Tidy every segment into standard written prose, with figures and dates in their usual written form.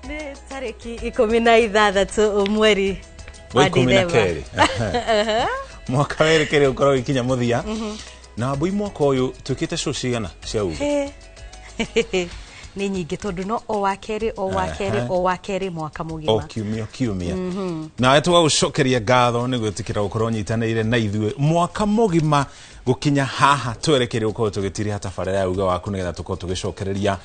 Nĩ tarĩki 16 mweri wa 12 mwaka werekeire ũkorwo ũgĩkinya mũthia. Na Wambui, mwaka ũyũ twĩkĩte show cigana cia uge? Nĩ nyingĩ tondũ no o wa kerĩ, o wa kerĩ, o wa kerĩ mwaka mũgima, o kiumia, o kiumia. Nawe tũgagũcokeria ngatho nĩ gwĩtĩkĩra gũkorwo ũnyitanĩire na ithuĩ mwaka mũgima gũkinya haha twerekeire gũkorwo tũgĩtiriha tabarĩra ya uge waku, nĩgetha tũkorwo tũgĩcokereria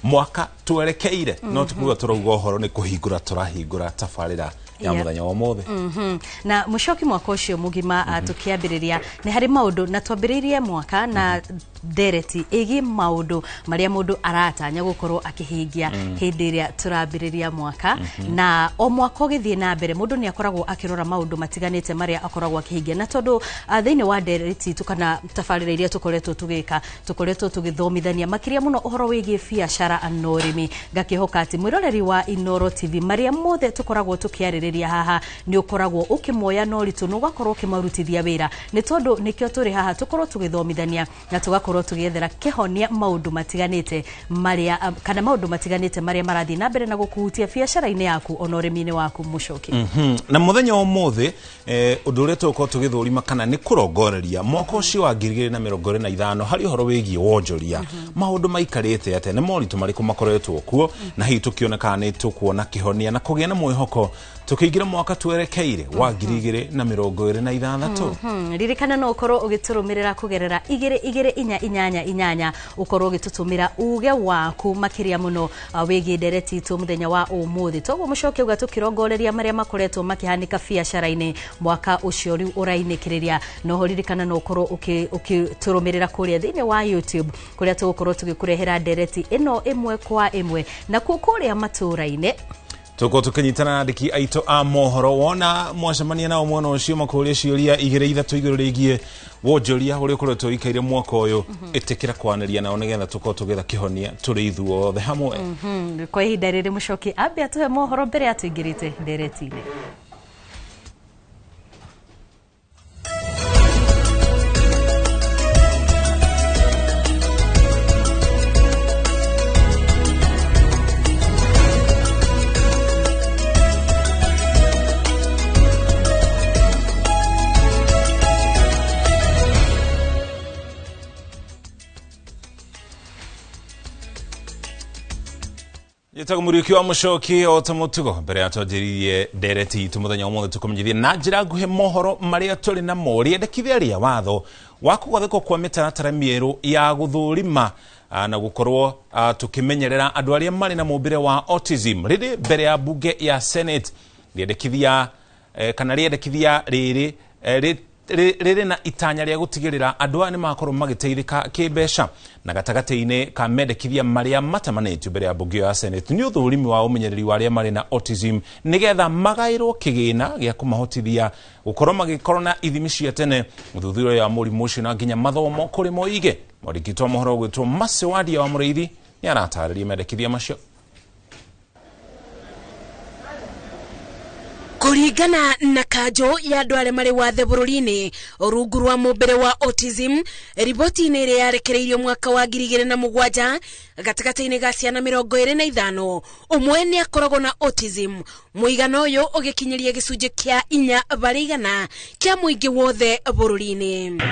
mwaka twerekeire. No tikuga tũrauga ũhoro nĩ kũhingũra tũrahingũra tabarĩra ya mũthenya wa ũmũthĩ. Na mũcoki, mwaka ũcio mũgima tũkĩambĩrĩria nĩ harĩ maũndũ, na twambĩrĩirie mwaka na ndereti ĩgiĩ maũndũ marĩa mũndũ aratanya gũkorwo akĩhingia hĩndĩ ĩrĩa tũrambĩrĩria mwaka. Na o mwaka ũgĩthiĩ na mbere, mũndũ nĩ akoragwo akĩrora maũndũ matiganĩte marĩa akoragwo akĩhingia. Na tondũ thĩinĩ wa ndereti itũ kana tabarĩra iria tũkoretwo tũgĩka, tũkoretwo tũgĩthomithania makĩria mũno ũhoro wĩgiĩ biacara na ũrĩmi, ngakĩhoka atĩ mwĩroreri wa Inooro TV, marĩa mothe tũkoragwo tũkĩarĩrĩria haha nĩ ũkoragwo ũkĩmoya na ũritũ na ũgakorwo ũkĩmarutithia wĩra, nĩ tondũ nĩkĩo tũrĩ haha tũkorwo tũgĩthomithania na tũgakorwo tũgĩethera kĩhonia maũndũ matiganĩte marĩa kana maũndũ matiganĩte marĩa marathiĩ na mbere na gũkũhutia biacara-inĩ yaku ona ũrĩmi-inĩ waku, mũcoki. Na mũthenya wa ũmũthĩ, ũndũ ũrĩa tũgũkorwo tũgĩthũrima kana nĩ kũrongoreria mwaka ũcio wa 2025 harĩ ũhoro wĩgiĩ wonjoria, maũndũ maikarĩte atĩa, nĩ moritũ marĩkũ makoretwo kuo, na hihi tũkĩona kana nĩ tũkuona kĩhonia na kũgĩa na mwĩhoko tũkĩingĩra mwaka twerekeire wa 2026. Ririkana no ũkorwo ũgĩtũrũmĩrĩra kũgerera 22488, ũkorwo ũgĩtũtũmĩra uge waku makĩria mũno wĩgiĩ ndereti itũ mũthenya wa ũmũthĩ. Toguo mũcoke uga tũkĩrongoreria marĩa makoretwo makĩhanĩka biacara-inĩ mwaka ũcio rĩu ũrainĩkĩrĩria. Noho ririkana no ũkorwo ũkĩtũrũmĩrĩra kũrĩa thĩinĩ wa YouTube, kũrĩa tũgũkorwo tũgĩkũrehera ndereti ĩno ĩmwe kwa ĩmwe. Nakuo kũrĩa matũũra-inĩ tũkorwo tũkĩnyitana na andĩki aitũ a mohoro. Wona mwacemania nao mwena ũcio, makũria ciũria igĩrĩ ithatũ igũrũ rĩgiĩ wonjoria ũrĩa ũkoretwo ũikaire mwaka ũyũ, ĩtĩkĩra kwanĩria nao nĩgetha tũkorwo tũgĩetha kĩhonia tũrĩ ithuothe hamwe. Kwa ihinda rĩrĩ, mũcoki ambe atũhe mohoro mbere ya tũingĩrĩte ndereti-inĩ. Njĩtagwo Mũriũki wa Mũcoki. O ta mũtugo, mbere ya twanjĩrĩirie ndereti itũ mũthenya wa ũmũthĩ, tũkũmenyithie na njĩra nguhĩ mohoro marĩa tũrĩ namo. Rĩendekithia rĩa watho wa kũgathĩkwo kwa mĩtaratara mĩerũ ya gũthũrima na gũkorwo tũkĩmenyerera andũ arĩa marĩ na mũmbĩre wa autism rĩrĩ mbere ya mbunge ya Senate. Rĩendekithia kana rĩendekithia rĩrĩ rĩrĩ na itanya rĩa gũtigĩrĩra andũ aya nĩ makorwo magĩteithĩka kĩmbeca. Na gatagatĩ-inĩ ka mendekithia marĩa matamanĩtio mbere ya mbunge ya Senate nĩ ũthũrimi wa ũmenyereri wa arĩa marĩ na autism, nĩgetha magaĩrwo kĩgĩna gĩa kũmahotithia gũkorwo magĩkorwo na ithimi cia tene, ũthuthuria wa mũrimũ ũcio, na nginya mathomo kũrĩ moige. Mwandĩki wa mohoro ũgwĩtwo Mercy Wadia wa Mũrĩithi nĩ aratarĩria mendekithia macio. Kũringana na kanjũ ya andũ arĩa marĩ wathe bũrũri-inĩ rungu rwa mũmbĩre wa autism, riboti-inĩ ĩrĩa yarekereirio mwaka wa 2007, gatagatĩ-inĩ ga ciana 25, ũmwe nĩ akoragwo na autism, mũigana ũyũ ũgĩkinyĩria gĩcunjĩ kĩa 4% kĩa mũingĩ wothe bũrũri-inĩ.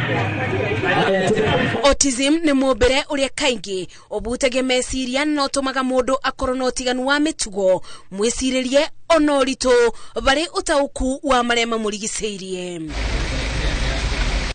Autism nĩ mũmbĩre ũrĩa kaingĩ ũbutagia meciria na ũtũmaga mũndũ akorwo na ũtiganu wa mĩtugo, mwĩcirĩrie ona ũritũ barĩ ũtaũku wa marĩa mamũrigicĩirie.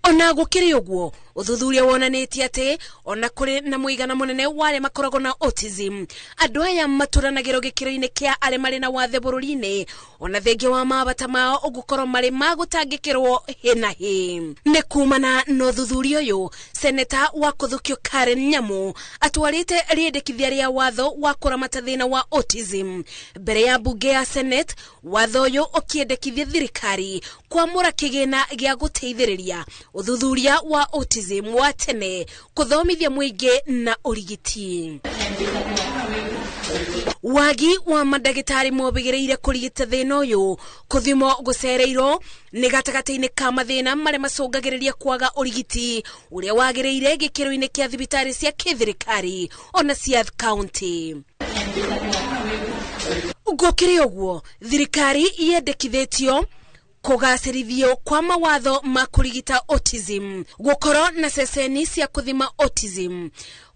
Ona gũkĩrĩ ũguo, ũthuthuria wonanĩtie atĩ ona kũrĩ na mũigana mũnene wa arĩa makoragwo na autism, andũ aya matũranagĩrwo gĩkĩro-inĩ kĩa arĩa marĩ na wathe bũrũri-inĩ, ona thengia wa mabata mao ũgũkorwo marĩ ma gũtangĩkĩrwo hĩ na hĩ. Nĩ kumana na ũthuthuria ũyũ, seneta wa kũthũkio Karen Nyamu atwarĩte rĩendekithia rĩa watho wa kũramata thĩna wa autism mbere ya mbunge ya Senate, watho ũyũ ũkĩendekithia thirikari kwamũra kĩgĩna gĩa gũteithĩrĩria ũthuthuria wa autism wa tene, kũthomithia mũingĩ na ũrigiti. Wagi wa mandagĩtarĩ mobĩgĩrĩire kũrigita thĩna ũyũ kũthimwo gũcereirwo nĩ gatagatĩ-inĩ ka mathĩna marĩa macũngagĩrĩria kwaga ũrigiti ũrĩa wagĩrĩire gĩkĩro-inĩ kĩa thibitarĩ cia kĩthirikari ona cia kaunti. Gũkĩrĩ ũguo, thirikari yendekithĩtio kũgacĩrithio kwa mawatho ma kũrigita autism, gũkorwo na ceceni cia kũthima autism,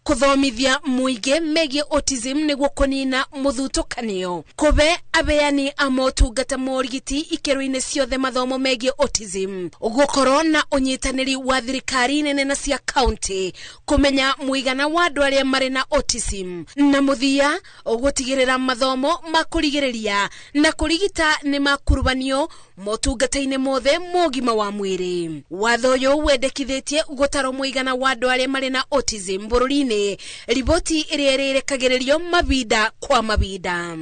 kũthomithia mũingĩ megiĩ autism nĩguo kũnina mũthutũkanio, kũbe abeani a motungata ma ũrigiti ikĩro-inĩ ciothe mathomo megiĩ autism, gũkorwo na ũnyitanĩri wa thirikari nene na cia kaunti kũmenya mũigana wa andũ arĩa marĩ na autism, na mũthia gũtigĩrĩra mathomo ma kũrigĩrĩria na kũrigita nĩ makurubanio motungata-inĩ mothe ma ũgima wa mwĩrĩ. Watho ũyũ wendekithĩtie gũtarwo mũigana wa andũ arĩa marĩ na autism bũrũri-inĩ, riboti ĩrĩa ĩrĩrekagĩrĩrio mabinda kwa mabinda.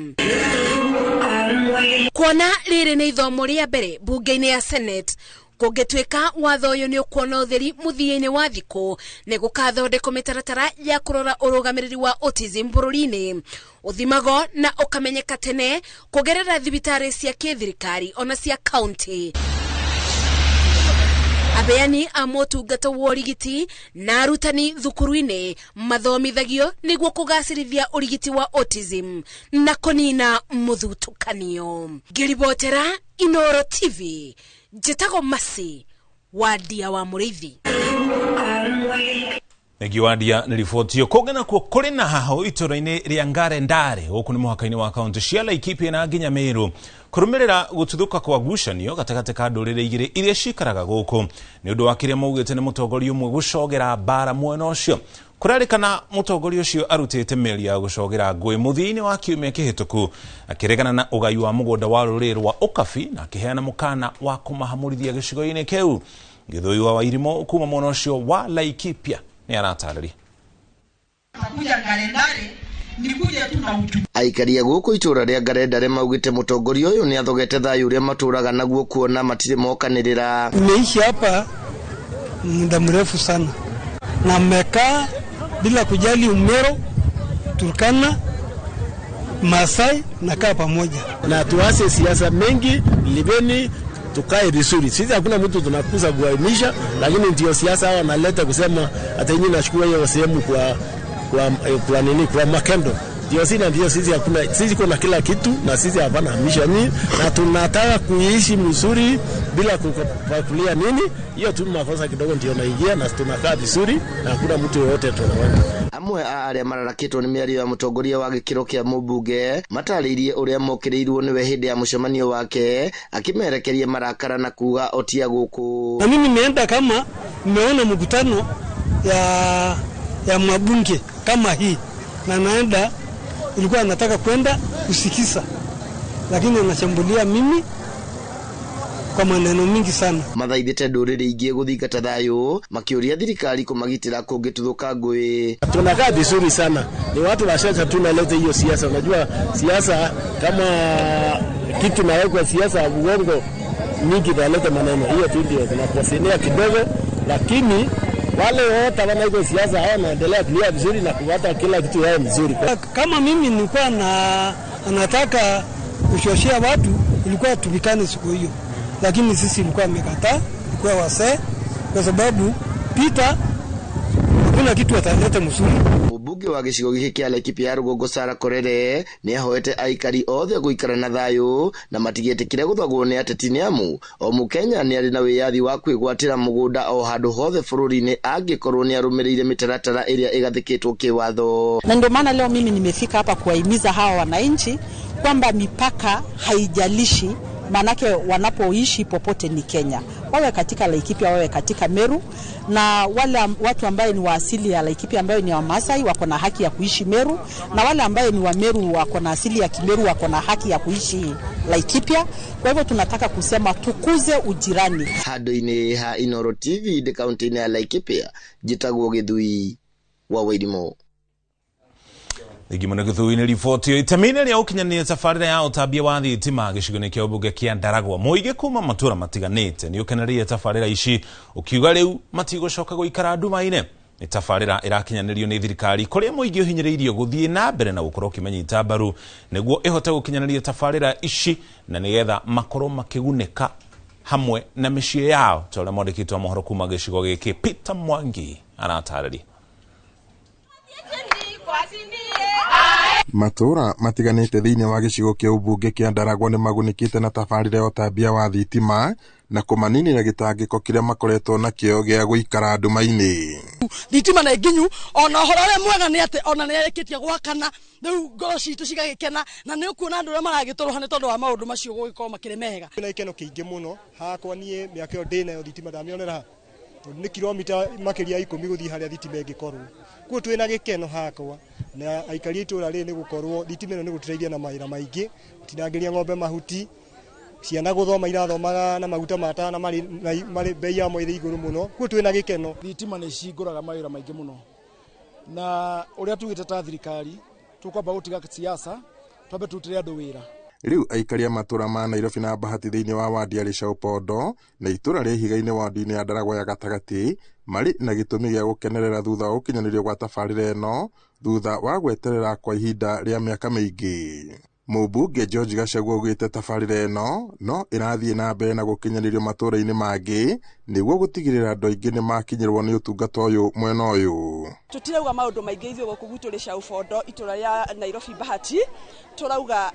Kuona rĩrĩ nĩ ithomo rĩa mbere bunge-inĩ ya Senate, kũngĩtuĩka watho ũyũ nĩ ũkuona ũtheri mũthia-inĩ wa thikũ, nĩ gũkathondekwo mĩtaratara ya kũrora ũrũgamĩrĩri wa autism bũrũri-inĩ, ũthimago na ũkamenyeka tene kũgerera thibitarĩ cia kĩthirikari ona cia kaunti. Abeani a motungata wa ũrigiti na arutani thukuru-inĩ mathomithagio nĩguo kũgacĩrithia ũrigiti wa autism na kũnina mũthutũkanio. Ngĩribotera Inoro TV, njĩtagwo Masi Wandia wa Mũrĩithi. Thengi Wandia nĩ riboti ĩyo. Kũngĩ nakuo kũrĩ na haho itũra-inĩ rĩa Ngarendare gũkũ nĩ mũhaka-inĩ wa kaunti cia Laikipia na nginya Meru, kũrũmĩrĩra gũtuthũka kwa ngucanio gatagatĩ ka ndũrĩrĩ igĩrĩ iria cikaraga gũkũ nĩ ũndũ wa kĩrĩa maugĩte nĩ mũtongoria ũmwe gũcogera mbara mwena ũcio. Kũrerĩkana mũtongoria ũcio arutĩte mĩario ya gũcogera ngũĩ mũthia-inĩ wa kiumia kĩhĩtũku, akĩregana na ũgai wa mũgũnda wa rũrĩrĩ rwa Ũkabi na akĩheana mũkana wa kũmahamũrithia gĩcigo-inĩ kĩu. Gĩthũi wa Wairimũ kuma mwena ũcio wa Laikipia nĩ aratarĩria. Aikaria gũkũ itũra rĩa Ngarendare maugĩte mũtongoria ũyũ nĩ athogete thayũ ũrĩa matũraga naguo kuona matirĩ mokanĩrĩra. Nimeishi hapa muda mrefu sana na mmekaa bila kujali Umero, Turkana, Masai na kaa pamoja. Na tuase siasa mengi libeni, tukae vizuri. Sisi hakuna mtu tunakuza kuhamisha, lakini ndio siasa hawa wanaleta kusema hata nyinyi nashukua hiyo sehemu kwa nini kwa makendo. Ndio sisi, ndio sisi hakuna, sisi kuna kila kitu na sisi hapana hamisha nini, na tunataka kuishi mzuri bila kupakulia nini. Hiyo tu makosa kidogo ndio naingia na tunakaa vizuri na hakuna mtu yeyote tunaona. Amwe a arĩa mararakĩtwo nĩ mĩario ya mũtongoria wa gĩkĩro kĩa mũmbunge matarĩirie ũrĩa mokĩrĩirwo nĩwe hĩndĩ ya mũcemanio wake, akĩmerekeria marakara na kuga otia gũkũ. Na mimi nimeenda kama nimeona mkutano ya mabunge kama hii, na naenda ilikuwa nataka kwenda kusikiza, lakini anashambulia mimi kwa maneno mingi sana. Mathaithĩte ndũrĩrĩ ingĩ gũthingata thayũ, makĩũria thirikari kũmagitĩra kũngĩtuthũka ngũĩ. Tunakaa vizuri sana, ni watu washacha tunaleta hiyo siasa. Unajua siasa kama kitu nawekwa siasa uongo mingi inaleta maneno, hiyo tu ndio tunakosenea kidogo, lakini wale wote wanaiko siasa hao wanaendelea kulia vizuri na kupata kila kitu yao mzuri. Kama mimi nilikuwa na anataka kushoshea watu, ilikuwa tubikane siku hiyo, lakini sisi ilikuwa amekataa, ilikuwa wasee, kwa sababu Peter hakuna kitu ataleta mzuri. Mũmbunge wa gĩcigo gĩkĩ kĩa Laikipia ya rũgongo Sarah Korere nĩ ahoete aikari othe gũikara na thayũ na matigĩtĩkĩre gũthogwo nĩ ateti nĩ amu o mũkenya nĩ arĩ na wĩyathi wa kwĩgwatĩra mũgũnda o handũ hothe bũrũri-inĩ angĩkorwo nĩ arũmĩrĩire mĩtaratara ĩrĩa ĩgathĩkĩtwo kĩwatho. Na ndio maana leo mimi nimefika hapa kuwahimiza hawa wananchi kwamba mipaka haijalishi, manake wanapoishi popote ni Kenya, wawe katika Laikipia, wawe katika Meru, na wale watu ambaye ni wa asili ya Laikipia ambaye ni wa Maasai wako na haki ya kuishi Meru, na wale ambaye ni wa Meru wako na asili ya Kimeru wako na haki ya kuishi Laikipia. Kwa hivyo tunataka kusema tukuze ujirani. Handũ-inĩ ha Inoro TV ndĩ kaunti-inĩ ya Laikipia, njĩtagwo Gĩthui wa Wairimu. Thengi mũno Gĩthui nĩ riboti ĩyo. Itemi-inĩ rĩa ũkinyanĩria tabarĩra ya ũtambia wa thitima gĩcigo-inĩ kĩa ũmbunge kĩa Ndaragwa, mũingĩ kuma matũra matiganĩte nĩ ũkenereire tabarĩra ici ũkiuga rĩu matigũcoka gũikara nduma-inĩ. Nĩ tabarĩra ĩrakinyanĩrio nĩ thirikari kũrĩa mũingĩ ũhinyĩrĩirio gũthiĩ na mbere na gũkorwo ũkĩmanyita mbaru nĩguo ĩhote gũkinyanĩria tabarĩra ici na nĩgetha makorwo makĩgunĩka hamwe na mĩciĩ yao, ta ũrĩa mwandĩkĩtwo mohoro kuma gĩcigo gĩkĩ Peter Mwangi aratarĩria. Matũũra matiganĩte thĩinĩ wa gĩcigo kĩa ũmbunge kĩa Ndaragwa nĩ magunĩkĩte na tabarĩra ya ũtambia wa thitima na kũmaninĩra gĩtangĩko kĩrĩa makoretwo nakĩo gĩa gũikara nduma-inĩ. Thitima nĩ nginyu, ona ũhoro ũrĩa mwega nĩ atĩ ona nĩ yarĩkĩtie gwakana, rĩu ngoro citũ cigagĩkena na nĩ ũkuona andũ arĩa maragĩtũrũha nĩ tondũ wa maũndũ macio gũgĩkorwo makĩrĩ mega. Na ikeno kĩingĩ mũno hakwa niĩ mĩaka ĩyo ndĩnayo thitima ndamĩonera ha, tondũ nĩ kilomita makĩria 10 gũthiĩ harĩa thitima ĩngĩkorwo. Kuo twĩna gĩkeno hakwa na aikari a itũũra rĩrĩ nĩ gũkorwo thitima ĩno nĩ gũtũteithia na mawĩra maingĩ, gũtinangĩria ng'ombe mahuti, ciana gũthoma irathomaga na maguta ma tawa na marĩ bei yamo ĩrĩ igũrũ mũno. Kuo twĩna gĩkeno. Thitima nĩ cihingũraga mawĩra maingĩ mũno, na ũrĩa tugĩte ta thirikari tũkwamba gũtiga siasa twambe tũrutĩre andũ wĩra. Rĩu aikari a matũũra ma Nairobi na Bahati thĩinĩ wa wadi ya Rĩcaũ na itũũra rĩa Ihiga-inĩ wadi-inĩ ya Ndaragwa ya gatagatĩ marĩ na gĩtũmi gĩa gũkenerera thutha wa gũkinyanĩrio gwa tabarĩra ĩno thutha wa gweterera kwa ihinda rĩa mĩaka mĩingĩ. Mũmbunge George Gachagua augĩte tabarĩra ĩno no ĩrathiĩ na mbere na gũkinyanĩrio matũũra-inĩ mangĩ nĩguo gũtigĩrĩra andũ aingĩ nĩ makinyĩrwo nĩ ũtungata ũyũ mwena ũyũ. Tũtirauga maũndũ maingĩ ithuĩ gũkũ gwitũ Rĩcaũ Bondo itũũra rĩa Nairobi Bahati, tũrauga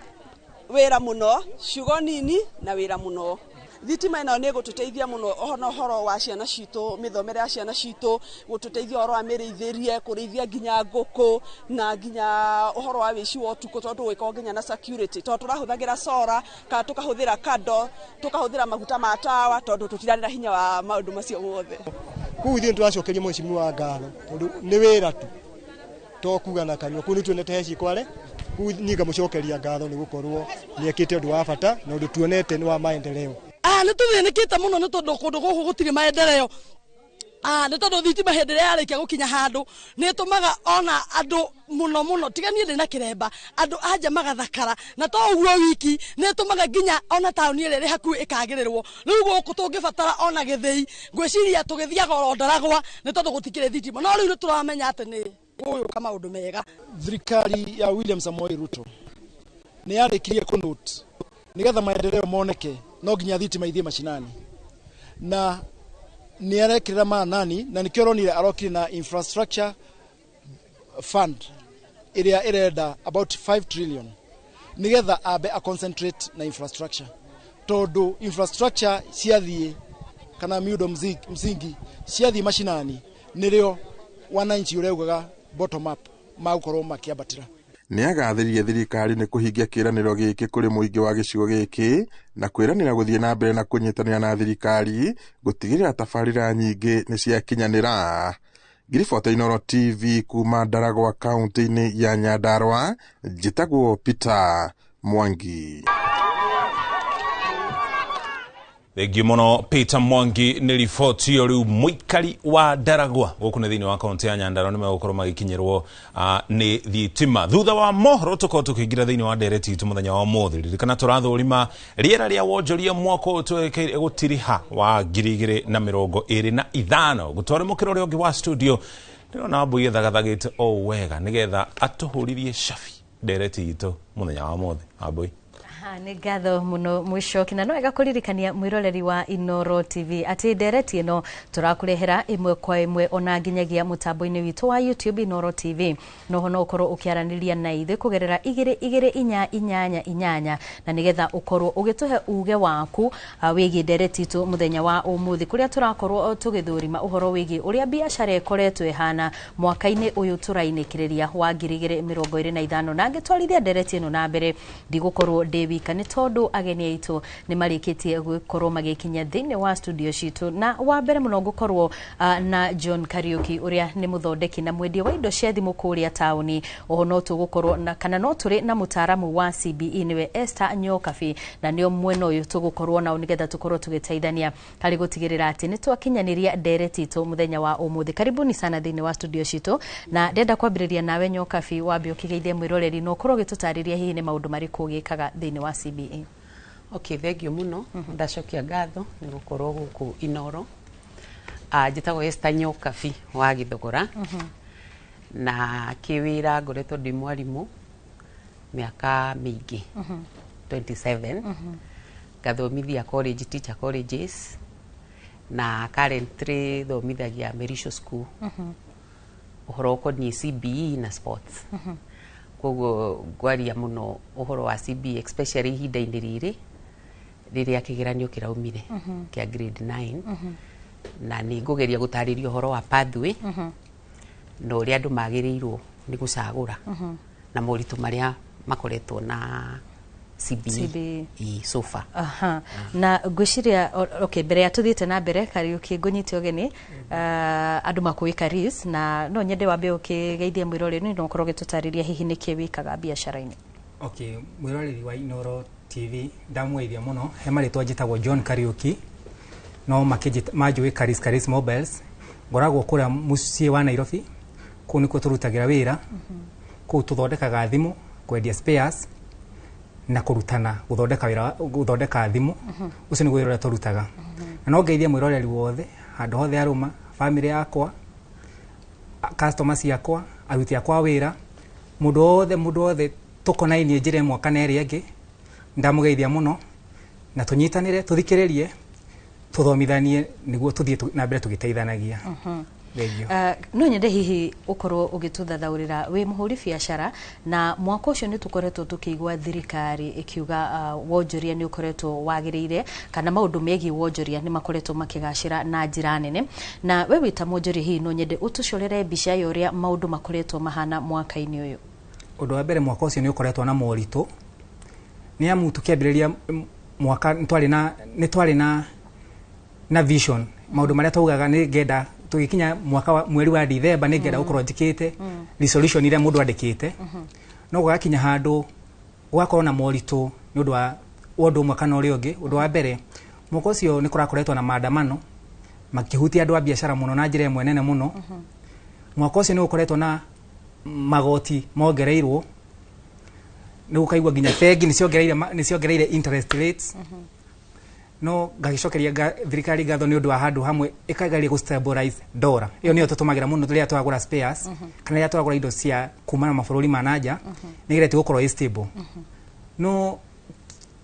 wĩra mũno, ciugo nini na wĩra mũno. Thitima ĩno nĩ ĩgũtũteithia mũno ona ũhoro wa ciana citũ, mĩthomere ya ciana citũ, gũtũteithia ũhoro wa mĩrĩithĩrie, kũrĩithia nginya ngũkũ na nginya ũhoro wa wĩici wa ũtukũ, tondũ gũgĩkorwo nginya na security, tondũ tũrahũthagĩra solar kana tũkahũthĩra kando, tũkahũthĩra maguta ma tawa, tondũ tũtirarĩ na hinya wa maũndũ macio mothe. Kũu ithuĩ nĩtũracokeria mheshimiwa ngatho tondũ nĩ wĩra tu to kuga na kanua, kũu nĩtuonete he cikware. Kũu niĩ ngamũcokeria ngatho nĩ gũkorwo nĩ ekĩte ũndũ wa bata na ũndũ tuonete nĩ wa maendeleo. Nĩ tũthĩnĩkĩte mũno nĩ tondũ kũndũ gũkũ gũtirĩ maendeleo. Nĩ tondũ thitima hĩndĩ ĩrĩa yarĩkia gũkinya handũ nĩ ĩtũmaga ona andũ mũno mũno, tiga niĩ ndĩ na kĩremba, andũ anja magathakara, na to ũguo wiki nĩ ĩtũmaga nginya ona taũni ĩrĩa ĩrĩ hakuhĩ ĩkagĩrĩrwo. Rĩu gũkũ tũngĩbatara ona gĩthĩi, ngwĩciria tũgĩthiaga oro Ndaragwa nĩ tondũ gũtikĩrĩ thitima, no rĩu nĩ tũramenya atĩ nĩ gũgũka maũndũ mega. Thirikari ya William Samoei Ruto nĩ yarĩkirie kũnote nĩgetha maendeleo moneke no nginya thitima ithiĩ mashinani, na nĩ arekĩrĩra manani, na nĩkĩo ũronire arokire na infrastructure fund ĩrĩa ĩrenda about 5 trillion nĩgetha ambe a concentrate na infrastructure, tondũ infrastructure ciathiĩ kana miundo msingi ciathiĩ mashinani nĩrĩo wananchi ũrĩa ugaga bottom up magũkorwo makĩambatĩra. Nĩ agathĩrĩirie thirikari nĩ kũhingia kĩĩranĩro gĩkĩ kũrĩ mũingĩ wa gĩcigo gĩkĩ na kwĩranĩra gũthiĩ na mbere na kũnyitanĩra na thirikari gũtigĩrĩra tabarĩra nyingĩ nĩ ciakinyanĩra. Ngiribota Inooro TV kuma Ndaragwa kaunti-inĩ ya Nyandarua, njĩtagwo Peter Mwangi. Thengiũ mũno Peter Mwangi nĩ riboti ĩyo. Rĩu mũikari wa Ndaragwa gũkũ nĩ thĩinĩ wa kaunti ya Nyandarua nĩ megũkorwo magĩkinyĩrwo nĩ thitima thutha wa mohoro. Tũkorwo tũkĩingĩra thĩinĩ wa ndereti itũ mũthenya wa ũmũthĩ. Ririkana tũrathũrima rĩera rĩa wonjoria mwaka ũyũ twerekeire gũtiriha wa 2025. Gũtware mũkĩra ũrĩa ũngĩ wa studio, ndĩrona Wambui ethagathagĩte o wega nĩgetha atũhũririe cabi ndereti itũ mũthenya wa ũmũthĩ. Wambui. Nĩ ngatho mũno Mũcoki, na no wega kũririkania mwĩroreri wa Inooro TV atĩ ndereti ĩno tũrakũrehera ĩmwe kwa ĩmwe ona nginyagia mũtambo-inĩ witũ wa YouTube Inooro TV. Noho no ũkorwo ũkĩaranĩria na ithuĩ kũgerera 22488 na nĩgetha ũkorwo ũgĩtũhe uge waku wĩgiĩ ndereti itũ mũthenya wa ũmũthĩ, kũrĩa tũrakorwo tũgĩthũrima ũhoro wĩgiĩ ũrĩa biacara ĩkoretwo ĩhana mwaka-inĩ ũyũ tũrainĩkĩrĩria wa 2025. Na ngĩtwarithia ndereti ĩno na mbere ndigũkorwo ndĩ wika nĩ tondũ ageni aitũ nĩ marĩkĩtie gũkorwo magĩkinya thĩinĩ wa studio citũ, na wa mbere mũno ngũkorwo na John Kariuki ũrĩa nĩ mũthondeki na mwendia wa indo cia thimũ kũrĩa taũni. Oho no tũgũkorwo na kana no tũrĩ na mũtaaramu wa CBE nĩwe Esther Nyokabi, na nĩo mwena ũyũ tũgũkorwo nao nĩgetha tũkorwo tũgĩteithania harĩ gũtigĩrĩra atĩ nĩ twakinyanĩria ndereti itũ mũthenya wa ũmũthĩ. Karibuni sana thĩinĩ wa studio citũ, na ndenda kwambĩrĩria nawe Nyokabi, wambe ũkĩgeithie mwĩroreri na ũkorwo ũgĩtũtarĩria hihi nĩ maũndũ marĩkũ ũgĩkaga thĩinĩ wa CBE. Okay, thank you mũno. Ndacokia ngatho nĩ gũkorwo gũkũ Inooro. Njĩtagwo Esther Nyokabi wa Gĩthũgũra, na kĩwĩra ngoretwo ndĩ mwarimũ mĩaka mĩingĩ 27, ngathomithia college, teacher colleges, na currently thomithagia Merisho School ũhoro ũkoniĩ CBE na sports. Koguo ngwaria muno uhoro wa CBE, especially ihinda-inĩ rĩrĩ rĩrĩa kĩgeranio kĩraumire kĩa grade 9, na nĩ ngũgeria gũtarĩria ũhoro wa pathway na ũrĩa andũ magĩrĩirwo nĩ gũcagũra na moritũ marĩa makoretwo na CBE, CBE. So far. Aha. Na ngwĩciria okay, mbere ya tũthiĩte na mbere, Kariũki, ngũnyite ũgeni, andũ makũĩ Karis, na no nyende wambe ũkĩgeithia mwĩroreri na ũkorwo ũgĩtũtarĩria hihi nĩkĩ wĩkaga biacara-inĩ. Okay, mwĩroreri wa Inoro TV, ndamwĩithia mũno. He marĩtwa njĩtagwo John Kariũki, no makĩnjĩta manjũĩ Karis, Karis Mobiles. Ngoragwo kũrĩa mũciĩ wa Nairobi, kũu nĩkuo tũrutagĩra wĩra. Kũu tũthondekaga thimũ, kwendia spares na kũrutana gũthondeka wĩra gũthondeka thimũ. Ũcio nĩguo wĩra ũrĩa tũrutaga. Na no ngeithie mwĩroreri wothe handũ hothe arũma, family yakwa, customer ciakwa, aruti akwa a wĩra, mũndũ wothe tũkonainie njĩra ĩmwe kana ĩrĩa ĩngĩ, ndamũgeithia mũno, na tũnyitanĩre, tũthikĩrĩrie, tũthomithanie nĩguo tũthiĩ na mbere tũgĩteithanagia. Thengiũ. No nyende hihi ũkorwo ũgĩtũthathaũrĩra wĩ mũhũri biacara, na mwaka ũcio nĩ tũkoretwo tũkĩigua thirikari ĩkiuga wonjoria nĩ ũkoretwo wagĩrĩire, kana maũndũ megiĩ wonjoria nĩ makoretwo makĩgacĩra na njĩra nene. Na we wĩ ta mwonjoria, hihi no nyende ũtũcorere mbica ya ũrĩa maũndũ makoretwo mahana mwaka-inĩ ũyũ? Ũndũ wa mbere, mwaka ũcio nĩ ũkoretwo na moritũ, nĩ amu tũkĩambĩrĩria mwaka nĩ twarĩ na vision, maũndũ marĩa twaugaga nĩ ngenda tũgĩkinya mwaka wa mweri wa Dithemba nĩ ngenda gũkorwo njĩkĩte resolution iria mũndũ andĩkĩte, no gũgakinya handũ gũgakorwo na moritũ nĩ ũndũ wa ũndũ ũmwe kana ũrĩa ũngĩ. Ũndũ wa mbere, mwaka ũcio nĩ kũrakoretwo na maandamano makĩhutia andũ a biacara mũno na njĩra ĩmwe nene mũno. Mwaka ũcio nĩ gũkoretwo na magoti mongereirwo, nĩ gũkaigua nginya bengi nĩ ciongereire interest rates, no ngagĩcokeria thirikari ngatho nĩ ũndũ wa handũ hamwe ĩkageria gũ stabilize dollar. Ĩyo nĩyo tũtũmagĩra mũno rĩrĩa twagũra spares kana rĩrĩa twagũra indo cia kuma na mabũrũri ma nanja, nĩ geretie gũkorwo ĩ stable. No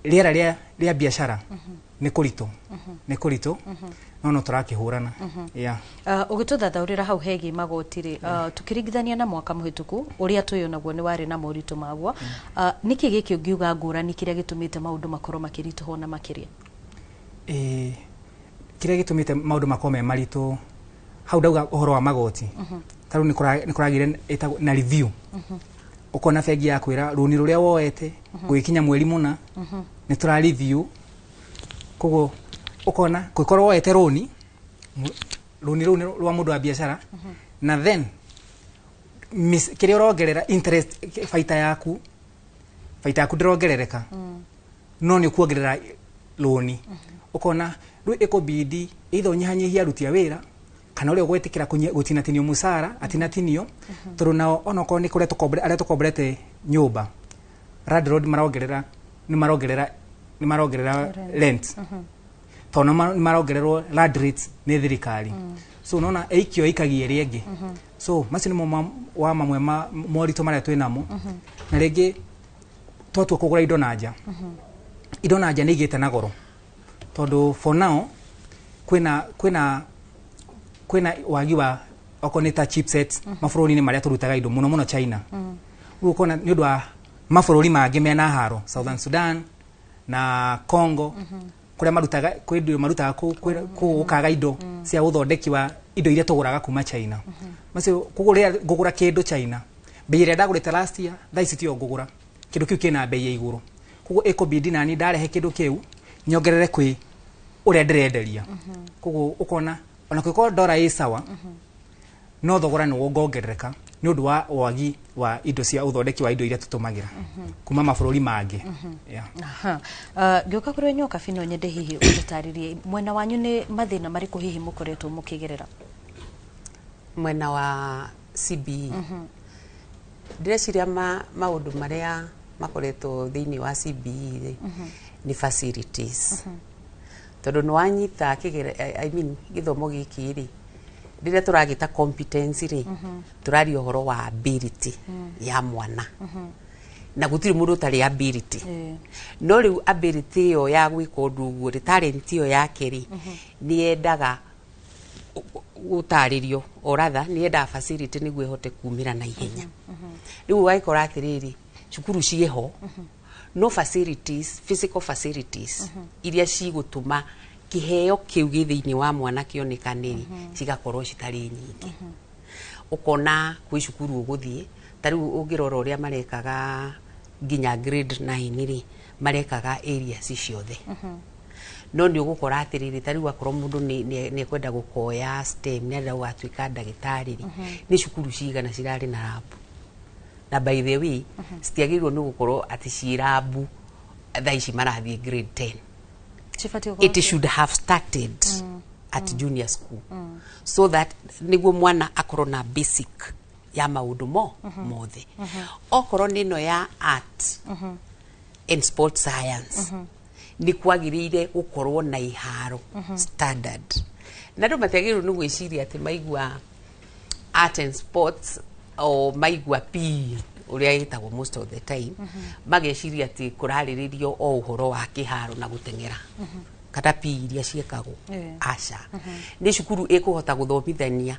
rĩera rĩa biacara nĩ kũritũ, nĩ kũritũ, no tũrakĩhũrana, yeah. Ũgĩtũthathaũrĩra hau hegiĩ magoti rĩ, tũkĩringithania na mwaka mũhĩtũku ũrĩa tũĩ onaguo nĩ warĩ na moritũ maguo, nĩkĩ gĩkĩ ũngiuga ngũrani kĩrĩa gĩtũmĩte maũndũ makorwo makĩritũha ona makĩria? Ĩĩ, kĩrĩa gĩtũmĩte maũndũ makorwo me maritũ, hau ndauga ũhoro wa magoti, ta rĩu nĩ kũragĩire ĩtagwo na review, ũkona bengi yakwĩra rũni rũrĩa woete gũgĩkinya mweri mũna nĩ tũra review. Koguo ũkona kũngĩkorwo woete rũni, rũni rũu nĩ rwa mũndũ wa biacara, na then kĩrĩa ũrongerera interest, baita yaku ndĩrongerereka, no nĩ ũkuongerera rũni. Ũkona rĩu ĩkũbidi either ũnyihanyihie aruti a wĩra kana ũrĩa ũgwĩtĩkĩra gũtinatinio mũcara atinatinio, tondũ nao onokorwo nĩ kũrĩa arĩa tũkomborete nyũmba, landlord marongerera, nĩ marongerera rent, tondũ nĩ marongererwo land rates nĩ thirikari. So unaona ĩikio ĩikagia ĩrĩa ĩngĩ. So macio nĩmo wa mamwe ma moritũ marĩa twĩ namo. Na rĩngĩ twatua kũgũra indo na nja, indo na nja nĩ igĩte na goro, tondũ for now kwĩna wagi wa okorwo nĩ ta chipsets mabũrũri-inĩ marĩa tũrutaga indo, mũno mũno China. Rĩu ũkona nĩ ũndũ wa mabũrũri mangĩ mena haro, Southern Sudan na Congo, kũrĩa marutaga, kwĩ indo marutaga kũu, kũu gũkaga indo cia ũthondeki wa indo iria tũgũraga kuma China. Macio koguo rĩrĩa ngũgũra kĩndũ China, bei ĩrĩa ndagũrĩte last year, thaa ici tiyo ngũgũra. Kĩndũ kĩu kĩna bei ya igũrũ, koguo ĩkũbidi nani ndarehe kĩndũ kĩu nyongerere kwĩ ũrĩa ndĩrenderia. Koguo ũkona ona kũngĩkorwo ndora ĩ sawa, no thogora nĩ wongongerereka nĩ ũndũ wa wagi wa indo cia ũthondeki wa indo iria tũtũmagĩra kuma mabũrũri mangĩ, yeah. Aha. Ngĩũka kũrĩ Nyoka no nyende hihi ũtũtarĩrie mwena wanyu nĩ mathĩna marĩkũ hihi mũkoretwo mũkĩgerera? Mwena wa CBE, ndĩreciria maũndũ marĩa makoretwo thĩinĩ wa CBE rĩ, nĩ facilities, tondũ nĩ wanyita kĩgere, I mean, gĩthomo gĩkĩ rĩ, rĩrĩa tũragĩta competence rĩ, tũraria ũhoro wa ability ya mwana, na gũtirĩ mũndũ ũtarĩ ability. No rĩu ability ĩyo ya gwĩka ũndũ ũguo rĩ, talent ĩyo yake rĩ, nĩ yendaga gũtarĩrio, or rather nĩ yendaga facility nĩguo ĩhote kumĩra na ihenya. Rĩu ũgagĩkora atĩrĩrĩ, cukuru ciĩho no facilities, physical facilities iria cigũtũma kĩheo kĩu gĩ thĩinĩ wa mwana kĩonekane rĩ, cigakorwo citarĩ nyingĩ. Ũkona kwĩ cukuru ũgũthiĩ, ta rĩu ũngĩrora ũrĩa marekaga nginya grade 9 rĩ, marekaga areas ciothe, no nĩ ũgũkora atĩrĩrĩ, ta rĩu akorwo mũndũ nĩ ekwenda gũkoya STEM, nĩ arenda gũgatuĩka ndagĩtarĩ rĩ, nĩ cukuru cigana cirarĩ na lab? Na by the way, citiagĩrĩirwo nĩ gũkorwo atĩ ciĩ lab thaa ici marathiĩ grade 10. Cibatiĩ gũkorwo It should have started at junior school so that nĩguo mwana akorwo na basic ya maũndũ mo mothe. Okorwo nĩ ĩno ya art and sport science, nĩ kwagĩrĩire gũkorwo na iharo standard, na andũ matiagĩrĩirwo nĩ gwĩciria atĩ maigua art and sports o maigua PE ũrĩa ĩtagwo most of the time, mageciria atĩ kũrarĩrĩrio o ũhoro wa kĩharo na gũteng'era kana PE iria ciĩkagwo. Aca, nĩ cukuru ĩkũhota gũthomithania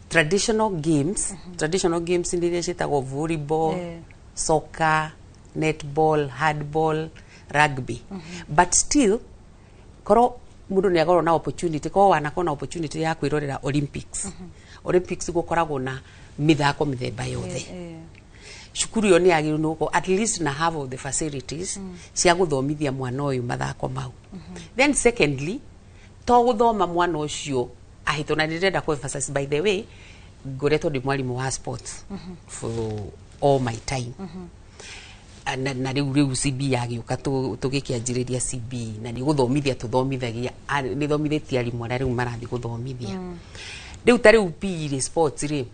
traditional games. Traditional games nĩ iria ciĩtagwo volleyball, soccer, netball, handball, rugby, but still korwo mũndũ nĩ akorwo na opportunity, korwo wanakorwo na opportunity ya kwĩrorera Olympics, Olympics gũkoragwo na mĩthako mĩthemba yothe. Cukuru ĩyo nĩ yagĩrĩirwo nĩ gũkorwo at least na half of the facilities cia gũthomithia mwana ũyũ mathako mau. Then secondly, to gũthoma mwana ũcio ahĩtwo, na ndĩrenda kũ emphasize, by the way, ngoretwo ndĩ mwarimũ wa sports for all my time, na rĩu CB yagĩũka, tũgĩkĩanjĩrĩria CB na nĩ gũthomithia tũthomithagia, nĩ thomithĩtie arimũ arĩa rĩu marathiĩ gũthomithia. Rĩu ta rĩu PE rĩ, sports rĩ,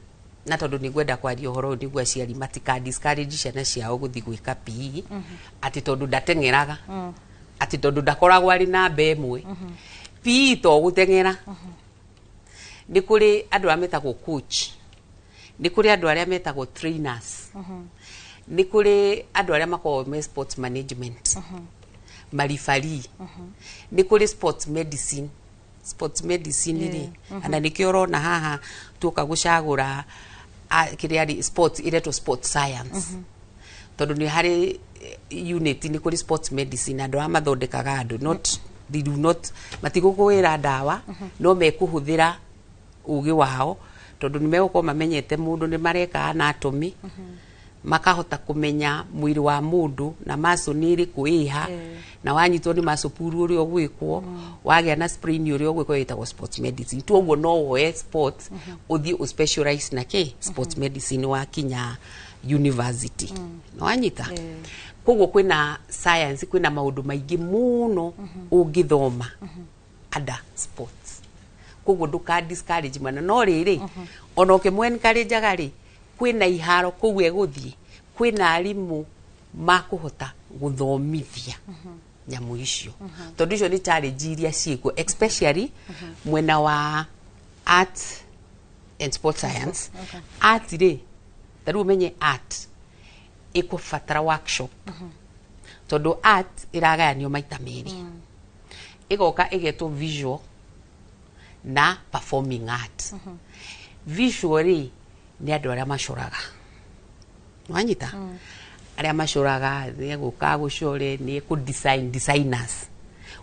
na tondũ nĩ ngwenda kwaria ũhoro ũyũ nĩguo aciari matika discourage ciana ciao gũthiĩ gwĩka PE atĩ tondũ ndateng'eraga, atĩ tondũ ndakoragwo arĩ namba ĩmwe. PE to gũteng'era. Nĩ kũrĩ andũ arĩa metagwo coach, nĩ kũrĩ andũ arĩa metagwo trainers, nĩ kũrĩ andũ arĩa makoragwo me sports management, maribari, nĩ kũrĩ sports medicine. Sports medicine rĩ, na nĩkĩo ũrona haha tuoka gũcagũra kĩrĩa rĩ, sports ĩretwo sports science, tondũ nĩ harĩ unit, nĩ kũrĩ sports medicine, andũ arĩa mathondekaga andũ. Not they do not, matigũkũĩra ndawa, no mekũhũthĩra ũgĩ wao tondũ nĩ megũkorwo mamenyete mũndũ, nĩ mareka anatomy, makahota kũmenya mwĩrĩ wa mũndũ na muscle nĩ ĩrĩkũ ĩha, na wanyitwo nĩ muscle pull ũrĩa ũgwĩkwo, wagĩa na sprain ũrĩa ũgwĩkwo, ĩtagwo sports medicine. Tuoguo no woe sports ũthiĩ ũ specialize na kĩ sports medicine wakinya university. No wanyita? Koguo kwĩna science, kwĩna maũndũ maingĩ mũno ũngĩthoma under sports. Koguo ndũka discourage mwana, no rĩrĩ, ona ũkĩmũ encourage rĩ, kwĩna iharo kũu egũthiĩ, kwĩna arimũ makũhota gũthomithia nyamũ icio, tondũ icio nĩ challenge iria ciĩkuo, especially mwena wa art and sport science. Art rĩ, ta rĩu ũmenye art ĩkũbatara workshop, tondũ art ĩragayanio maita merĩ, ĩgoka ĩgetwo visual na performing art. Visual rĩ, nĩ andũ arĩa macoraga, wanyita, arĩa macoraga, nĩ egũka gũcore, nĩ ekũ design, designers.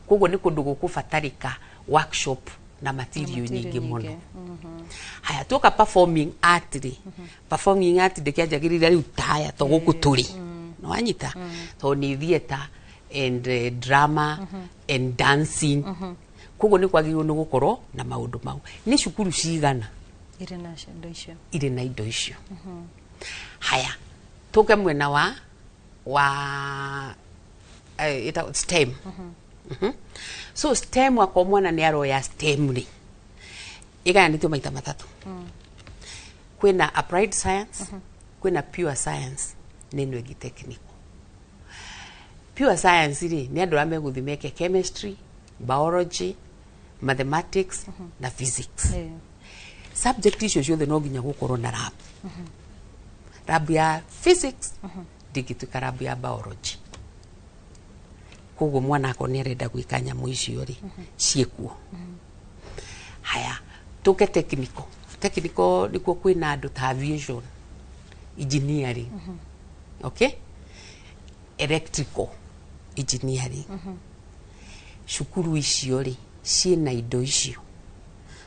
Koguo nĩ kũndũ gũkũbatarĩka workshop na material nyingĩ mũno. Haya, tuoka performing art rĩ, performing art ndĩkĩanjagĩrĩria rĩu taya to gũkũ tũrĩ, nĩ wanyita, tondũ nĩ theatre and drama and dancing. Koguo nĩ kwagĩrĩirwo nĩ gũkorwo na maũndũ mau. Nĩ cukuru cigana irĩ na indo icio? Irĩ na indo icio? Haya, tũke mwena wa ĩtagwo STEM. So STEM, akorwo mwana nĩ aroya STEM rĩ, ĩgayanĩtio maita matatũ. Kwĩna applied science, kwĩna pure science, na ĩno ĩngĩ technical. Pure science rĩ, nĩ andũ arĩa megũthiĩ meke chemistry, biology, mathematics na physics. Subject icio ciothe no nginya gũkorwo na lab. Lab ya physics ndĩngĩtuĩka lab ya biology. Koguo mwana akorwo nĩ arenda gwĩka nyamũ icio rĩ, ciĩkuo. Haya, tũke technical. Technical nĩkuo kwĩna andũ ta aviation, Engineering, okay, electrical engineering, cukuru icio rĩ ciĩna indo icio?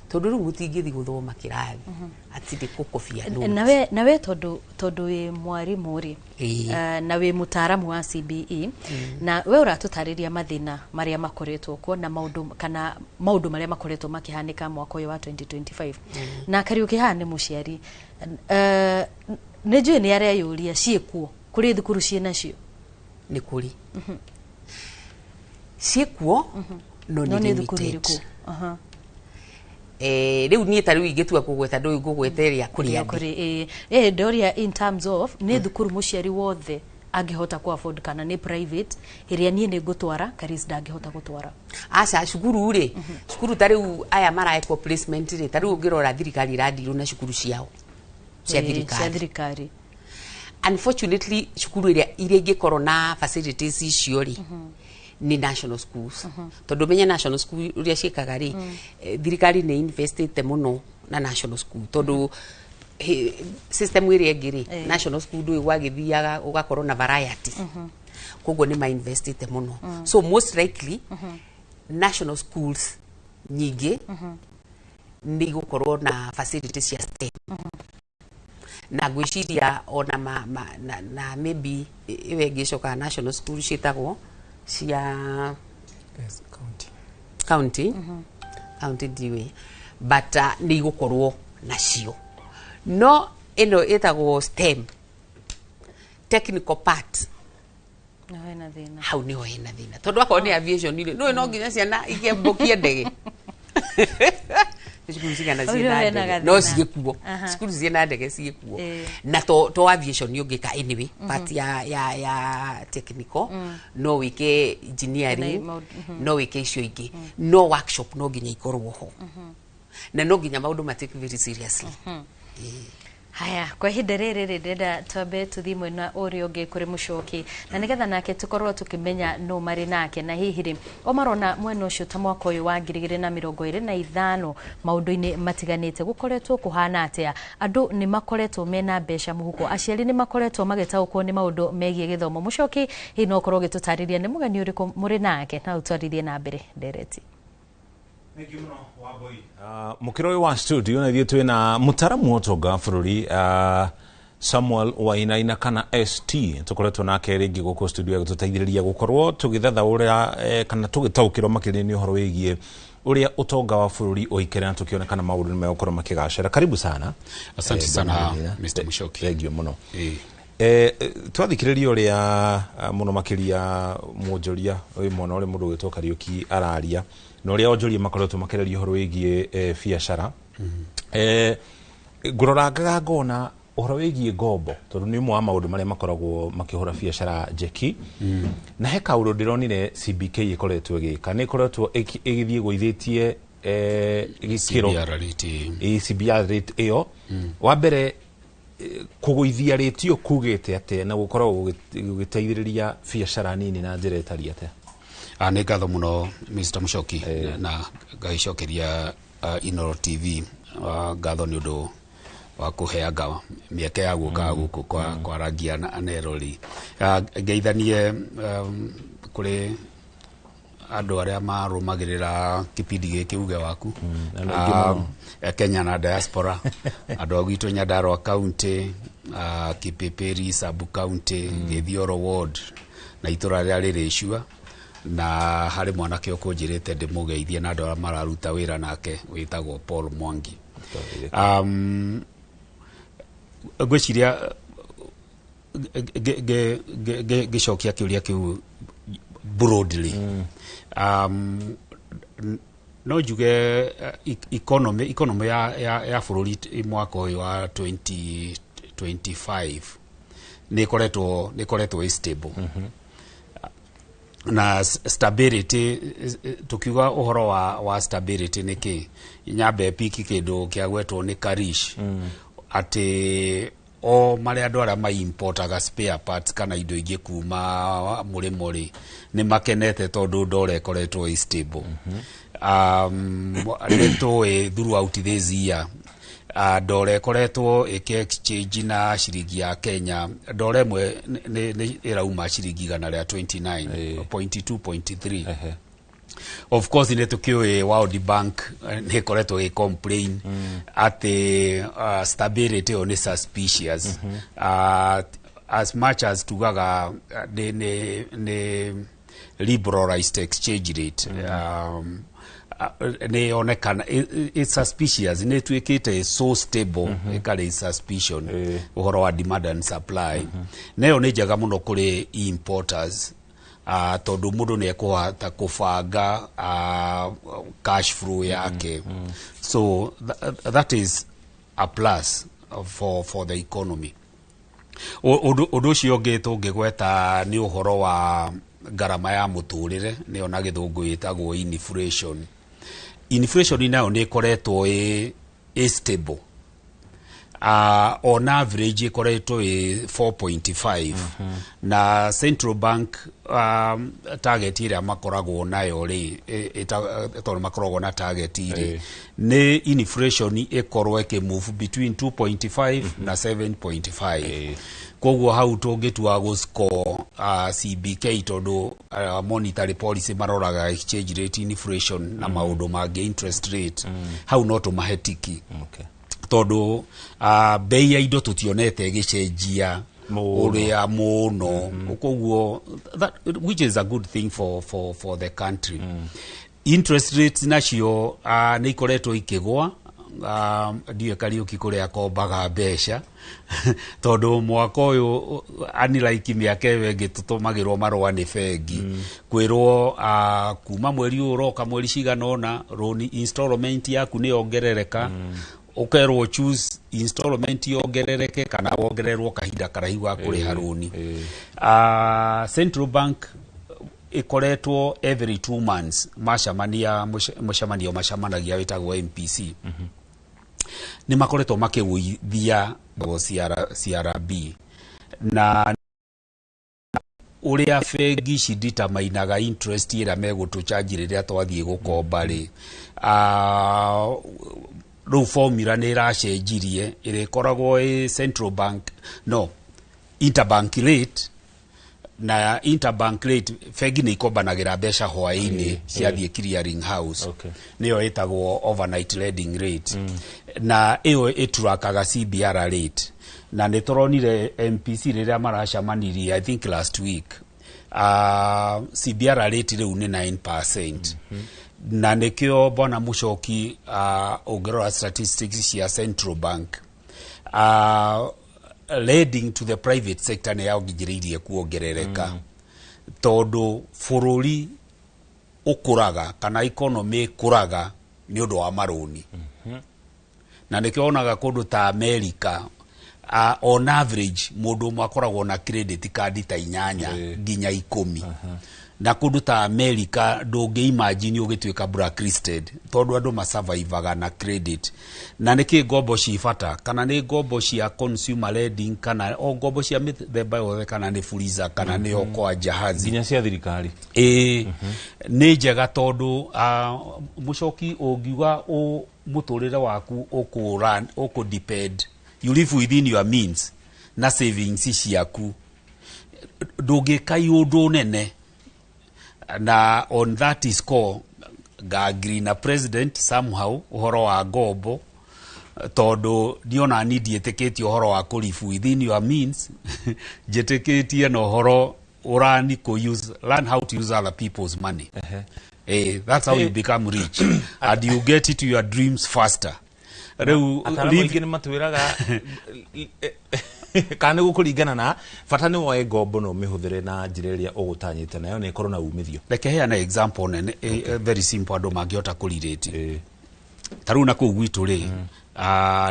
Tondũ rĩu mũtingĩthiĩ gũthoma kĩrathi atĩ nĩ kũkobia notes. Nawe tondu wi mwarimu ri, na wi mutaaramu wa CBE, na we ũratũtarĩria mathĩna marĩa makoretwo kuo na maũndũ kana maũndũ marĩa makoretwo makĩhanĩka mwaka ũyũ wa 2025, na Kariũki haha nĩ mũciari, nĩ njũĩ nĩ areyũria ciĩkuo kũrĩ thukuru ciĩnacio. Nĩ kũrĩ ciĩkuo, no no nĩ nĩ thukuru limited. ĩrĩkũ? Aha. Rĩu niĩ ta rĩu ingĩtua kũgweta ndũĩ ngũgweta ĩrĩa kũrĩa ndĩ. Kũrĩ ĩ ndoria in terms of nĩ thukuru mũciari wothe angĩhota ku afford kana nĩ private ĩrĩa niĩ nĩ ngũtwara Karis ndangĩhota gũtwara? Aca, cukuru rĩ, cukuru ta rĩu aya maraekwo placement rĩ, ta rĩu ũngĩrora thirikari ĩrandirwo na cukuru ciao cia Ĩ, cia thirikari. Thirikari. Unfortunately, cukuru ĩrĩa iria ingĩkorwo na facilities icio rĩ nĩ national schools, tondũ menye national school ũrĩa ciĩkaga rĩ, thirikari nĩ investĩte mũno na national school, tondũ system ĩrĩa ĩngĩ rĩ, national school ndũĩ gwagĩthiaga ũgakorwo na variety, koguo nĩ mainvestĩte mũno. So most likely national schools nyingĩ nĩ igũkorwo na facilities cia STEM, na ngwĩciria ona na maybe ĩyo ĩngĩ ĩcokaga national school ciĩtagwo cia Yes, county. County ndiũĩ, but nĩ igũkorwo nacio, no ĩno ĩtagwo STEM technical part, no hena thĩna. Hau niho hena thĩna, tondũ akorwo nĩ aviation rĩ, nĩũĩ no nginya ciana ikĩambũkie ndege. Nĩ cukuru cigana Hau ciĩna nĩho hena ndege? No gathĩna. ciĩkuo. Cukuru ciĩna ndege ciĩkuo. Na to aviation ũngĩka anyway, part ya technical, no wĩke engineering, Na no wĩke icio ingĩ, no workshop no nginya ikorwo ho, na no nginya maũndũ ma take very seriously. Haya, kwa ihinda rĩrĩ rĩ, ndĩrenda twambe tũthiĩ mwena ũrĩa ũngĩ kũrĩ Mũcoki, na nĩgetha nake tũkorwo tũkĩmenya no marĩ nake, na hihi rĩ o marona mwena ũcio ta mwaka ũyũ wa 2025 maũndũ-inĩ matiganĩte gũkoretwo kũhana atĩa? Andũ nĩ makoretwo mena mbeca mũhuko? Aciari nĩ makoretwo magĩtaũkwo nĩ maũndũ megiĩ gĩthomo? Mũcoki, hihi no ũkorwo ũgĩtũtarĩria nĩ mũgeni ũrĩkũ mũrĩ nake na ũtwarithie na mbere ndereti? Mũkĩra ũyũ wa studio na ithuĩ twĩna mũtaramu wa ũtonga wa bũrũri, Samuel Wainaina kana ST. Tũkoretwo nake rĩngĩ gũkũ studio agĩtũteithĩrĩria gũkorwo tũgĩthathaũra, kana tũgĩtaũkĩrwo makĩria nĩ ũhoro wĩgiĩ ũrĩa ũtonga wa bũrũri ũikare, na tũkĩona kana maũndũ nĩ megũkorwo makĩgacĩra. Karibu sana. Asante sana, bwana Mr. Mushoki. Thank you mũno. Twathikĩrĩria ũrĩa, mũno makĩria mwonjoria ũyũ mwana ũrĩa mũndũ ũgĩtwo Kariũki araria, na ũrĩa onjoria makoretwo makĩraria ũhoro wĩgiĩ biacara, ngũrorangaga ngona ũhoro wĩgiĩ ngombo, tondũ nĩ ũmwe wa maũndũ marĩa makoragwo makĩhũra biacara njeki, na he kaũndũ ndĩronire CBK ĩkoretwo ĩgĩka, nĩ ĩkoretwo ĩgĩthiĩ ĩgũithĩtie gĩkĩro CBR rate. Ĩ, CBR rate ĩyo. Wa mbere, kũgũithia rate ĩyo kugĩte atĩa, na gũkoragwo gũgĩteithĩrĩria biacara nini na njĩra ĩtariĩ atĩa? Nĩ ngatho mũno, Mr. Mushoki, na ngagĩcokeria Inooro TV ngatho nĩ ũndũ wa kũheanga mĩeke ya gũka gũkũ kwa kwarangia na anerori. Ngeithanie kũrĩ andũ arĩa marũmagĩrĩra kĩbindi gĩkĩ uge waku andũ aingĩ mũno. Kenya na diaspora, andũ a gwitũ Nyandarua County, Kipipiri sub county, Gĩthioro ward na itũra rĩrĩa rĩrĩ Icua, na harĩ mwanake ũkũnjĩrĩte ndĩmũgeithie na andũ arĩa mararuta wĩra nake wĩtagwo Paul Mwangi. Ngwĩciria ngĩcokia kĩũria kĩu broadly, no njuge economy ya bũrũri mwaka ũyũ wa 2025 nĩ ĩkoretwo ĩ stable, na stability, tukiuga ũhoro wa stability nĩ kĩ, nyambe piki kĩndũ kĩagwetwo nĩ Karish, atĩ o marĩa andũ arĩa maimportaga spare parts kana indo ingĩ kuma mũrĩmo rĩ, nĩ makenete tondũ ndora ĩkoretwo ĩ stable. Nĩ tũĩ throughout this year Ndora ĩkoretwo ĩkĩ exchange na ciringi ya Kenya, ndora ĩmwe nĩ ĩrauma ciringi 129.2.3. Of course nĩ tũkĩũĩ World Bank nĩ ĩkoretwo ĩ complain atĩ stability ĩyo nĩ suspicious. As much as tugaga nĩ liberalized exchange rate, nĩ yonekana it's suspicious, nĩ ĩtuĩkĩte so stable ĩkarĩ suspicion ũhoro wa demand and supply. Na ĩyo nĩ njega mũno kũrĩ importers, tondũ mũndũ nĩ ekũhota kũbanga cash flow yake. So that is a plus for the economy. Ũndũ ũcio ũngĩ tũngĩgweta nĩ ũhoro wa ngarama ya mũtũrĩre, nĩyo na gĩthũngũ ĩtagwo inflation. Inflation nayo nĩ ĩkoretwo ĩ stable. On average ĩkoretwo ĩ 4.5, na central bank target ĩrĩa makoragwo nayo rĩ, tondũ makoragwo na target rĩ, nĩ inflation ĩkorwo ĩkĩmove between 2.5 na 7.5. Koguo hau tũngĩtua gũscore CBK, tondũ monetary policy maroraga exchange rate, inflation na maũndũ mangĩ, interest rate, hau no tũmahe tiki, tondũ bei ya indo tũtionete ĩgĩcenjia ũrĩa mũno. Koguo that, which is a good thing for the country. Interest rates nacio nĩ ikoretwo ikĩgwa. Ndiũĩ Kariũki kũrĩa akombaga mbeca, tondũ mwaka ũyũ, unlike mĩaka ĩyo ĩngĩ, tũtũmagĩrwo marũa nĩ bengi kwĩrwo kuma mweri ũyũ ũroka, mweri cigana ũna, loan installment yaku nĩ yongerereka. Ũkerwo choose installment yongerereke kana wongererwo kahinda karaihu ga kũrĩha rũni. Central Bank ĩkoretwo every 2 months macamania mũcemanio macamanagia wĩtagwo MPC, nĩ makoretwo makĩgũithia CRB, na ũrĩa bengi cideterminaga interest ĩrĩa megũtũchanji rĩrĩa twathiĩ gũkomba rĩ, rĩu formula nĩ ĩracenjirie, ĩrĩa ĩkoragwo ĩ central bank, no interbank rate. Na interbank rate, bengi nĩ ikombanagĩra mbeca hwaĩ-inĩ ciathiĩ clearing house, nĩyo ĩtagwo overnight lending rate, na ĩyo ĩturakaga CBR rate. Na nĩ tũronire MPC rĩrĩa maracemanirie, I think last week, CBR rate rĩu nĩ 9%. Na nĩkĩo bwana Mũcoki, ũngĩrora statistics cia central bank, lending to the private sector nĩ yongereirie kuongerereka, tondũ bũrũri ũkũraga kana economy ĩkũraga nĩ ũndũ wa marũni. Na nĩkĩo wonaga kũndũ ta America, on average mũndũ ũmwe akoragwo na credit card ta 8 nginya 10. Na kũndũ ta America ndũngĩ imagine ũgĩtuĩka blacklisted, tondũ andũ masurvivaga na credit. Na nĩkĩ ngombo ci bata, kana nĩ ngombo cia consumer lending, kana o ngombo cia mĩthemba yothe, kana nĩ Fuliza, kana nĩ Okoa Jahazi, nginya cia thirikari. Ĩĩ, nĩ njega tondũ mũcoki, ũngiuga mũtũrĩre waku ũkũ ũkũ depend, you live within your means na savings ciaku, ndũngĩka iũndũ nene. Na on that score ngagree na president somehow ũhoro wa ngombo, tondũ ndiona ni ndiĩtĩkĩtie ũhoro wa kũ live within your means. Njĩtĩkĩtie na ũhoro ũrani kũ use, learn how to use other people's money. That's how you become rich and you get to your dreams faster. Rĩu Ataaramu aingĩ nĩ matwĩraga kana nĩ gũkũringana na bata nĩ woe ngombo na ũmĩhũthĩre na njĩra ĩrĩa ũgũtanyĩte nayo na ĩkorwo na umithio. Reke heana example nene, very simple, andũ mangĩhota kũrirĩti. Ta rĩu na kũu gwitũ rĩ,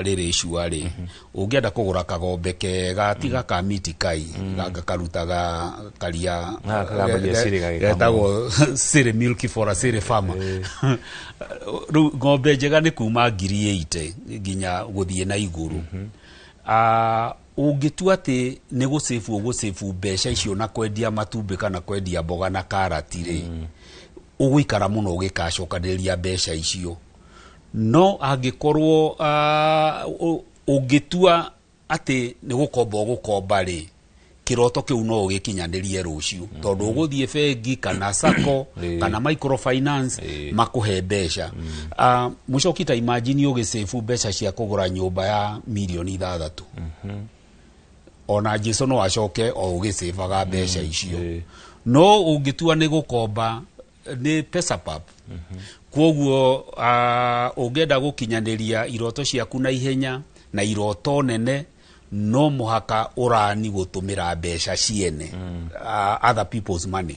rĩrĩ icua rĩ, ũngĩenda kũgũra kagombe kega, tiga ka miti kai gaka karutaga karia Ah, kagambagia cĩrĩ gagĩkamwo. Getagwo cĩrĩ milk for a cĩrĩ farmer. Rĩu ng'ombe njega nĩ kuma 80,000 nginya gũthiĩ na igũrũ. Ũngĩtua atĩ nĩ gũcĩbu ũgũcĩbu mbeca icio na kwendia matumbĩ kana kwendia mboga na karati rĩ, ũgũikara mũno ũgĩkacokanĩrĩria mbeca icio. No angĩkorwo ũngĩtua atĩ nĩ gũkomba ũgũkomba rĩ, kĩroto kĩu no ũgĩkinyanĩrie rũciũ, tondũ ũgũthiĩ bengi kana sacco kana microfinance makũhe mbeca. Mũcoki, ta imagine ũgĩsave mbeca cia kũgũra nyũmba ya mirioni 6. Ona Jesu no acoke o ũgĩsavaga mbeca icio. No ũngĩtua nĩ gũkomba nĩ Pesapap. Kwoguo ũngĩenda gũkinyanĩria iroto ciaku na ihenya na iroto nene, no mũhaka ũrani gũtũmĩra mbeca ciene, other people's money.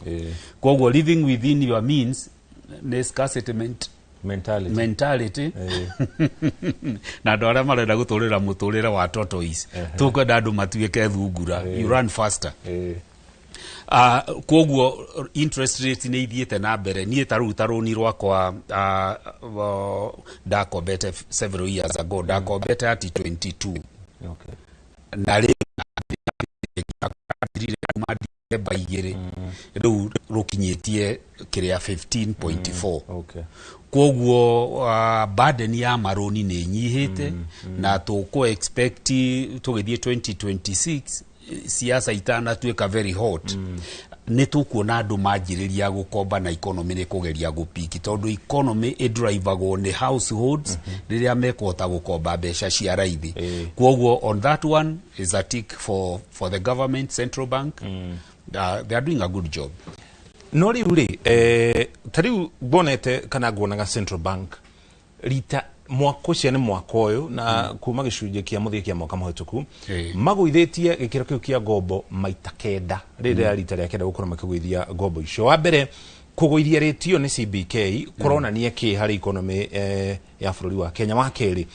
Kwoguo living within your means nĩ scarcity mentality. Mentality. Na andũ arĩa marenda gũtũrĩra mũtũrĩre wa tortoise, tũkwenda andũ matuĩke thungura, you run faster. Kwoguo interest rate nĩ ithiĩte na mbere. Niĩ ta rĩu ta rũni rwakwa ndakombete several years ago, ndakombete ati 22 na rĩu kuma December 2, rĩu rũkinyĩtie kĩrĩa 15.4. Kwoguo burden ya marũni nĩ ĩnyihĩte, na tũkũ expect tũgĩthiĩ 2026, siasa itanatuĩka very hot, nĩ tũkuona andũ manjĩrĩria gũkomba na economy nĩ kũgeria gũpiki, tondũ economy ĩdrivagwo nĩ households rĩrĩa mekũhota gũkomba mbeca cia raithi. Kwoguo on that one is a tick for the government, central bank. They are doing a good job. No rĩu rĩ, ta rĩu nguonete kana nguonaga central bank rita mwaka ũcio nĩ mwaka ũyũ na kuma gĩcunjĩ kĩa mũthia kĩa mwaka mũhĩtũku magũithĩtie gĩkĩro kĩu kĩa ngombo maita kenda. Rĩrĩa rita rĩa kenda gũkorwo makĩgũithia ngombo icio. Wa mbere, kũgũithia rĩti ĩyo nĩ CBK kũronania kĩ harĩ economy ya bũrũri wa Kenya? Wa kerĩ,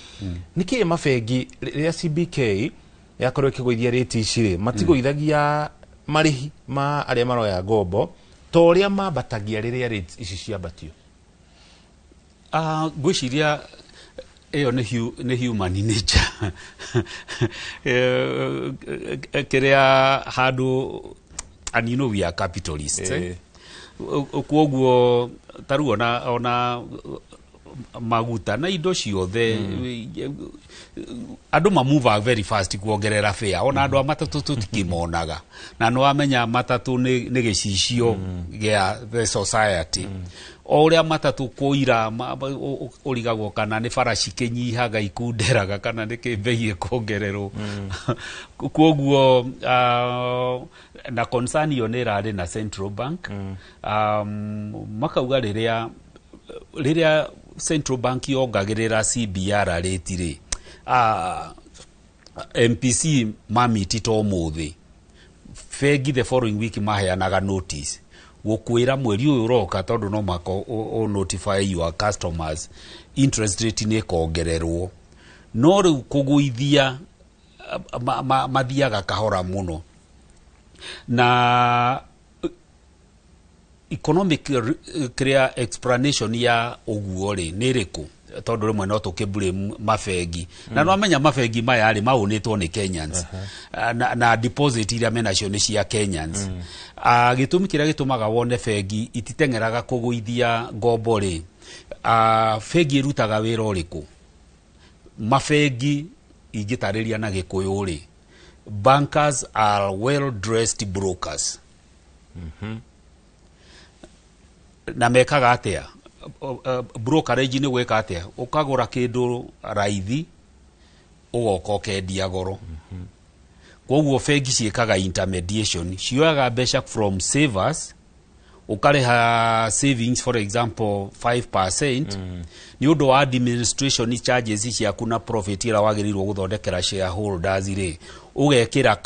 nĩ kĩĩ mabengi rĩrĩa CBK yakorwo ĩkĩgũithia rĩti ici rĩ, matigũithagia marĩhi ma arĩa maroya ngombo ta ũrĩa mambatagia rĩrĩa rates ici ciambatio? Ngwĩciria ĩyo nĩ human nature. Kĩrĩa handũ, and you know we are capitalists, eh? Kwoguo ta rĩu ona maguta na indo ciothe, andũ mamuvaga very fast kuongerera fare. Ona andũ a matatũ tũtikĩmonaga, na nĩ wamenya matatũ nĩ gĩcicio gĩa the society. O ũrĩa matatũ kũira ũrigagwo kana nĩ bara cikĩnyihaga ikunderaga kana nĩ kĩ mbei ĩkongererwo. Kwoguo na concern ĩyo nĩ ĩrarĩ na central bank, makauga rĩrĩa central bank yongagĩrĩra CBR rate rĩ, MPC mamiti to ũmũthĩ, bengi the following week maheanaga notice gũkwĩra mweri ũyũ ũroka, tondũ no mũhaka ũ notify your customers interest rate nĩ ĩkongererwo. No rĩu kũgũithia mathiaga kahora mũno na economic kĩrĩa explanation ya ũguo rĩ nĩ ĩrĩkũ? Tondũ rĩmwe no tũkĩ blame mabengi, na nwamenya mabengi maya rĩ maũnĩtwo nĩ Kenyans, na deposit iria menacio nĩ cia Kenyans. Gĩtũmi kĩrĩa gĩtũmaga wone bengi ititeng'eraga kũgũithia ngombo rĩ, bengi ĩrutaga wĩra ũrĩkũ? Mabengi ingĩtarĩria na Gĩkũyũ rĩ, bankers are well dressed brokers. Na mekaga atĩa? Brokerage nĩ gwĩka atĩa? Ũkagũra kĩndũ raithi, ũgoka ũkendia goro. Koguo bengi ciĩkaga intermediation, cioyaga mbeca from savers, ũkarĩha savings for example 5%, nĩ ũndũ wa administration charges ciaku na profit ĩrĩa wagĩrĩirwo gũthondekera shareholders rĩ, ũgekĩra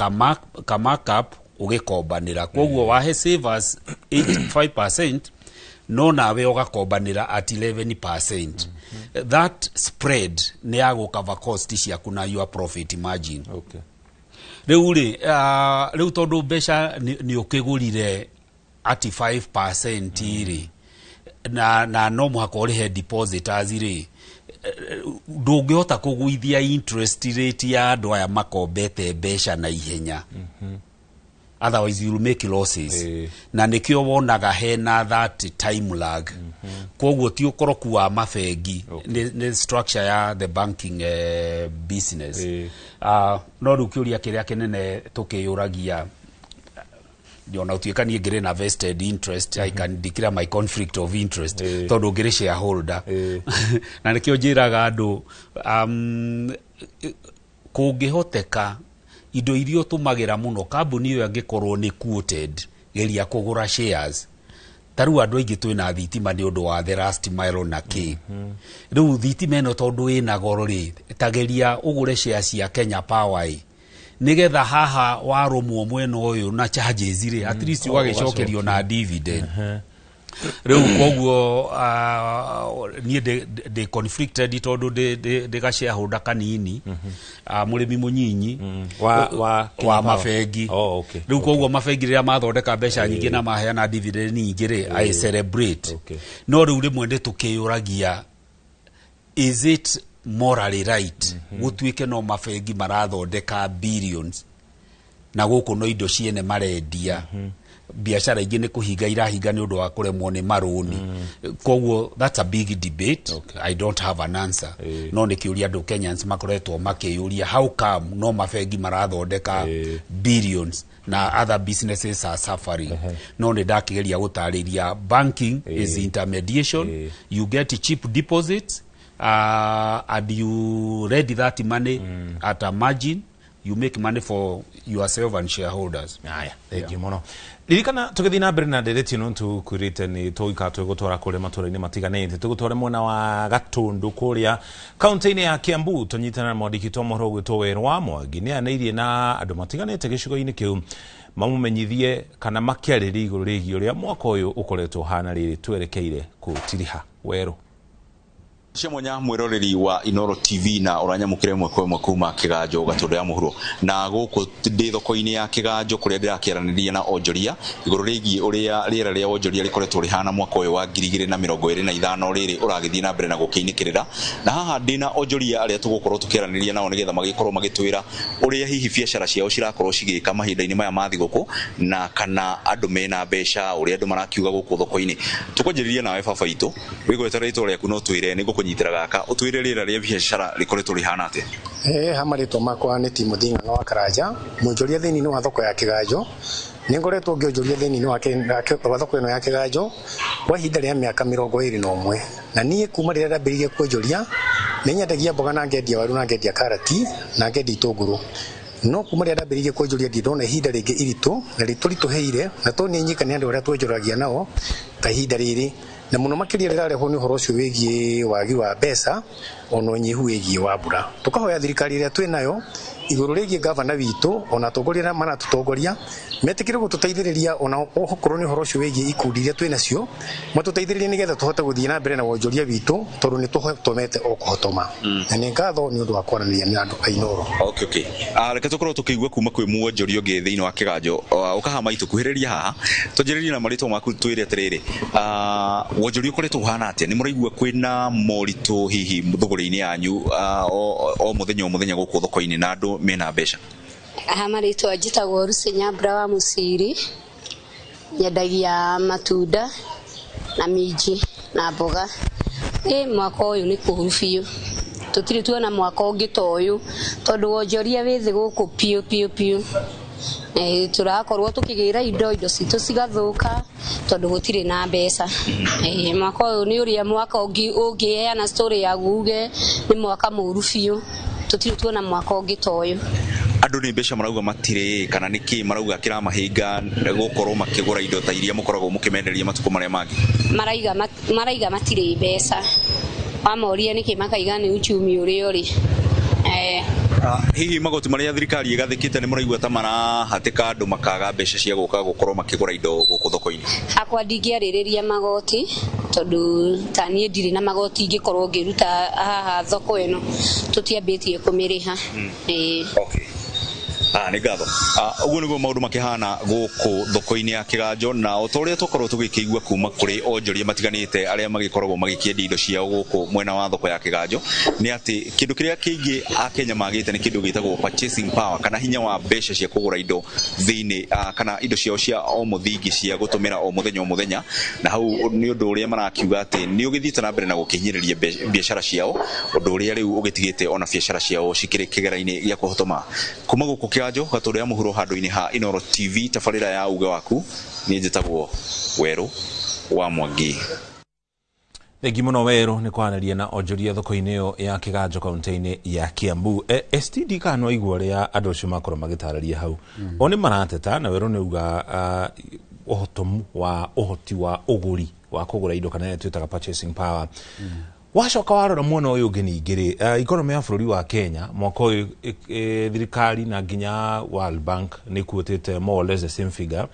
ka markup ũgĩkombanĩra. Koguo wahe savers 5%, no nawe ũgakombanĩra at 11%. That spread nĩ ya gũcover cost ciaku na your profit margin. Rĩu rĩ, rĩu tondũ mbeca nĩ ũkĩgũrire at 5% rĩ, na no mũhaka ũrĩhe depositors rĩ, ndũngĩhota kũgũithia interest rate ya andũ aya makombete mbeca na ihenya. Otherwise you'll make losses. Na nĩkĩo wonaga hena that time lag. Koguo ti ũkoroku wa mabengi, nĩ structure ya the banking business. No rĩu kĩũria kĩrĩa kĩnene tũkĩyũragia, ona ũtuĩka niĩ ngĩrĩ na vested interest, I can declare my conflict of interest tondũ ngĩrĩ shareholder. Na nĩkĩo njĩraga andũ, kũngĩhoteka indo iria ũtũmagĩra mũno, kambuni ĩyo angĩkorwo nĩ quoted, geria kũgũra shares. Ta rĩu andũ aingĩ twĩna thitima nĩ ũndũ wa the last mile na kĩ. Rĩu thitima ĩno tondũ ĩna goro rĩ, tageria ũgũre shares cia Kenya Power ĩ, nĩgetha haha warũmwo mwena ũyũ na charges rĩ, at least ũgagĩcokerio na dividend. Rĩu koguo niĩ ndĩ conflicted tondũ ndĩ ga shareholder kanini, mũrĩmi mũnyinyi wa Kenya wa Power. Mabengi. Oh, okay. Rĩu koguo mabengi rĩrĩa mathondeka mbeca nyingĩ na maheana dividend nyingĩ rĩ, I celebrate. No rĩu rĩmwe nĩ tũkĩyũragia, is it morally right gũtuĩke no mabengi marathondeka billions na gũkũ no indo ciene marendia, biacara ingĩ nĩ kũhinga irahinga nĩ ũndũ wa kũremwo nĩ marũni? Koguo that's a big debate. I don't have an answer, no nĩ kĩũria andũ Kenyans makoretwo makĩyũria, how come no mabengi marathondeka billions na other businesses are suffering? No nĩ ndakĩgeria gũtarĩria, banking is intermediation. You get cheap deposits and you ready that money at a margin. You make money for yourself and shareholders. Aya, thengiũ mũno. Ririkana tũgĩthiĩ na mbere na ndereti ĩno, tũkwĩrĩte nĩ tũgĩka tũgũtwara kũrĩa matũra-inĩ matiganĩte, tũgũtware mwena wa Gatũndũ kũrĩa kaunti-inĩ ya Kiambu, tũnyitana na mwandĩki witũ wa mohoro ũgwĩtwo Werũ wa Mwangi. Nĩ anĩirie na andũ matiganĩte gĩcigo-inĩ kĩu mamũmenyithie kana makĩarĩrie igũrũ rĩgiĩ ũrĩa mwaka ũyũ ũkoretwo ũhana rĩrĩ twerekeire kũtiriha. Werũ. Cia mwanya mwiroreri wa Inoro TV na ũranyamũkĩra ĩmwe kwa ĩmwe kuma Kĩganjo Gatũndũ ya mũhuro, na gũkũ ndĩ thoko-inĩ ya Kĩganjo kũrĩa ndĩrakĩaranĩria na onjoria igũrũ rĩgiĩ ũrĩa rĩera rĩa wonjoria rĩkoretwo rĩhana mwaka ũyũ wa 2025 rĩrĩ ũragĩthiĩ na mbere na gũkĩinĩkĩrĩra. Na haha ndĩna onjoria arĩa tũgũkorwo tũkĩaranĩria nao nĩgetha magĩkorwo magĩtwĩra ũrĩa hihi biacara ciao cirakorwo cigĩka mahinda-inĩ maya ma thigũkũ, na kana andũ mena mbeca, ũrĩa andũ marakiuga gũkũ thoko-inĩ. Tũkwanjĩrĩria nawe baba itũ, wĩgweta rĩtwa rĩaku no twĩre nĩ ngũkũnyitĩra gaka, ũtwĩre rĩera rĩa biacara rĩkoretwo rĩhana atĩa? Ha marĩtwa makwa nĩ Timothy Ng'ang'a wa Karanja, mwonjoria thĩinĩ wa thoko ya Kĩganjo. Nĩ ngoretwo ngĩonjoria thĩinĩ wa thoko ĩno ya Kĩganjo kwa ihinda rĩa mĩaka 21, na niĩ kuma rĩrĩa ndambĩrĩirie kuonjoria nĩ nyendagia mboga na ngendia waru na ngendia karati na ngendia itũngũrũ, no kuma rĩrĩa ndambĩrĩirie kuonjoria ndirĩ ndona ihinda rĩngĩ iritũ na rĩtũritũhĩire na to nĩ nyika nĩ andũ arĩa tuonjoragia nao ta ihinda rĩrĩ, na mũno makĩria rĩrarehwo nĩ ũhoro ũcio wĩgiĩ wagi wa mbeca ona ũnyihu wĩgiĩ wa mbura. Tũkahoya thirikari ĩrĩa twĩ nayo igũrũ rĩgiĩ gavana witũ ona atongoria arĩa maratũtongoria metĩkĩre gũtũteithĩrĩria, ona okorwo nĩ ũhoro ũcio wĩgiĩ ikundi iria twĩ nacio, matũteithĩrĩrie nĩgetha tũhote gũthiĩ na mbere na wonjoria witũ, tondũ nĩ tũhotomete o kũhotoma. Na nĩ ngatho nĩ ũndũ wa kwaranĩria na andũ a Inooro. Okay. Reke tũkorwo tũkĩigua kuma kwĩ mwonjoria ũngĩ thĩinĩ wa Kĩganjo. Ũkaha maitũ kuhĩrĩria haha, twanjĩrĩrie na marĩtwa maku, twĩre atĩrĩrĩ, wonjoria ũkoretwo ũhana atĩa? Nĩ mũraigua kwĩna moritũ hihi thũgũrĩ-inĩ yanyu o mũthenya o mũthenya gũkũ thoko-inĩ, na andũ mena mbeca? Aha marĩtwa njĩtagwo Lucy Nyambura wa Mũciri, nyendagia matunda na minji na mboga. Ĩ mwaka ũyũ nĩ kũũru biũ, tũtirĩ tuona mwaka ũngĩ ta ũyũ, tondũ wonjoria wĩ thĩ gũkũ biũ biũ biũ. Tũrakorwo tũkĩgĩra indo citũ cigathũka tondũ gũtirĩ na mbeca. Mwaka ũyũ nĩ ũrĩa mwaka ũngĩheana story yaguo uge nĩ mwaka mũũru biũ, tũtirĩ tuona mwaka ũngĩ ta ũyũ. Andũ nĩ mbeca marauga matirĩ, kana nĩ kĩ marauga kĩramahinga gũkorwo makĩgũra indo ta iria mũkoragwo mũkĩmenderia matukũ marĩa mangĩ? Maraiga matirĩ mbeca, wamoria nĩkĩ makaiga nĩ uchumi ũrĩa ũrĩ. Hihi magoti marĩa thirikari ĩgathĩkĩte nĩ mũraigua ta marahatĩka andũ makaga mbeca cia gũka gũkorwo makĩgũra indo gũkũ thoko-inĩ? Hakwa ndingĩarĩrĩria magoti tondũ ta niĩ ndirĩ na magoti ingĩkorwo ngĩruta haha thoko ĩno, tũtiambĩtie kũmĩrĩha. Okay. Nĩ ngatho. Ũguo nĩguo maũndũ makĩhana gũkũ thoko-inĩ ya Kĩganjo, na o ta ũrĩa twakorwo tũgĩkĩigua kuma kũrĩ onjoria matiganĩte arĩa magĩkoragwo magĩkĩendia indo ciao gũkũ mwena wa thoko ya Kĩganjo, nĩ atĩ kĩndũ kĩrĩa kĩingĩ Akenya magĩte nĩ kĩndũ gĩtagwo purchasing power, kana hinya wa mbeca cia kũgũra indo thĩinĩ, kana indo ciao cia o mũthingi cia gũtũmĩra o mũthenya o mũthenya. Na hau nĩ ũndũ ũrĩa marakiuga atĩ nĩ ũgĩthiĩte na mbere na gũkĩhinyĩrĩria biacara ciao, ũndũ ũrĩa rĩu ũgĩtigĩte ona biacara ciao cikĩrĩ kĩgera-inĩ gĩa kũhotoma. Kuma gũkũ Kĩganjo, Gatũndũ ya Mũhuro, handũ-inĩ ha Inooro TV, tabarĩra ya Uge Waku, niĩ njĩtagwo Werũ wa Mwangi. Thengi mũno Werũ nĩ kwaranĩria na onjoria thoko-inĩ ĩyo ya Kĩganjo kaunti-inĩ ya Kiambu. STD kana no igua ũrĩa andũ acio makorwo magĩtarĩria hau, o nĩ marateta na Werũ nĩ uga ũhotomu wa ũhoti wa ũgũri wa kũgũra indo, kana ĩrĩa twĩtaga purchasing power. Wacoka warora mwena ũyũ ũngĩ ningĩ rĩ, economy ya bũrũri wa Kenya mwaka ũyũ, thirikari na nginya World Bank nĩ kuotĩte more or less the same figure,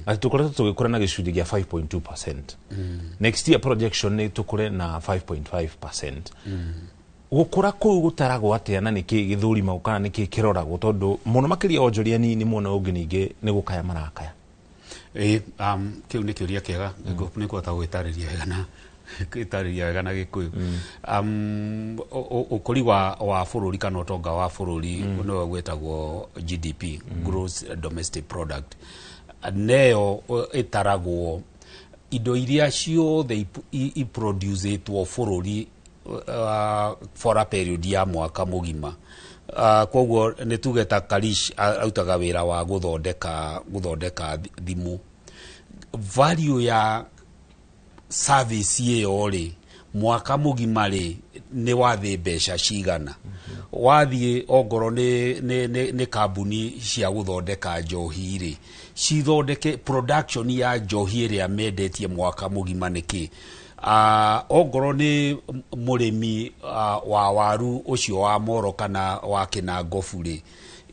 atĩ tũkoretwo tũgĩkũra na gĩcunjĩ gĩa 5.2%. Next year projection nĩ tũkũre na 5.5%. Gũkũra kũu gũtaragwo atĩa, na nĩkĩ gĩthũrimagwo kana nĩkĩ kĩroragwo? Tondũ mũno makĩria onjoria nini mwena ũyũ ũngĩ ningĩ nĩ gũkaya marakaya. Ĩ, kĩu nĩ kĩũria kĩega. Nĩ kũhota gũgĩtarĩria wega na gĩtarĩria wega na Gĩkũyũ. Ũkũri wa bũrũri kana ũtonga wa bũrũri nĩwe gwĩtagwo GDP, gross domestic product, neyo ĩtaragwo indo iria ciothe iproducĩtwo bũrũri for a period ya mwaka mũgima. Koguo nĩ tuge ta Karish arutaga wĩra wa gũthondeka thimũ, value ya service ĩyo rĩ, mwaka mũgima rĩ, nĩ wathĩ mbeca cigana. Wathiĩ ongorwo nĩ kambuni cia gũthondeka njohi rĩ, cithondeke production ya njohi ĩrĩa mendetie mwaka mũgima nĩ kĩ. Ongorwo nĩ mũrĩmi wa waru ũcio wa Moro kana wa Kĩnangobu rĩ,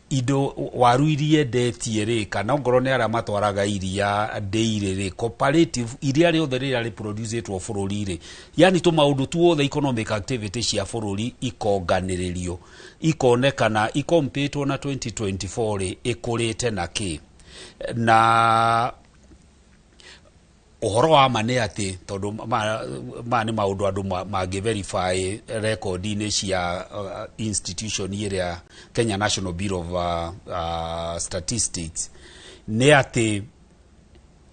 indo waru iria endetie rĩ, kana ongorwo nĩ arĩa matwaraga iria ndĩirĩ rĩ, cooperative iria rĩothe rĩrĩa rĩproducĩtwo bũrũri rĩ, yani tũmaũndũ tuothe economic activity cia bũrũri ikonganĩrĩrio, ikonekana ikompĩtwo na 2024 rĩ, ĩkũrĩte na kĩ. Na ũhoro wa ma nĩ atĩ tondũ ma nĩ maũndũ andũ mangĩ verify rekondi-inĩ cia institution ĩrĩa Kenya National Bureau of Statistics, nĩ atĩ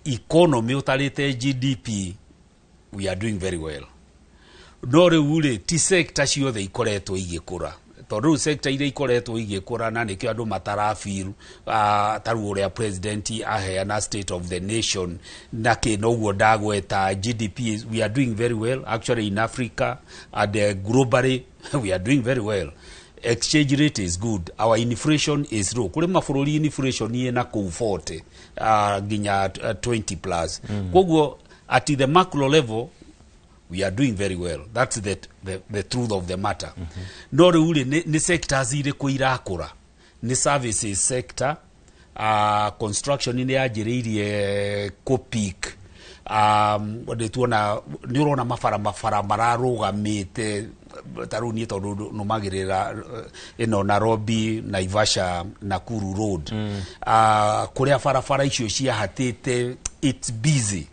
economy ũtarĩte GDP, we are doing very well. No rĩu rĩ, ti sector ciothe ikoretwo igĩkũra, tondũ rĩu sector iria ikoretwo igĩkũra, na nĩkĩo andũ matarafeel ta rĩu ũrĩa president aheana state of the nation na kĩ noguo ndagweta GDP we are doing very well actually in Africa and globally we are doing very well. Exchange rate is good, our inflation is low. Kũrĩ mabũrũri inflation ĩ na kũu 40 nginya 20 plus. Koguo at the macro level we are doing very well. That's the truth of the matter. No rĩu rĩ, nĩ sectors irĩkũ irakũra? Nĩ services sector, construction nĩ yanjĩrĩirie kũpeak. Nĩ tuona, nĩ ũrona mabara mararũgamĩte. Ta rĩu niĩ tondũ nũmagĩrĩra ĩno Nairobi, Naivasha, Nakuru road, kũrĩa barabara icio ciahatĩte, it's busy.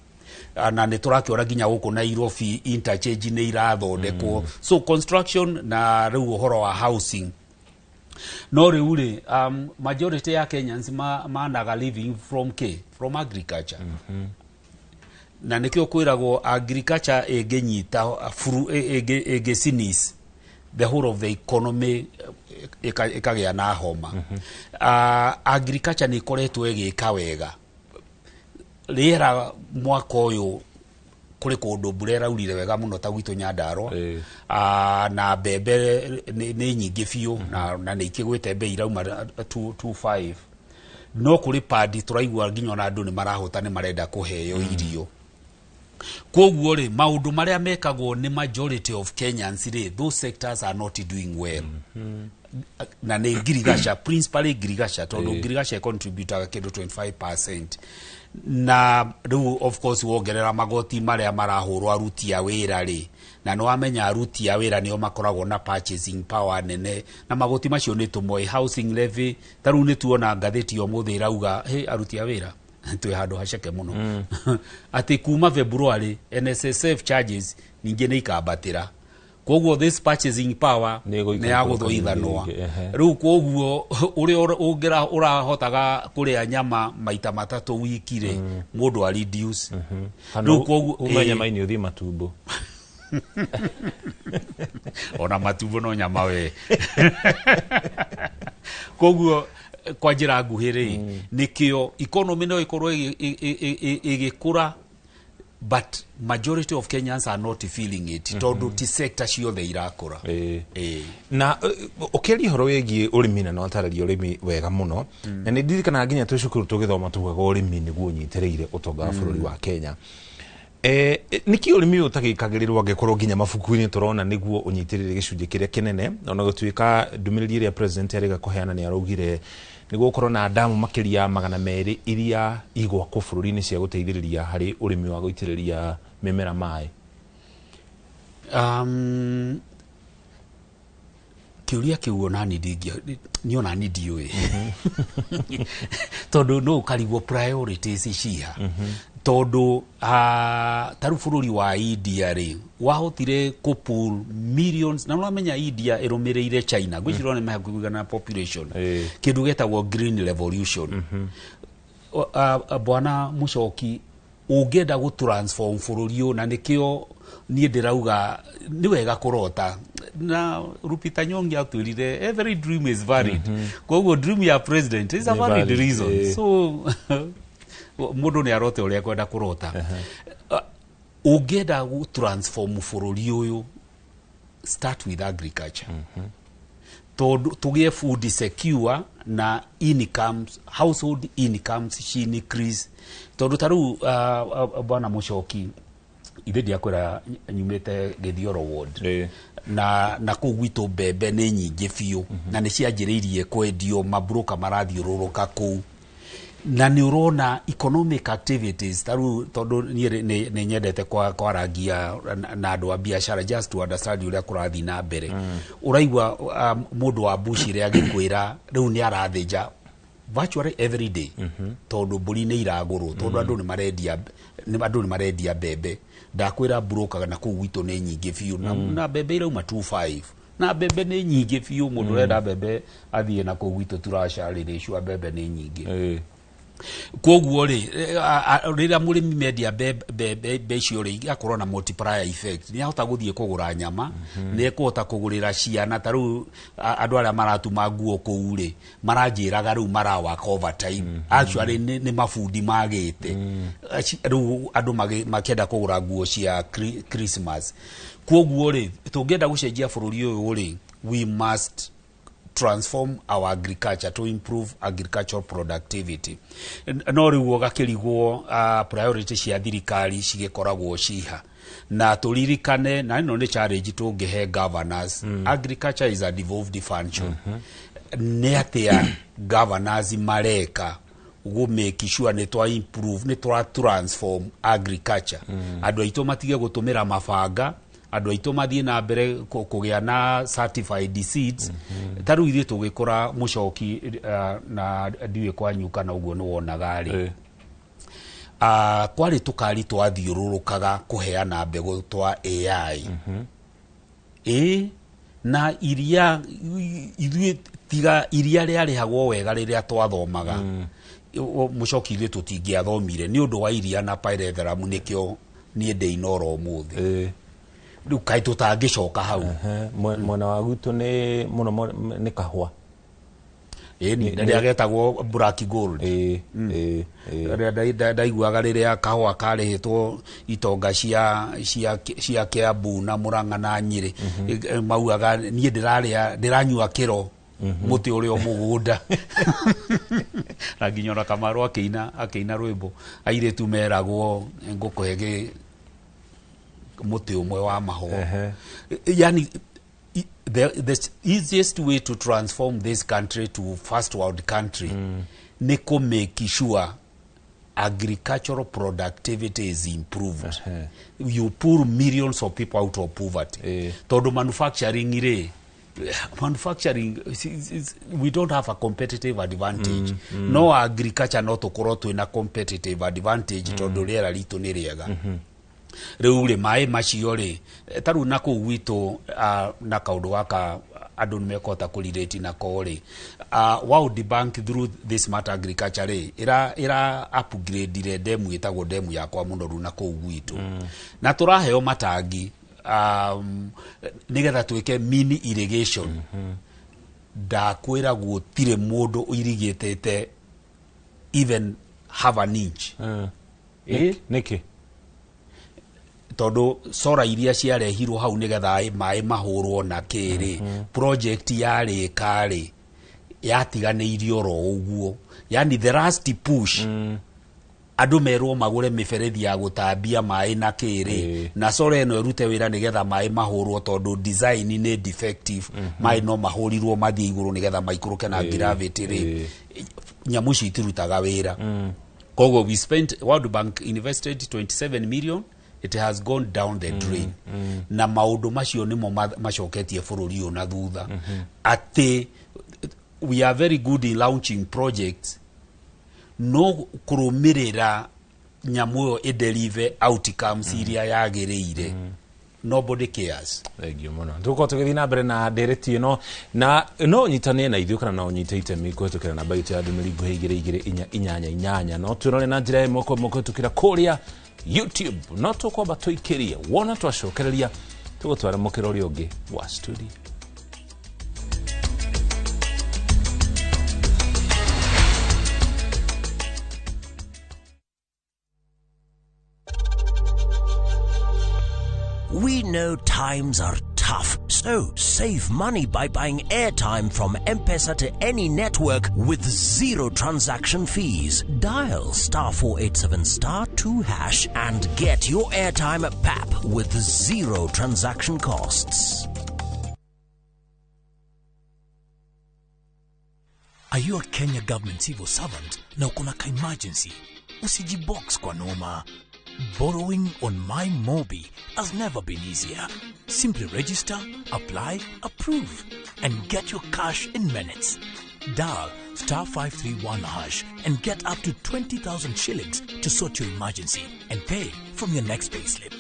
Na nä tå rakĩona nginya gũkũ Nairobi interchange nĩ irathondekwo. So construction na rĩu ũhoro wa housing. No rĩu rĩ, majority ya Kenyans managa living from k from agriculture. Na nĩkĩo kwĩragwo agriculture ĩngĩnyita ĩngĩ sneeze, the whole of the economy ĩkagĩa na homa. Agriculture nĩ ĩkoretwo ĩgĩka wega. Rĩera mwaka ũyũ kũrĩ kũndũ mbura ĩraurire wega mũno ta gwitũ Nyandarua, na mbembe nĩ nyingĩ biũ, na nĩ ikĩgwĩte mbei irauma 2.5, no kũrĩ pandi tũraigua nginya ona andũ nĩ marahũta, nĩ marenda kũheo irio. Koguo rĩ, maũndũ marĩa mekagwo nĩ majority of Kenyans rĩ, those sectors are not doing well. Na nĩ ngirigaca, principally ngirigaca, tondũ ngirigaca ĩcontributaga kĩndũ 25%. Na rĩu of course wongerera magoti marĩa marahũrwo aruti a wĩra rĩ, na nĩ wamenya aruti a wĩra nĩo makoragwo na purchasing power nene, na magoti macio nĩ tũmoĩ, housing levy. Ta rĩu nĩ tuona ngathĩti ya ũmũthĩ ĩrauga hey, aruti a wĩra twĩ handũ haceke mũno, atĩ kuma February NSSF charges ningĩ nĩ ikambatĩra. Koguo this purchasing power nĩ ya gũthũithanwa. Rĩu koguo ũrĩa ũngĩra ũrahotaga kũrĩa nyama maita 3 wiki rĩ, mũndũ a reduce. Rĩu koguo uma nyama-inĩ ũthiĩ matumbo. Ona matumbo no nyama we. Koguo kwa njĩra nguhĩ rĩ, nĩkĩo economy no ĩkorwo ĩgĩkũra, but majority of Kenyans are not feeling it, tondũ ti sector ciothe irakũra. Na ũkĩaria ũhoro wĩgiĩ ũrĩmi, na no atarĩria ũrĩmi wega mũno, na nĩ ndirikanaga nginya twĩ cukuru tũgĩthoma tugaga ũrĩmi nĩguo ũnyitĩrĩire ũtonga wa bũrũri wa Kenya. Nĩkĩ ũrĩmi ũyũ ũtagĩkagĩrĩrwo angĩkorwo nginya mabuku-inĩ tũrona nĩguo ũnyitĩrĩire gĩcunjĩ kĩrĩa kĩnene, ona gũtuĩka ndũmĩrĩri ĩrĩa president arĩga kũheana nĩ araugire nĩguo gũkorwo na ndamu makĩria 200 iria igwakwo bũrũri-inĩ cia gũteithĩrĩria harĩ ũrĩmi wa gũitĩrĩria mĩmera maĩ? Kĩũria kĩu onani niĩ onani ndiũĩ, tondũ no ũkarigwo priorities ciha, tondũ ta rĩu bũrũri wa India rĩ, wahotire kũ pull millions, na ũramenya India ĩrũmĩrĩire China, ngwĩciria nĩ mahakuhĩ kũigana population, kĩndũ gĩtagwo green revolution. Bwana Mũcoki, ũngĩenda gũ transform bũrũri ũyũ, na nĩkĩo niĩ ndĩrauga nĩ wega kũrota, na Lupita Nyong'o atwĩrire every dream is valid. Koguo dream ya president is a valid reason. So mũndũ nĩ arote ũrĩa ekwenda kũrota. Ũngĩenda gũ transform bũrũri ũyũ, start with agriculture, tondũ tũgĩe food secure na incomes, household incomes ci increase. Tondũ ta rĩu bwana Mũcoki, ithe ndiakwĩra nyumĩte Gĩthioro ward, na kũu gwitũ mbembe nĩ nyingĩ biũ, na nĩ cianjĩrĩirie kwendio, mabroka marathiũrũrũka kũu, na nĩ ũrona economic activities. Ta rĩu tondũ niĩ nĩ nyendete kwarangia na andũ a biacara just to understand ũrĩa kũrathiĩ na mbere, ũraigua mũndũ wa mbucĩrĩ agĩkwĩra rĩu nĩ arathĩnja virtually every day, tondũ mbũri nĩ iragũrwo, tondũ andũ nĩ marendia, andũ nĩ marendia mbembe. Ndakwĩra broker na kũu gwitũ nĩ nyingĩ biũ, na mbembe irauma 25, na mbembe nĩ nyingĩ biũ. Mũndũ ũrenda mbembe athiĩ na kũu gwitũ tũracarĩrĩcua, mbembe nĩ nyingĩ. Koguo rĩ, rĩrĩa mũrĩmi mendia mbembe icio rĩ, akorwo na multiplier effect, nĩ ahota gũthiĩ kũgũra nyama, nĩ ekũhota kũgũrĩra ciana. Ta rĩu andũ arĩa maratuma nguo kũu rĩ, maranjĩraga rĩu marawaka overtime. Actually nĩ mabundi magĩte rĩu, andũ makĩenda kũgũra nguo cia Christmas. Koguo rĩ, tũngĩenda gũcenjia bũrũri ũyũ rĩ, we must transform our agriculture to improve agricultural productivity. No rĩu ũgakĩrigwo priority cia thirikari cigĩkoragwo ciha. Na tũririkane, na ĩno nĩ challenge tũngĩhe governors, agriculture is a devolved function. Nĩ atĩa governors mareka gũ make sure nĩ twa improve, nĩ twa transform agriculture, andũ aitũ matige gũtũmĩra mabanga, andũ aitũ mathiĩ na mbere kũgĩa na certified seeds? Ta rĩu ithuĩ tũgĩkũra, Mũcoki, na ndiũĩ kwanyu kana ũguo nĩ wonaga rĩ, kwarĩ tũkari twathiũrũrũkaga kũheana mbegũ twa AI. Ĩ na iria, ithuĩ tiga iria rĩarĩhagwo wega rĩrĩa twathomaga, Mũcoki, ithuĩ tũtingĩathomire nĩ ũndũ wa iria na pyrethrum. Nĩkĩo niĩ ndĩ Inoro ũmũthĩ. Rĩu kaĩ tũtangĩcoka hau? Mwena wa gwitũ nĩ mũno nĩ kahũa. Ĩni rĩrĩa getagwo black gold, rĩrĩa ndaiguaga rĩrĩa kahũa karĩhĩtwo itonga cia Kiambu na Murang'a na Nyĩrĩ, maugaga niĩ ndĩrarĩa, ndĩranyua kĩro mũtĩ ũrĩa o mũgũnda. Na nginya ona Kamaru akĩina rwĩmbo, airĩtu meragwo ngũkũhe mũtĩ ũmwe wa mahũa. Yani The easiest way to transform this country to first world country nĩ kũ make sure agricultural productivity is improved. You pull millions of people out of poverty, tondũ manufacturing rĩ, manufacturing we don't have a competitive advantage. No agriculture no tũkorwo twĩna competitive advantage, tondũ rĩera ritũ nĩ rĩega. Rĩu rĩ, maĩ macio rĩ, ta rĩu na kũu gwitũ, na kaũndũ gaka andũ nĩ mekũhota kũrelate nako rĩ, World Bank through the smart agriculture rĩ, ĩra upgrade demu ĩtagwo demu yakwa mũnoru na kũu gwitũ, na tũraheo matangi nĩgetha twĩke mini irrigation. Ndakwĩra gũtirĩ mũndũ irrigĩtĩte even half an inch. Nĩkĩ? Tondũ sora iria ciarehirwo hau nĩgetha maĩ mahũrwo na kĩrĩ, project yarĩka rĩ, yatiganĩirio oro ũguo. Yani the last push, andũ merwo magũre mĩberethi ya gũtambia maĩ na kĩrĩ, na sora ĩno ĩrute wĩra nĩgetha maĩ mahũrwo, tondũ design nĩ defective. Maĩ no mahũrirwo mathiĩ igũrũ nĩgetha maikũrũke na gravity rĩ, nyamũ icio itirutaga wĩra. Koguo we spent, World Bank invested 27 million, it has gone down the drain. Na maũndũ macio nĩmo macoketie bũrũri ũyũ na thutha, atĩ we are very good in launching projects, no kũrũmĩrĩra nyamũ ĩyo ĩdeliver outcomes iria yagĩrĩire, nobody cares. Thengiũ mũno. Tũgũkorwo tũgĩthiĩ na mbere na ndereti ĩno, na no ũnyitane na ithuĩ kana no ũnyite itemi kũhetũkĩra namba itũ ya ndũmĩrĩri nguhĩ 22488. No twĩrore na njĩra ĩmwe kwa ĩmwe kũhetũkĩra kũrĩa YouTube. No tũkwamba tũikĩrie wona twacokereria tũgũtwara mũkĩra ũrĩa ũngĩ wa studio. We know times are tough, so save money by buying airtime from M-Pesa to any network with zero transaction fees. Dial *487*2# and get your airtime at PAP with zero transaction costs. Are you a Kenya government civil servant na uko na ka-emergency? Usijibox kwa noma. Borrowing on MyMobi has never been easier. Simply register, apply, approve, and get your cash in minutes. Dial *531# and get up to 20,000 shillings to sort your emergency and pay from your next payslip.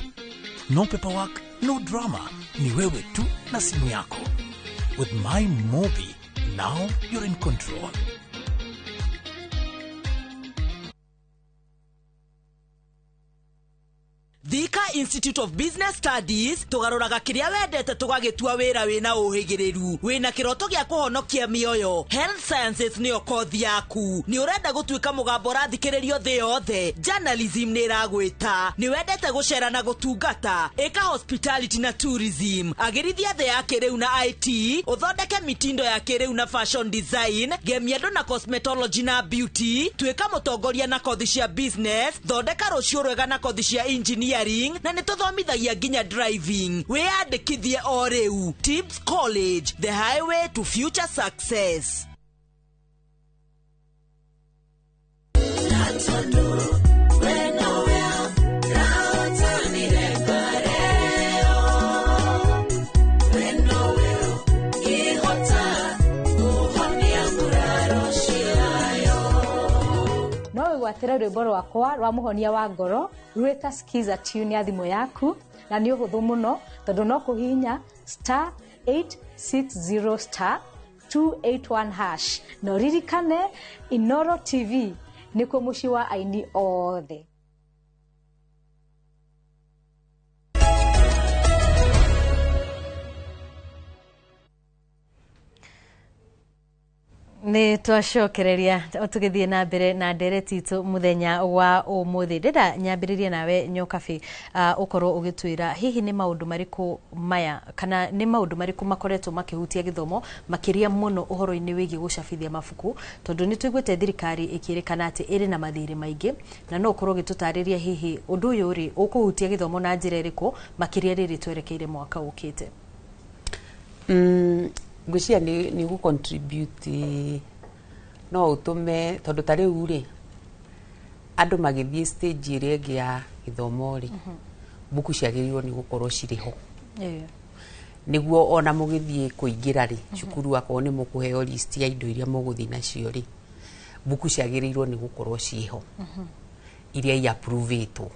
No paperwork, no drama. Ni wewe tu na simu yako. With MyMobi, now you're in control. Thika Institute of Business Studies tugaruraga kiria wendete tugagitua wira wina uhigiriru wina kiroto gia kuhonokia mioyo. Health Sciences niyo kothi yaku. Ni urenda gutuika mugambo urathikiririo thi yothe. Journalism ni iragwita. Ni wendete gucera na gutungata. Ika hospitality na tourism. Agirithia thi ya kiriu na IT. Uthondeke mitindo ya kiriu na fashion design. Gemia andu na cosmetology na beauty. Tuika mutongoria na kothi cia business. Thondeka rucio rwega na kothi cia engineering, na nĩ tũthomithagia nginya driving. Wĩyandĩkithie o rĩu. Tips College, the highway to future success. No wĩgwatĩre rwĩmbo rwakwa rwa mũhonia wa ngoro rwĩta skiza tune ya thimũ yaku, na nĩ ũhũthũ mũno tondũ no kũhihinya *860*281# na ũririkane Inoro TV nĩkuo mũciĩ wa aini othe. Nĩ twacokereria tũgĩthiĩ na mbere na ndereti itũ mũthenya wa ũmũthĩ. Ndĩrenda nyambĩrĩrie nawe Nyokabi, ũkorwo ũgĩtwĩra hihi nĩ maũndũ marĩkũ maya kana nĩ maũndũ marĩkũ makoretwo makĩhutia gĩthomo makĩria mũno ũhoro-inĩ wĩgiĩ gũcabithia mabuku, tondũ nĩ tũiguĩte thirikari ĩkĩrĩkana atĩ ĩrĩ na mathirĩ maingĩ, na no ũkorwo ũgĩtũtarĩria hihi ũndũ ũyũ rĩ ũkũhutia gĩthomo na njĩra ĩrĩkũ makĩria rĩrĩ twerekeire mwaka ũkĩte. Ngwĩciria nĩ gũ contribute, no ũtũme, tondũ ta rĩu rĩ, andũ magĩthiĩ stage ĩrĩa ĩngĩ ya gĩthomo rĩ, mbuku ciagĩrĩirwo nĩ gũkorwo cirĩ ho, nĩguo ona mũgĩthiĩ kũingĩra rĩ cukuru, akorwo nĩ mũkũheo list ya indo iria mũgũthiĩ nacio rĩ, mbuku ciagĩrĩirwo nĩ gũkorwo ciĩho iria i-approvĩtwo.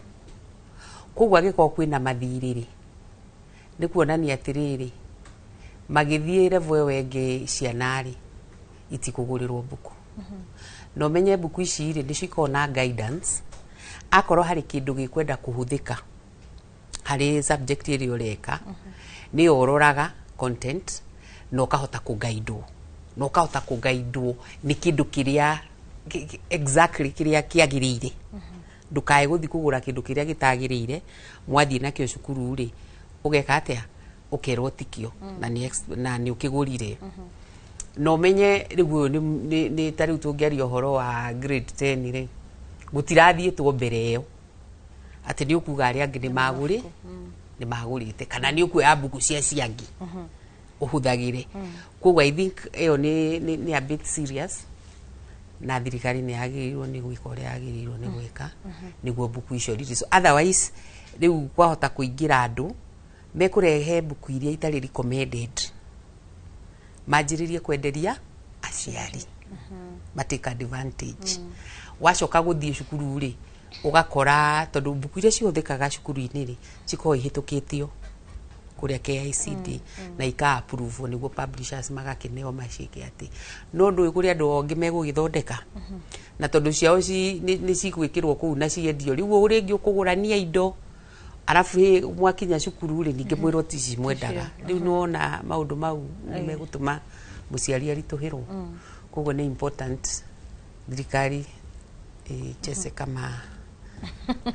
Koguo angĩkorwo kwĩna mathirĩ rĩ, nĩ kuonania atĩrĩrĩ, magĩthiĩ level ĩyo ĩngĩ ciana rĩ itikũgũrĩrwo mbuku. Na ũmenye mbuku ici rĩ, nĩcio ikoragwo na guidance, akorwo harĩ kĩndũ gĩkwenda kũhũthĩka harĩ subject ĩrĩa ũreka, nĩyo ũroraga content na ũkahota kũgaidwo, na ũkahota kũgaidwo nĩ kĩndũ kĩrĩa exactly kĩrĩa kĩagĩrĩire. Ndũkae gũthiĩ kũgũra kĩndũ kĩrĩa gĩtagĩrĩire, mwathiĩ nakĩo cukuru rĩ, ũgeka atĩa? Ũkerwo tikio na nĩ ũkĩgũrire. Na ũmenye rĩu ũyũ nĩ ta rĩu tũngĩaria ũhoro wa grade 10 rĩ, gũtirathiĩtwo mbere ĩyo atĩ nĩ ũkuga arĩa angĩ nĩ magũrĩte, kana nĩ ũkuoya mbuku cia ciangĩ ũhũthagĩre. Koguo I think ĩyo nĩ a bit serious, na thirikari nĩ yagĩrĩirwo nĩ gwĩka ũrĩa yagĩrĩirwo nĩ gwĩka nĩguo mbuku icio release. Otherwise rĩu kwahota kũingĩra andũ mekũrehe mbuku iria itarĩ recommended, manjĩrĩrie kwenderia aciari, matake advantage. Wacoka gũthiĩ cukuru rĩ, ũgakora tondũ mbuku iria cihũthĩkaga cukuru-inĩ rĩ, cikoragwo ihĩtũkĩtio kũrĩa KICD na ika approve nĩguo publishers magakĩneo maciĩke atĩ. No ndũĩ kũrĩ andũ angĩ megũgĩthondeka, na tondũ ciao nĩ cigwĩkĩrwo kũu na ciendio, rĩu rĩngĩ ũkũgũrania indo, arabu mwakinya cukuru rĩ, ningĩ mwĩrwo ti ici mwendaga. Rĩu nĩwona maũndũ mau nĩ megũtũma mũciari aritũhĩrwo. Koguo nĩ important thirikari ĩcheze kama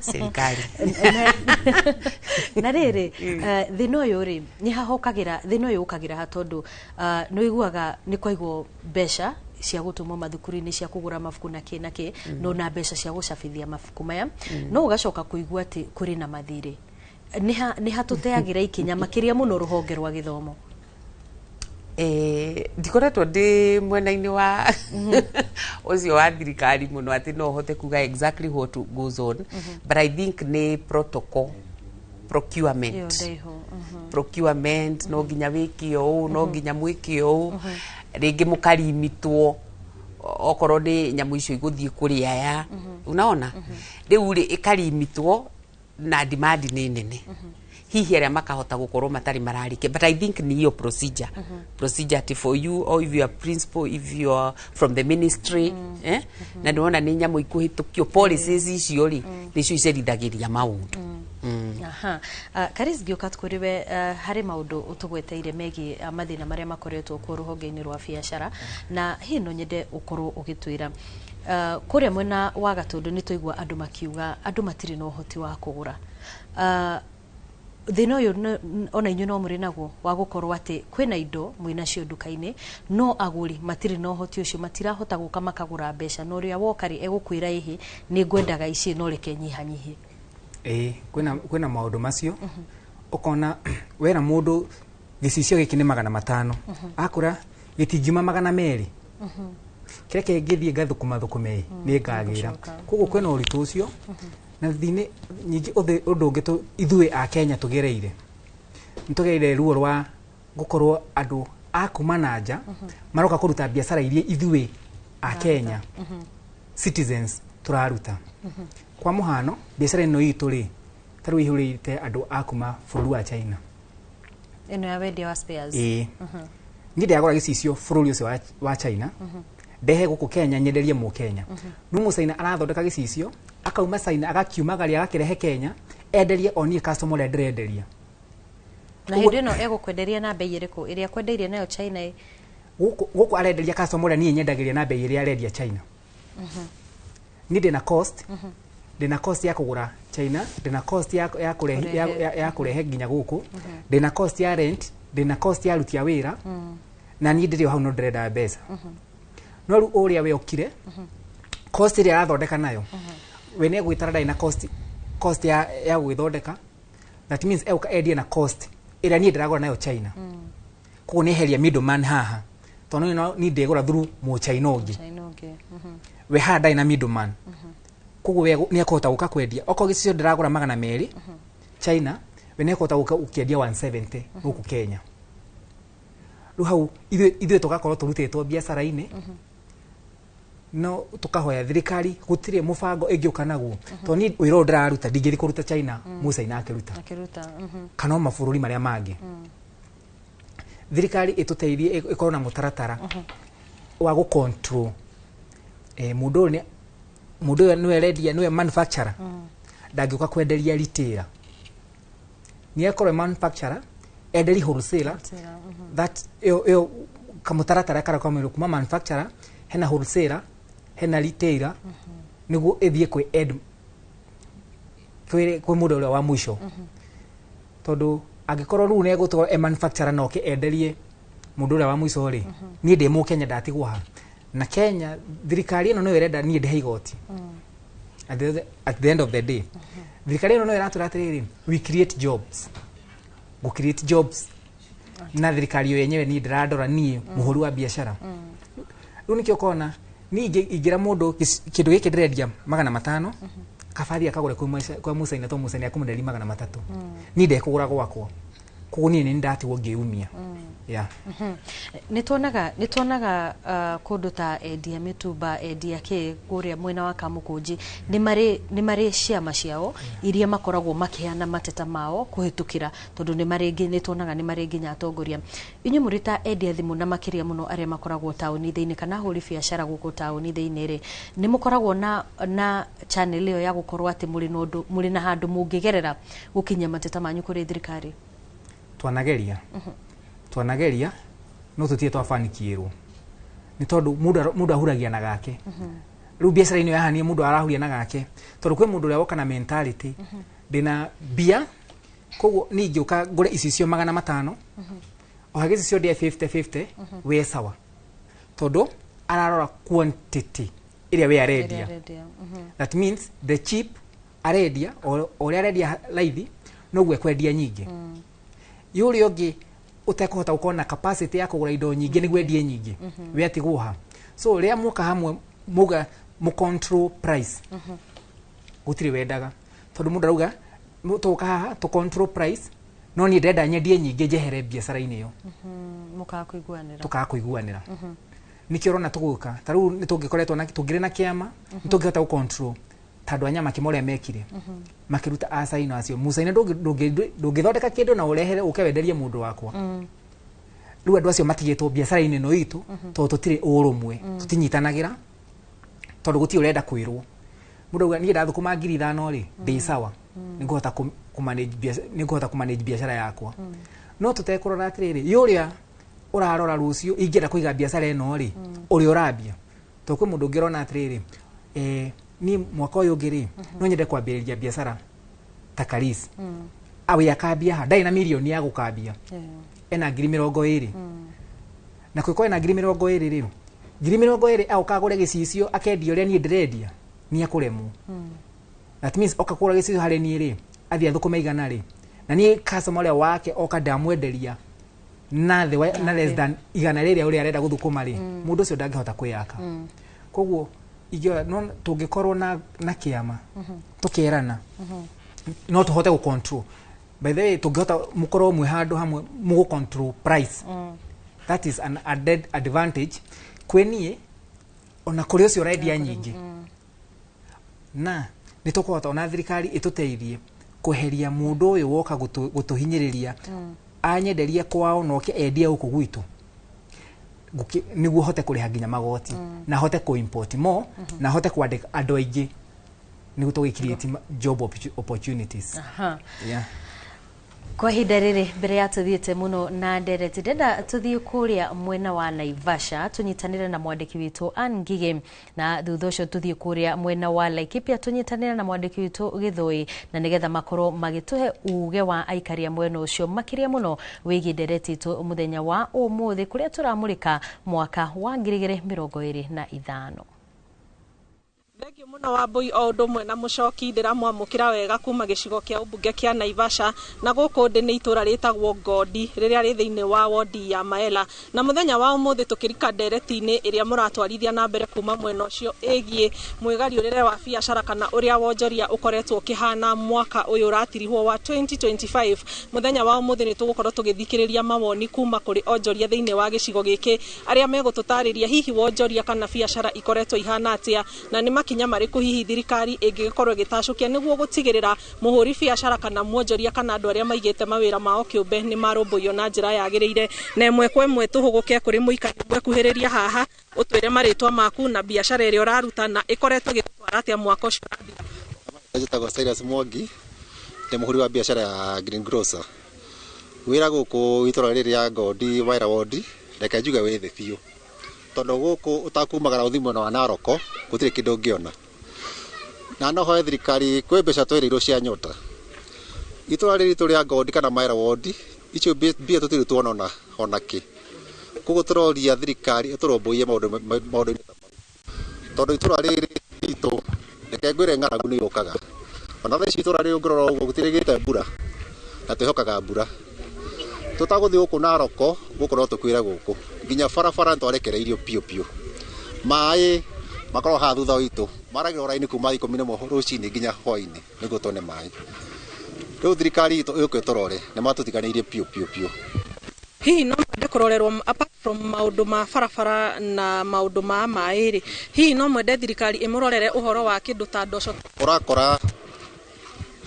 serikali. Na rĩrĩ, thĩna ũyũ rĩ, nĩ hahokagĩra thĩna ũyũ ũkagĩra ha, tondũ nĩ ũiguaga nĩ kwaigwo mbeca cia gũtũmwo mathukuru-inĩ cia kũgũra mabuku na kĩ na kĩ, no na mbeca cia gũcabithia mabuku maya, no ũgacoka kũigua atĩ kũrĩ na mathirĩ. Nĩ ha tũteagĩra ikinya makĩria mũno rũhonge rwa gĩthomo? Ndikoretwo ndĩ mwena-inĩ wa ũcio wa thirikari mũno atĩ no hote kuga exactly what goes on, but I think nĩ protocol, procurement. Ĩyo ndaihu. Procurement, no nginya wĩke ũũ, no nginya mwĩke ũũ, rĩngĩ mũkarimitwo okorwo nĩ nyamũ icio igũthiĩ kũrĩ aya, unaona? Rĩu rĩ, ĩkarimitwo na demand nĩ nene, hihi arĩa makahota gũkorwo matarĩ mararĩkia. But I think ni hiyo procedure ati for you, or if you are principal, if you are from the ministry, eh? Na ndĩrona nĩ nyamũ ikũhĩtũkio, policies icio rĩ, nĩcio icerithagĩria maũndũ. Aha. Karis, ngĩũka kũrĩ we, harĩ maũndũ ũtũgweteire megiĩ mathĩna marĩa makoretwo kuo rũhonge-inĩ rwa biacara, na hihi no nyende ũkorwo ũgĩtwĩra, kũrĩa mwena wa Gatũndũ nĩ twaigua andũ makiuga andũ matirĩ na ũhoti wa kũgũra. Thĩna ũyũ ona inyuĩ no mũrĩ naguo wa gũkorwo atĩ kwĩna indo mwĩnacio nduka-inĩ, no agũri matirĩ na ũhoti ũcio, matirahota gũka makagũra mbeca, na ũrĩa woka rĩ, egũkwĩra, ĩhĩ, nĩ ngwendaga ici, no reke nyihanyihie. Ĩĩ, kwĩna maũndũ macio. Ũkona wera mũndũ gĩcicio gĩkĩ nĩ 500, akũra gĩtingiuma 200, kĩrĩa kĩngĩthiĩ ngathũkũma thũkũme nĩ ngagĩra. Koguo kwĩna ũritũ ũcio. Na thĩinĩ nyingĩ ũndũ ũngĩ ithuĩ a Kenya tũgereire, nĩ tũgereire ruo rwa gũkorwo andũ a kuma na nja maroka kũruta biacara iria ithuĩ a Kenya citizens tũraruta. Kwa mũhano, biacara ĩno itũ rĩ, ta rĩu ĩihũrĩte andũ a kuma bũrũri wa China. Ĩno ya wendia wa spares? Ĩĩ. Niĩ ndĩragũra gĩcicio bũrũri ũcio wa China, ndehe gũkũ Kenya nyenderie mũkenya. No mũcaina arathondeka gĩcicio, akauma China, agakiumagaria, agakĩrehe Kenya, enderie o niĩ customer ũrĩa ndĩrenderia. Na hĩndĩ ĩno egũkwenderia na bei ĩrĩkũ ĩrĩa kwendeirie nayo China ĩ? Gũkũ arenderia customer ũrĩa niĩ nyendagĩria na bei ĩrĩa arendia China. Niĩ ndĩna cost, ndĩna cost ya kũgũra China, ndĩna cost ya kũrehe nginya gũkũ, ndĩna cost ya rent, ndĩna cost ya aruti a wĩra, na niĩ ndĩrĩ o hau no ndĩrenda mbeca. No rĩu ũrĩa we okire, cost ĩrĩa arathondeka nayo, we nĩ egwĩtara ndarĩ na cost ya gwĩthondeka. That means egũka endie na cost ĩrĩa niĩ ndĩragũra nayo China. Koguo nĩ eheria middleman haha, tondũ niĩ ndĩgũra through mũchaina ũngĩ. China ũngĩ. We haha ndarĩ na middleman, koguo we nĩ ekũhota gũka kwendia okorwo gĩcicio ndĩragũra 200 China, we nĩ ekũhota gũka gũkĩendia 170 gũkũ Kenya. Rĩu hau ithuĩ tũgakorwo tũrutĩtwo biacara-inĩ. No tũkahoya thirikari, gũtirĩ mũbango ĩngĩũka naguo, tondũ niĩ wĩra ũyũ ndĩraruta ndingĩthiĩ kũruta China mũcaina akĩruta Akĩruta. Kana o mabũrũri marĩa mangĩ. Thirikari ĩtũteithie, ĩkorwo na mũtaratara wa gũ control mũndũ ũyũ mũndũ ũyũ nĩwe arendia, nĩwe manufacturer, ndangĩũka kwenderia retailer. Nĩ akorwo manufacturer enderi wholesaler. That ĩyo kamũtaratara karĩa kamwĩrwo kuma manufacturer, hena wholesaler, hena retailer, nĩguo ĩthiĩ kwĩ end kwĩ mũndũ ũrĩa wa mũico. Tondũ angĩkorwo rĩu nĩ egũtwarwo e manufacturer na oke enderie mũndũ ũrĩa wa mũico rĩ, niĩ ndĩ mũkenya ndatigwo ha? Na Kenya thirikari ĩno nĩyo ĩrenda niĩ ndĩhe igoti. At the end of the day, thirikari ĩno nĩyo ĩratwĩra atĩrĩrĩ, we create jobs, gũ create jobs na thirikari yo yenyewe niĩ ndĩrandora niĩ mũhũri wa biacara. Rĩu nĩkĩo ũkona niĩ ingĩra mũndũ kĩndũ gĩkĩ ndĩrendia 500, kabathi akagũre kwĩ mũcaina, to mũcaina akũmwenderia 300, niĩ ndekũgũra gwakwa. Koguo niĩ nĩ ndatigwo ngĩumia, yeah. Nĩ tuonaga kũndũ ta endia mĩtumba, endia kĩ kũrĩa mwena wa Kamũkũnji, nĩ marĩ ciama ciao iria makoragwo makĩheana mateta mao kũhĩtũkĩra, tondũ nĩ marĩ nĩ tuonaga nĩ marĩ nginya atongoria. Inyuĩ mũrĩ ta endia thimũ, na makĩria mũno arĩa makoragwo taũni thĩinĩ kana ahũri biacara gũkũ taũni thĩinĩ rĩ, nĩ mũkoragwo na channel ĩyo ya gũkorwo atĩ mũrĩ na ũndũ, mũrĩ na handũ mũngĩgerera gũkinyia mateta manyu kũrĩ thirikari? Twanageria no tũtirĩ twabanikiĩrwo, nĩ tondũ mũndũ ahuragia na gake. Rĩu biacara-inĩ yahanie mũndũ arahuria na gake, tondũ kwĩ mũndũ ũrĩa woka na mentality, ndĩna mbia, koguo niĩ ingĩũka ngũre icicio 500, o gĩcicio ndĩe 50 50, we sawa, tondũ ararora quantity ĩrĩa we arendia. Ĩrĩa arendia. That means the cheap arendia, o ũrĩa arendia raithi noguo ekwendia nyingĩ. Yũrĩa ũngĩ ũtekũhota gũkorwo na capacity ya kũgũra indo nyingĩ nĩguo endie nyingĩ, we atigwo ha. So rĩrĩa muoka hamwe muga mu control price, gũtirĩ wendaga, tondũ mũndũ arauga tũgũka haha tũ control price, no niĩ ndĩrenda nyendie nyingĩ njehere biacara-inĩ ĩyo. Mũkaga kũiguanĩra. Tũkaga kũiguanĩra. Nĩkĩo ũrona tũgũka ta rĩu nĩ tũngĩkoretwo na tũngĩrĩ na kĩama, nĩ tũngĩhota gũ control ta andũ a nyama kĩma ũrĩa mekire, makĩruta acaino acio mucaina. Ndũngĩthondeka kĩndũ na ũrehere ũke wenderie mũndũ wakwa. Rĩu andũ acio matigĩtwo biacara-inĩ ĩno itũ, tondũ tũtirĩ ũrũmwe, tũtinyitanagĩra, tondũ gũtirĩ ũrenda kwĩrwo. Mũndũ auga niĩ ndathũkũma 5,000 rĩ, ndĩ sawa, nĩngũhota kũ manage biacara yakwa, no tũtekũrora atĩrĩrĩ, yũrĩa ũrarora rũciũ ingĩenda kũiga biacara ĩno rĩ, ũrĩa ũrambia. Tondũ kwĩ mũndũ ũngĩ ũrona atĩrĩrĩ, niĩ mwaka ũyũ ũngĩ rĩ, no nyende kwambĩrĩria biacara ta Karis. Awe akambia ha ndarĩ na mirioni ya gũkambia, ena 20,000, na kwĩkorwo ena 20,000 rĩ, 20,000 agoka agũre gĩcicio akendia ũrĩa niĩ ndĩrendia, nĩ ekũremwo. That means oka kũgũra gĩcicio harĩ niĩ rĩ, athiĩ athũkũme 100 rĩ, na niĩ customer ũrĩa wake oka ndamwenderia na thĩ na less than 100 rĩrĩa ũrĩa arenda gũthũkũma rĩ, mũndũ ũcio ndangĩhota kwĩyaka. Koguo ingĩoya no tũngĩkorwo na kĩama, tũkerana, no tũhote gũ control. By the way, tũngĩhota mũkorwo mwĩ handũ hamwe mũgũ control price, that is an added advantage kwĩ niĩ ona kũrĩ ũcio ũrendia nyingĩ, na nĩ tũkũhota ona thirikari ĩtũteithie kweheria mũndũ ũyũ woka gũtũhinyĩrĩria, anyenderie kwao na oke endie gũkũ gwitũ. Nĩguo hote kũrĩha nginya magoti, na hote kũ import more, na hote kwandĩka andũ aingĩ nĩguo tũgĩ create job opportunities. Yeah. Kwa ihinda rĩrĩ, mbere ya tũthiĩte mũno na ndereti, ndenda tũthiĩ kũrĩa mwena wa Naivasha tũnyitanĩre na mwandĩki witũ Ann Ngige, na thutha ũcio tũthiĩ kũrĩa mwena wa Laikipia tũnyitanĩre na mwandĩki witũ Gĩthũi, na nĩgetha makorwo magĩtũhe uge wa aikari a mwena ũcio makĩria mũno wĩgiĩ ndereti itũ mũthenya wa ũmũthĩ, kũrĩa tũramũrĩka mwaka wa 2025. Thengiũ mũno Wambui o ũndũ ũmwe na Mũcoki, ndĩramwamũkĩra wega kuma gĩcigo kĩa ũmbunge kĩa Naivasha, na gũkũ ndĩ nĩ itũra rĩtagwo Ngondi rĩrĩa rĩ thĩinĩ wa wodi ya Maela. Na mũthenya wa ũmũthĩ tũkĩrika ndereti-inĩ ĩrĩa mũratwarithia na mbere kuma mwena ũcio ĩgiĩ mwĩgariũrĩre wa biacara kana ũrĩa wonjoria ũkoretwo ũkĩhana mwaka ũyũ ũratirihwo wa 2025. Mũthenya wa ũmũthĩ nĩ tũgũkorwo tũgĩthikĩrĩria mawoni kuma kũrĩ onjoria thĩinĩ wa gĩcigo gĩkĩ arĩa megũtũtarĩria hihi wonjoria kana biacara ikoretwo ihana atĩa na nĩ makinya marĩkũ hihi thirikari ĩngĩgĩkorwo ĩgĩtacũkia nĩguo gũtigĩrĩra mũhũri biacara kana mwonjoria kana andũ arĩa maigĩte mawĩra mao kĩũmbe nĩ marũmbũiyo na njĩra yagĩrĩire. Na ĩmwe kwa ĩmwe tũhũgũke kũrĩ mũikari ũmwe kuhĩrĩria haha, ũtwĩre marĩtwa maku na biacara ĩrĩa ũraruta na ĩkoretwo ĩgĩgũtwara atĩa mwaka ũcio ũrathira. Njĩtagwo Cyrus Mwangi, ndĩ mũhũri wa biacara ya Green Grocer. Wĩra gũkũ itũra rĩrĩ rĩa Ngondi Waira Ward, reke njuge wĩ thĩ biũ, tondũ gũkũ ũtakumagara ũthiĩ mwena wa Naroko gũtirĩ kĩndũ ũngĩona. Na no hoe thirikari kwĩ mbeca twĩrĩirwo cia nyota. Itũra rĩrĩ ritũ rĩa Ngondi kana Maera Ward, icio mbia tũtirĩ tuona ona kĩ. Koguo tũroria thirikari ĩtũrũmbũiye maũndũ-inĩ ta mau, tondũ itũra rĩrĩ ritũ reke ngwĩre ng'aragu nĩ yũkaga. Ona thaa ici itũra rĩrĩ ũngĩrora ũguo gũtirĩgĩte mbura, na twĩhokaga mbura. Tũtagũthiĩ gũkũ Naroko gũkũ no tũkuĩre gũkũ, nginya barabara nĩtwarekereirio biũ biũ. Maĩ makoragwo haha thutha witũ, maragĩrwo raini kuma 11 rũcinĩ nginya hwainĩ nĩguo tuone maĩ. Rĩu thirikari itũ ĩũke ĩtũrore, nĩ matũtiganĩirie biũ biũ biũ. Hihi no mwende kũrorerwo apart from maũndũ ma barabara na maũndũ ma maĩ rĩ, hihi no mwende thirikari ĩmũrorere ũhoro wa kĩndũ ta ndoco? Ũrakora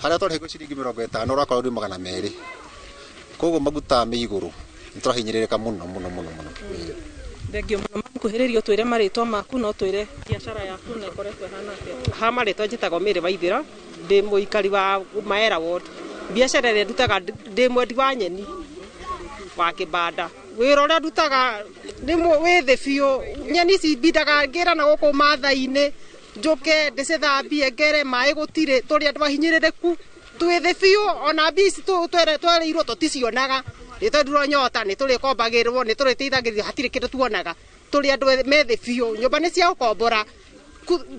harĩa twarĩhagio ciringi 50 ũrakora rĩu 200, koguo maguta me igũrũ, nĩ tũrahinyĩrĩrĩka mũno mũno mũno mũno. Thengiũ mũno makuhĩrĩria, ũtwĩre marĩtwa maku na ũtwĩre biacara yaku na ĩkoretwo ĩhana atĩa. Ha marĩtwa njĩtagwo Mary Waithĩra, ndĩ mũikari wa Maera Ward. Biacara ĩrĩa ndutaga, ndĩ mwendi wa nyeni wa kĩbanda. Wĩra ũrĩa ndutaga nĩ wĩ thĩ biũ. Nyeni ici mbindaga ngĩra na gũkũ mathai-inĩ, njũke ndĩcithambie ngere maĩ gũtirĩ, tũrĩ andũ ahinyĩrĩrĩku, twĩ thĩ biũ. Ona mbia ici twerĩirwo tũticionaga, nĩ twendirwo nyota, nĩ tũrĩkombagĩrwo, nĩ tũrĩteithagĩrĩrio, hatirĩ kĩndũ tuonaga. Tũrĩ andũ me thĩ biũ, nyũmba nĩ cia gũkombora,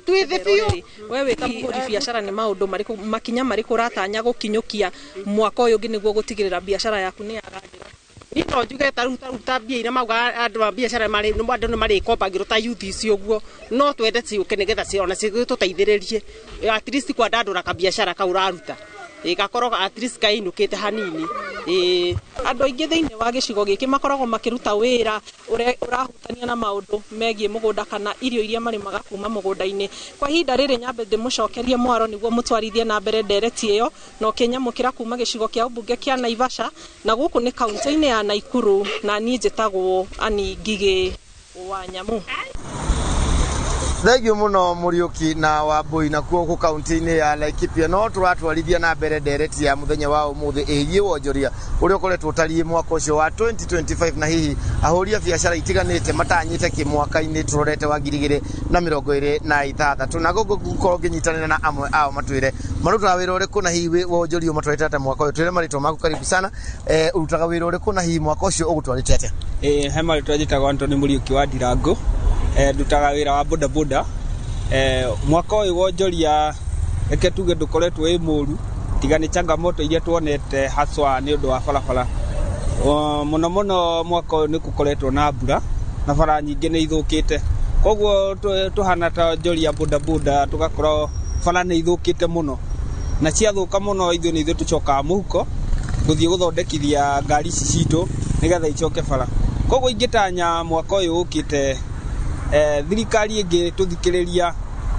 twĩ thĩ biũ. We wĩ ta mũhũri biacara, nĩ maũndũ marĩkũ, makinya marĩkũ ũratanya gũkinyũkia mwaka ũyũ ũngĩ nĩguo gũtigĩrĩra biacara yaku nĩ yagagĩra? Niĩ no njuge ta rĩu ta mbia iria mauga andũ a biacara marĩ andũ nĩ marĩkombagĩrwo ta youth ici ũguo, no twende ciũke nĩgetha ona citũteithĩrĩrie at least kwandandũra kabiacara kau ũraruta, gakorwo at least kainũkĩte hanini, ĩĩ. Andũ aingĩ thĩinĩ wa gĩcigo gĩkĩ makoragwo makĩruta wĩra ũrĩa ũrahutania na maũndũ megiĩ mũgũnda kana irio iria marĩmaga kuma mũgũnda-inĩ. Kwa ihinda rĩrĩ nyambe ndĩmũcokerie mwaro nĩguo mũtwarithie na mbere ndereti ĩyo na ũkĩnyamũkĩra kuma gĩcigo kĩa ũmbunge kĩa Naivasha, na gũkũ nĩ kaunti-inĩ ya Naikuru, na niĩ njĩtagwo Ani Ngigĩ wa Nyamu. Thengiũ mũno Mũriũki na Wambui. Na kuo gũkũ kaunti-inĩ ya Laikipia no tũratwarithia na mbere ndereti ya mũthenya wa ũmũthĩ ĩgiĩ wonjoria ũrĩa ũkoretwo ũtariĩ mwaka ũcio wa 2025, na hihi ahũri a biacara itiganĩte matanyĩte kĩmwaka-inĩ tũrorete wa 2026, na gũkũ gũkorwo ngĩnyitanĩra na amwe ao matwĩre marutaga wĩra ũrĩkũ na hihi wonjoria ũmatwarĩte atĩa mwaka ũyũ. Twĩre marĩtwa maku, karibu sana, ũrutaga wĩra ũrĩkũ na hihi mwaka ũcio ũgũtwarĩte atĩa? Ĩĩ, he marĩtwa njĩtagwo Antony Mũriũki wa Ndirango, ndutaga wĩra wa bodaboda. Mwaka ũyũ wonjoria reke tuge ndũkoretwo wĩ mũru, tiga nĩ changamoto iria tuonete haswa nĩ ũndũ wa barabara. Mũno mũno mwaka ũyũ nĩ gũkoretwo na mbura na bara nyingĩ nĩ ithũkĩte, koguo tũhana ta onjoria bodaboda tũgakorwo bara nĩ ithũkĩte mũno, na ciathũka mũno ithuĩ nĩ ithuĩ tũcokaga mũhuko gũthiĩ gũthondekithia ngari ici citũ nĩgetha icoke bara. Koguo ingĩtanya mwaka ũyũ ũkĩte, thirikari ĩngĩtũthikĩrĩria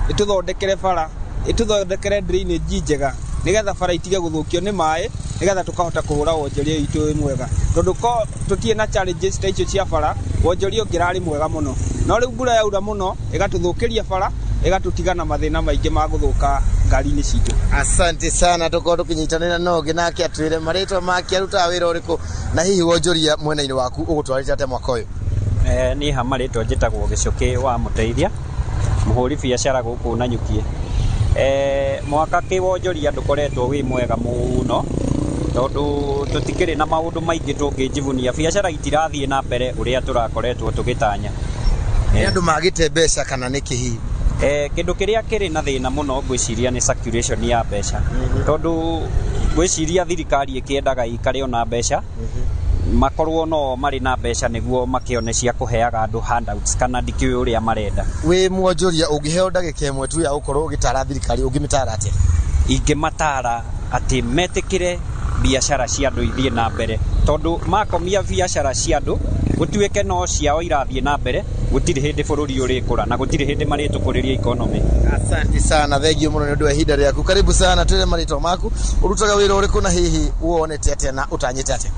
ĩtũthondekere bara, ĩtũthondekere drainage njega nĩgetha bara itige gũthũkio nĩ maĩ, nĩgetha tũkahota kũhũra wonjoria witũ wĩ mwega, tondũ ko tũtirĩ na challenges ta icio cia bara, wonjoria ũngĩrarĩ mwega mũno. No rĩu mbura yaura mũno ĩgatũthũkĩria bara, ĩgatũtiga na mathĩna maingĩ ma gũthũka ngari-inĩ citũ. Asante sana. Tukorwo tukinyitanĩra na ũngĩ nake atwĩre marĩtwa make, arutaga wĩra ũrĩkũ na hihi wonjoria mwena-inĩ waku ũgũtwarĩte atĩa mwaka ũyũ. Niĩ ha marĩtwa njĩtagwo Gĩcũkĩ wa Mũteithia, mũhũri biacara gũkũ Nanyukie. Mwaka kĩwonjoria ndũkoretwo wĩ mwega mũno, tondũ tũtikĩrĩ na maũndũ maingĩ tũngĩjivunia, biacara itirathiĩ na mbere ũrĩa tũrakoretwo tũgĩtanya. Nĩ andũ magĩte mbeca kana nĩkĩ hihi? Kĩndũ kĩrĩa kĩrĩ na thĩna mũno ngwĩciria nĩ circulation ya mbeca, tondũ ngwĩciria thirikari ĩkĩendaga ĩikare ona mbeca, makorwo no marĩ na mbeca nĩguo makĩone cia kũheaga andũ handouts, kana ndikĩũĩ ũrĩa marenda. Wĩ mwonjoria, ũngĩheo ndagĩka 1 tu ya gũkorwo ũgĩtara thirikari, ũngĩmĩtara atĩa? Ingĩmatara atĩ metĩkĩre biacara cia andũ ithiĩ na mbere, tondũ makomia biacara cia andũ gũtuĩke no ciao irathiĩ na mbere, gũtirĩ hĩndĩ bũrũri ũrĩkũra na gũtirĩ hĩndĩ marĩtũkũrĩria economy. Asante sana, thengio mũno nĩ ũndũ wa ihinda rĩaku. Karibu sana, twĩre marĩtwa maku, ũrutaga wĩra ũrĩkũ, na hihi wonete atĩa na ũtanyĩte atĩa?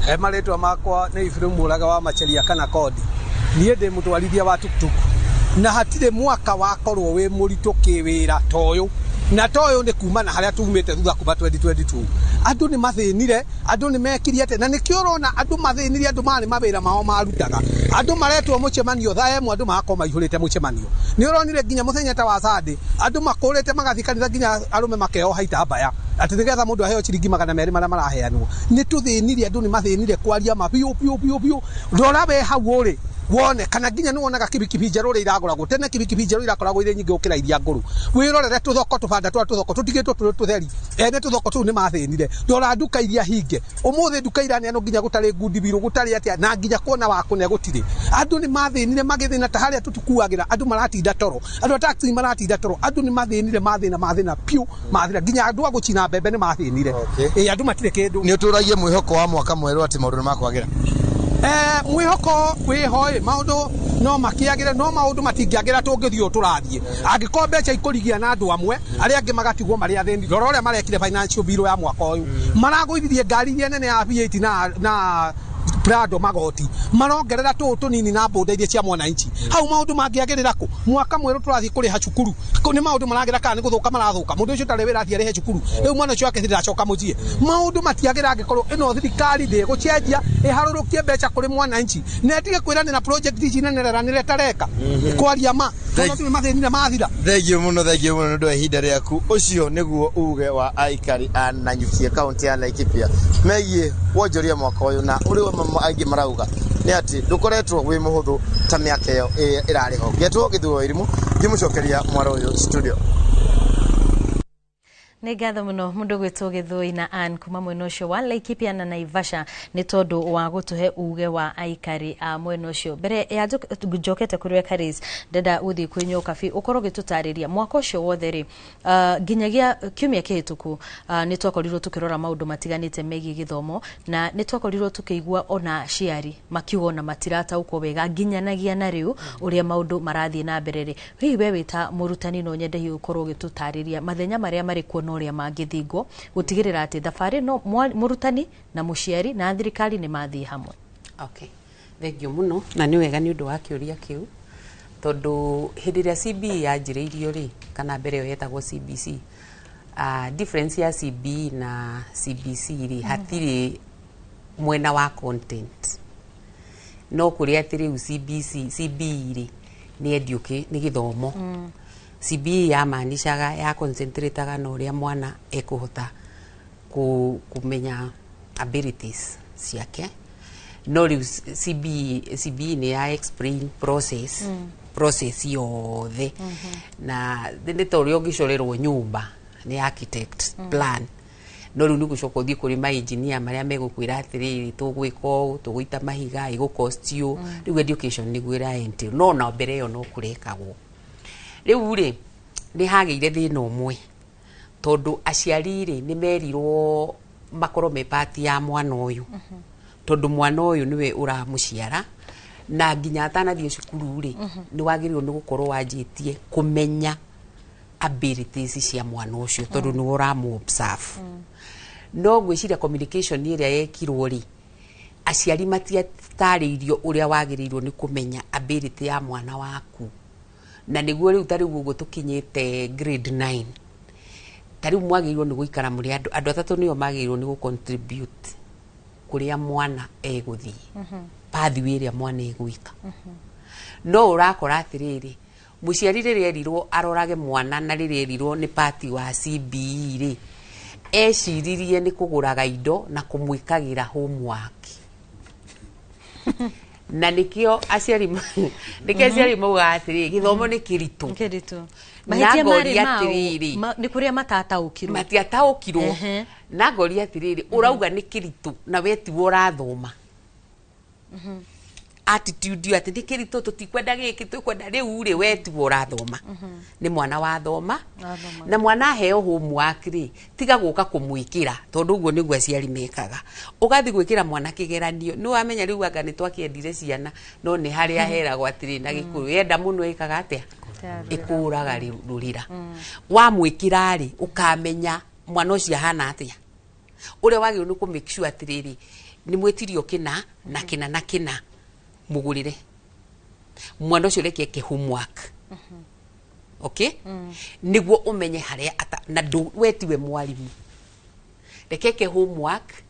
He marĩtwa makwa nĩ Ibrahim Mũraga wa Macheria kana Kodi. Niĩ ndĩ mũtwarithia wa tuktuk, na hatirĩ mwaka wakorwo wĩ mũritũ kĩwĩra ta ũyũ, na ta ũyũ nĩ kuma na harĩa tumĩte thutha kuma 2022. Andũ nĩ mathĩnire, andũ nĩ mekire atĩa, na nĩkĩo ũrona andũ mathĩnire. Andũ marĩ mawĩra mao marutaga, andũ maretwo mũcemanio thaa 1, andũ magakorwo maihũrĩte mũcemanio. Nĩ ũronire nginya mũthenya ta wa Sunday andũ makũrĩte magathiĩ kanitha, nginya arũme makeoha itambaya atĩ nĩgetha mũndũ aheo ciringi 200 marĩa maraheanwo. Nĩ tũthĩnire, andũ nĩ mathĩnire kwaria ma biũ biũ biũ biũ. Rora we hau ũrĩ wone kana nginya nĩ wonaga kibikibi njerũ ũrĩa iragũragwo. Tene kibikibi njerũ irakoragwo irĩ nyingĩ gũkĩra iria ngũrũ. Wĩrorere tũthoko, tũbanda twa tũthoko tũtigĩtwo tũrĩ tũtheri, ene tũthoko tũu nĩ mathĩnire. Rora nduka iria hinge ũmũthĩ, nduka iraneanwo nginya gũtarĩ ngundi birũ, gũtarĩ atĩa, na nginya kuona wa kũne gũtirĩ. Andũ nĩ mathĩnire magĩthĩna ta harĩa tũtukuagĩra, andũ maratinda toro, andũ a taxi maratinda toro. Andũ nĩ mathĩnire, mathĩna, mathĩna piũ, mathĩna nginya andũ a gũcina mbembe nĩ mathĩnire. Ĩ andũ matirĩ kĩndũ. Nĩ ũtũragie mwĩhoko wa mwaka mwerũ atĩ maũndũ nĩ makwagĩra? Mwĩhoko wĩho ĩ, maũndũ no makĩagĩre, no maũndũ matingĩagĩra tũngĩthiĩ ũũ tũrathiĩ, angĩkorwo mbeca ikũrigia na andũ amwe, arĩa angĩ magatigwo marĩ athĩni. Rora ũrĩa marekire financial bill ya mwaka ũyũ, maragũithirie ngari iria nene ya V8 na Prado magoti, marongerera tũũ tũnini na mbũnda iria cia mwananchi. Hau maũndũ mangĩagĩrĩra kũ? Mwaka mwerũ tũrathiĩ kũrĩha cukuru. Kũ nĩ maũndũ maragĩra kana nĩ gũthũka marathũka? Mũndũ ũcio ũtarĩ wĩra athiĩ arĩhe cukuru, rĩu mwana ũcio wake ndacoka mũciĩ. Maũndũ matiagĩra angĩkorwo ĩno thirikari ndĩgũcenjia, ĩharũrũkie mbeca kũrĩ mwananchi na ĩtige kwĩranĩra project ici nene reranĩre tareka. Kwaria ma, tondũ nĩ mathĩnire mathira. Thengio mũno, thengio mũno nĩ ũndũ wa ihinda rĩaku. Ũcio nĩguo uge wa aikari a Nanyukia, kaunti ya Laikipia, megiĩ wonjoria mwaka ũyũ, na ũrĩa aingĩ marauga nĩ atĩ ndũkoretwo wĩ mũhũthũ ta mĩaka ĩyo ĩrarĩ ho. Ngetwo Gĩthuo Irimũ, ngĩmũcokeria mwaro ũyũ studio. Nĩ ngatho mũno mũndũ gwĩtwo Gĩthũi na Ann kuma mwena ũcio wa Laikipia na Naivasha nĩ tondũ wa gũtũhe uge wa aikari a mwena ũcio. Mbere ya njokete kũrĩ we Karis, ndenda gũthiĩ kwĩ Nyokabi, ũkorwo ũgĩtũtarĩria mwaka ũcio wothe rĩ, nginyagia kiumia kĩhĩtũku, nĩ twakorirwo tũkĩrora maũndũ matiganĩte megiĩ gĩthomo, na nĩ twakorirwo tũkĩigua ona aciari makiuga ona matirataũkwo wega nginyanagia na rĩu ũrĩa maũndũ marathiĩ na mbere rĩ. Hihi we wĩ ta mũrutani no nyende hihi ũkorwo ũgĩtũtarĩria mathenya marĩa marĩ kuo na ũrĩa mangĩthingwo gũtigĩrĩra atĩ thabarĩ no mũrutani na mũciari na thirikari nĩ mathiĩ hamwe? Okay. Thengio mũno, na nĩ wega nĩ ũndũ wa kĩũria kĩu, tondũ hĩndĩ ĩrĩa CBE yanjĩrĩirio rĩ, kana mbere ĩyo yetagwo CBC, difference ya CBE na CBC rĩ, hatirĩ mwena wa content, no kũrĩa atĩ rĩu CBC, CBE rĩ, nĩ gĩthomo. CBE yamaanishaga ya concentrataga na ũrĩa mwana ekũhota kũmenya abilities ciake, no rĩu CBE nĩ ya explain process, process yothe, na nĩ ta ũrĩa ũngĩcorerwo nyũmba nĩ architect plan, no rĩu nĩ gũcoka ũthiĩ kũrĩ ma engineer marĩa megũkwĩra atĩrĩrĩ, tũgwĩka ũũ, tũgũita mahiga, ĩgũ cost you. Rĩu education nĩguo ĩra entail, no na mbere ĩyo no kũrekagwo. Rĩu rĩ, nĩ hagĩire thĩna ũmwe, tondũ aciari rĩ, nĩ merirwo makorwo me part ya mwana ũyũ, tondũ mwana ũyũ nĩwe ũramũciara, na nginya atanathiĩ cukuru rĩ, nĩ wagĩrĩirwo nĩ gũkorwo wanjĩtie kũmenya abilities cia mwana ũcio, tondũ nĩwe ũramũ observe. No ngwĩciria communication ĩrĩa yekirwo rĩ, aciari matiatarĩirio ũrĩa wagĩrĩirwo nĩ kũmenya ability ya mwana waku, na nĩguo rĩu ta rĩu ũguo tũkinyĩte grade 9, ta rĩu mwagĩrĩirwo nĩ gũikara mũrĩ andũ atatũ, nĩo magĩrĩirwo nĩ gũ-contribute kũrĩa mwana egũthiĩ, pathway ĩrĩa mwana egwĩka. No ũrakora atĩrĩrĩ, mũciari rĩrĩa erirwo arorage mwana na rĩrĩa erirwo nĩ part wa CBE rĩ, eciririe nĩ kũgũraga indo na kũmwĩkagĩra homework. Na nĩkĩo aciari nĩkĩo aciari maugaga atĩrĩ, gĩthomo nĩ kĩritũ. Kĩritũ. Na Mahĩtia marĩ ngoria mao, atĩrĩrĩ, nĩ kũrĩa matataũkirwo. Matiataũkirwo. Na ngoria atĩrĩrĩ, ũrauga nĩ kĩritũ na we tiwe ũrathoma. Attitude ĩyo atĩ nĩ kĩritũ, tũtikwenda gĩkĩ, twĩkwenda rĩu rĩ, we tiwe ũrathoma, nĩ mwana wathoma. Wathoma. Na mwana aheo homework rĩ, tiga gũka kũmwĩkĩra, tondũ ũguo nĩguo aciari mekaga, ũgathiĩ gwĩkĩra mwana kĩgeranio. Nĩ wamenya rĩu anga nĩ twakĩendire ciana, no nĩ harĩa heragwo atĩrĩ na Gĩkũyũ, yenda mũno ĩkaga atĩa? Ĩkũraga rũrĩra. Wamwĩkĩra rĩ, ũkamenya mwana ũcio ahana atĩa. Ũrĩa wagĩrĩirwo nĩ kũ make sure atĩrĩrĩ, nĩ mwĩtirio kĩna na kĩna na kĩna, mũgũrĩre mwana ũcio, reke eke homework, okay, nĩguo ũmenye harĩa ata na ndũ we tiwe mwarimũ. Reke eke homework,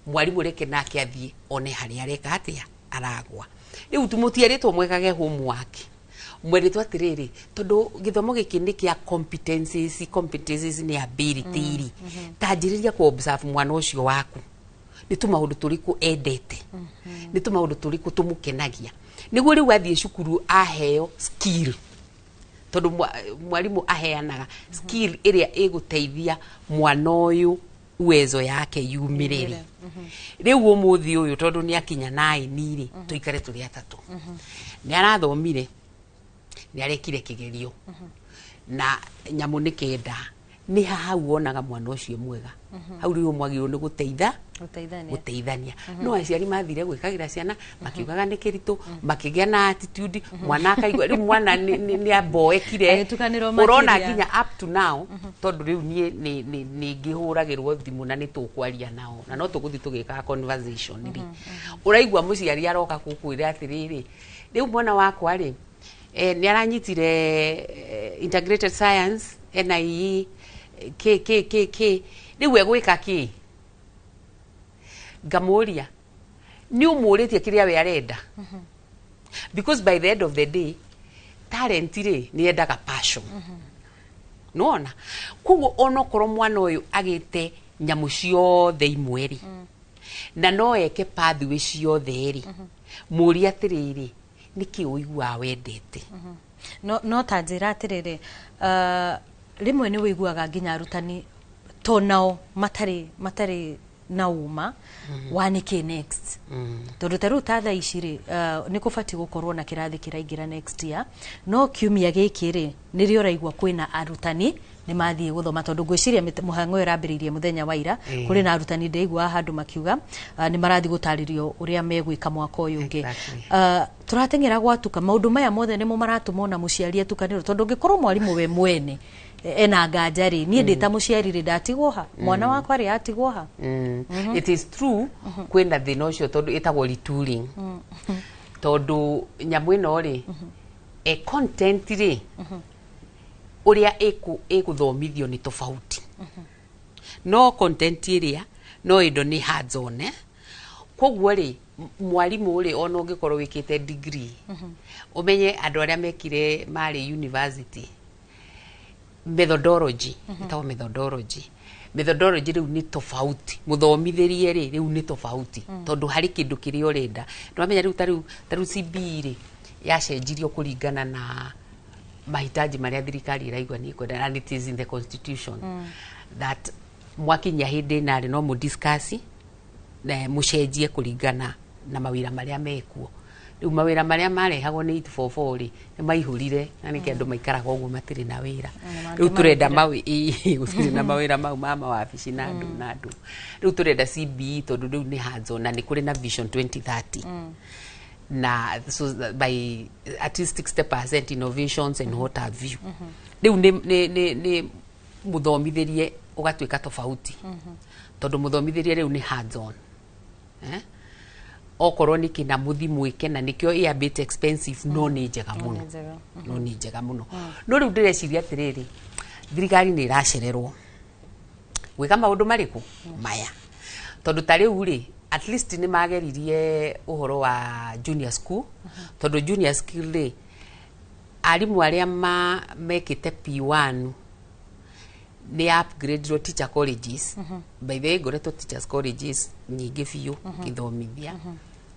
mwarimũ reke nake athiĩ one harĩa areka atĩa, aragwa. Rĩu mũtierĩtwo mwekage homework, mwerĩtwo atĩrĩrĩ, tondũ gĩthomo gĩkĩ nĩ kĩa competencies. Competencies nĩ ability rĩ, tanjĩrĩria ku observe mwana ũcio waku, nĩ tũmaũndũ tũrĩkũ endete, nĩ tũmaũndũ tũrĩkũ tũmũkenagia, nĩguo rĩu athiĩ cukuru aheo skill, tondũ mwarimũ aheanaga skill ĩrĩa ĩgũteithia mwana ũyũ uwezo yake yumĩrĩre. Rĩu ũmũthĩ ũyũ, tondũ nĩ akinya 9 rĩ, tũikare tũrĩ atatũ, nĩ arathomire, nĩ arekire kĩgerio na nyamũ nĩ 9, nĩ ha hau wonaga mwana ũcio mwega. Hau rĩu mwagĩrĩirwo nĩ gũteitha. Gũteithania. Gũteithania. No aciari mathire gwĩkagĩra ciana makiugaga nĩ kĩritũ, makĩgĩa na attitude, mwana akaigua rĩu mwana nĩ amboekire. Agĩtukanĩrwo Ũrona makĩria. nginya up to now, tondũ rĩu niĩ nĩ ngĩhũragĩrwo thimũ na nĩ tũkwaria nao na no tũgũthiĩ tũgĩkaga conversation rĩ, ũraigua mũciari aroka gũkwĩra atĩrĩrĩ, rĩu mwana wakwa rĩ, nĩ aranyitire integrated science NIE k k k k, rĩu egwĩka kĩ? Ngamũria, nĩ ũmũrĩtie kĩrĩa we arenda? Because by the end of the day, talent rĩ, nĩ yendaga passion. Nĩwona, koguo onokorwo mwana ũyũ agĩte nyamũ ciothe imwe rĩ, na no eke pathway ciothe rĩ, mũrie atĩrĩrĩ, nĩkĩ ũiguaga wendete? No ta njĩra atĩrĩrĩ, rĩmwe nĩ wĩiguaga nginya arutani to nao matarĩ na ũma wa nĩkĩ next, tondũ ta rĩu ta thaa ici rĩ, nĩ kũbatiĩ gũkorwo na kĩrathi kĩraingĩra next year, no kiumia gĩkĩ rĩ, nĩrĩo ũraigua kwĩna arutani nĩ mathiĩ gũthoma, tondũ ngwĩciria mũhang'o ũyũ ũrambĩrĩirie mũthenya wa ira. Kũrĩ na arutani ndĩiguaga handũ makiuga nĩ marathiĩ gũtarĩrio ũrĩa megwĩka mwaka ũyũ ũngĩ. Tũrateng'era gwatuka. Maũndũ maya mothe nĩmo maratũma ona mũciari atukanĩrwo, tondũ ũngĩkorwo mwarimũ we mwene ena nganja rĩ, niĩ ndĩ ta mũciari rĩ, ndatigwo ha? Mwana wakwa rĩ, atigwo ha? It is true, kwĩna thĩna ũcio, tondũ ĩtagwo retooling, tondũ nyamũ ĩno rĩ, content rĩ, ũrĩa ĩgũthomithio nĩ tofauti, no content ĩrĩa no ĩndo nĩ hands on, eh? Koguo rĩ, mwarimũ rĩ, ona ũngĩkorwo wĩkĩte degree, ũmenye andũ arĩa mekire marĩ university, methodology, ĩtagwo methodology. Methodology rĩu nĩ tofauti, mũthomithĩrie rĩ, rĩu nĩ tofauti, tondũ harĩ kĩndũ kĩrĩa ũrenda. Nĩwamenya rĩu ta rĩu CBE rĩ, yacenjirio kũringana na mahitaji marĩa thirikari ĩraigua nĩ ĩkwenda, and it is in the constitution that mwakinyia hĩndĩ ĩna rĩ, no mũdiscuss na mũcenjie kũringana na mawĩra marĩa mekuo. Rĩu mawĩra marĩa marehagwo nĩ 844 rĩ, nĩ maihũrire, na nĩkĩo andũ maikaraga ũguo matirĩ na wĩra. Rĩu tũrenda gũtirĩ na mawĩra mau ma mawabici na andũ na andũ. Rĩu tũrenda CBE, tondũ rĩu nĩ hands on, na nĩ kũrĩ na Vision 2030, na so that by at least 60% innovations and what have you. Rĩu nĩ mũthomithĩrie ũgatuĩka tofauti, tondũ mũthomithĩrie rĩu nĩ hands on, eh? Okorwo nĩ kĩna mũthi mwĩke, na nĩkĩo ĩ a bit expensive, no nĩ njega mũno, no nĩ njega mũno. No rĩu ndĩreciria atĩrĩrĩ, thirikari nĩ ĩracererwo gwĩka maũndũ marĩkũ maya, tondũ ta rĩu rĩ, at least nĩ mageririe ũhoro wa junior school, tondũ junior school rĩ, arimũ arĩa mekĩte P1 nĩ upgrade teacher colleges. By the way, ngoretwo teachers colleges nyingĩ biũ ngĩthomithia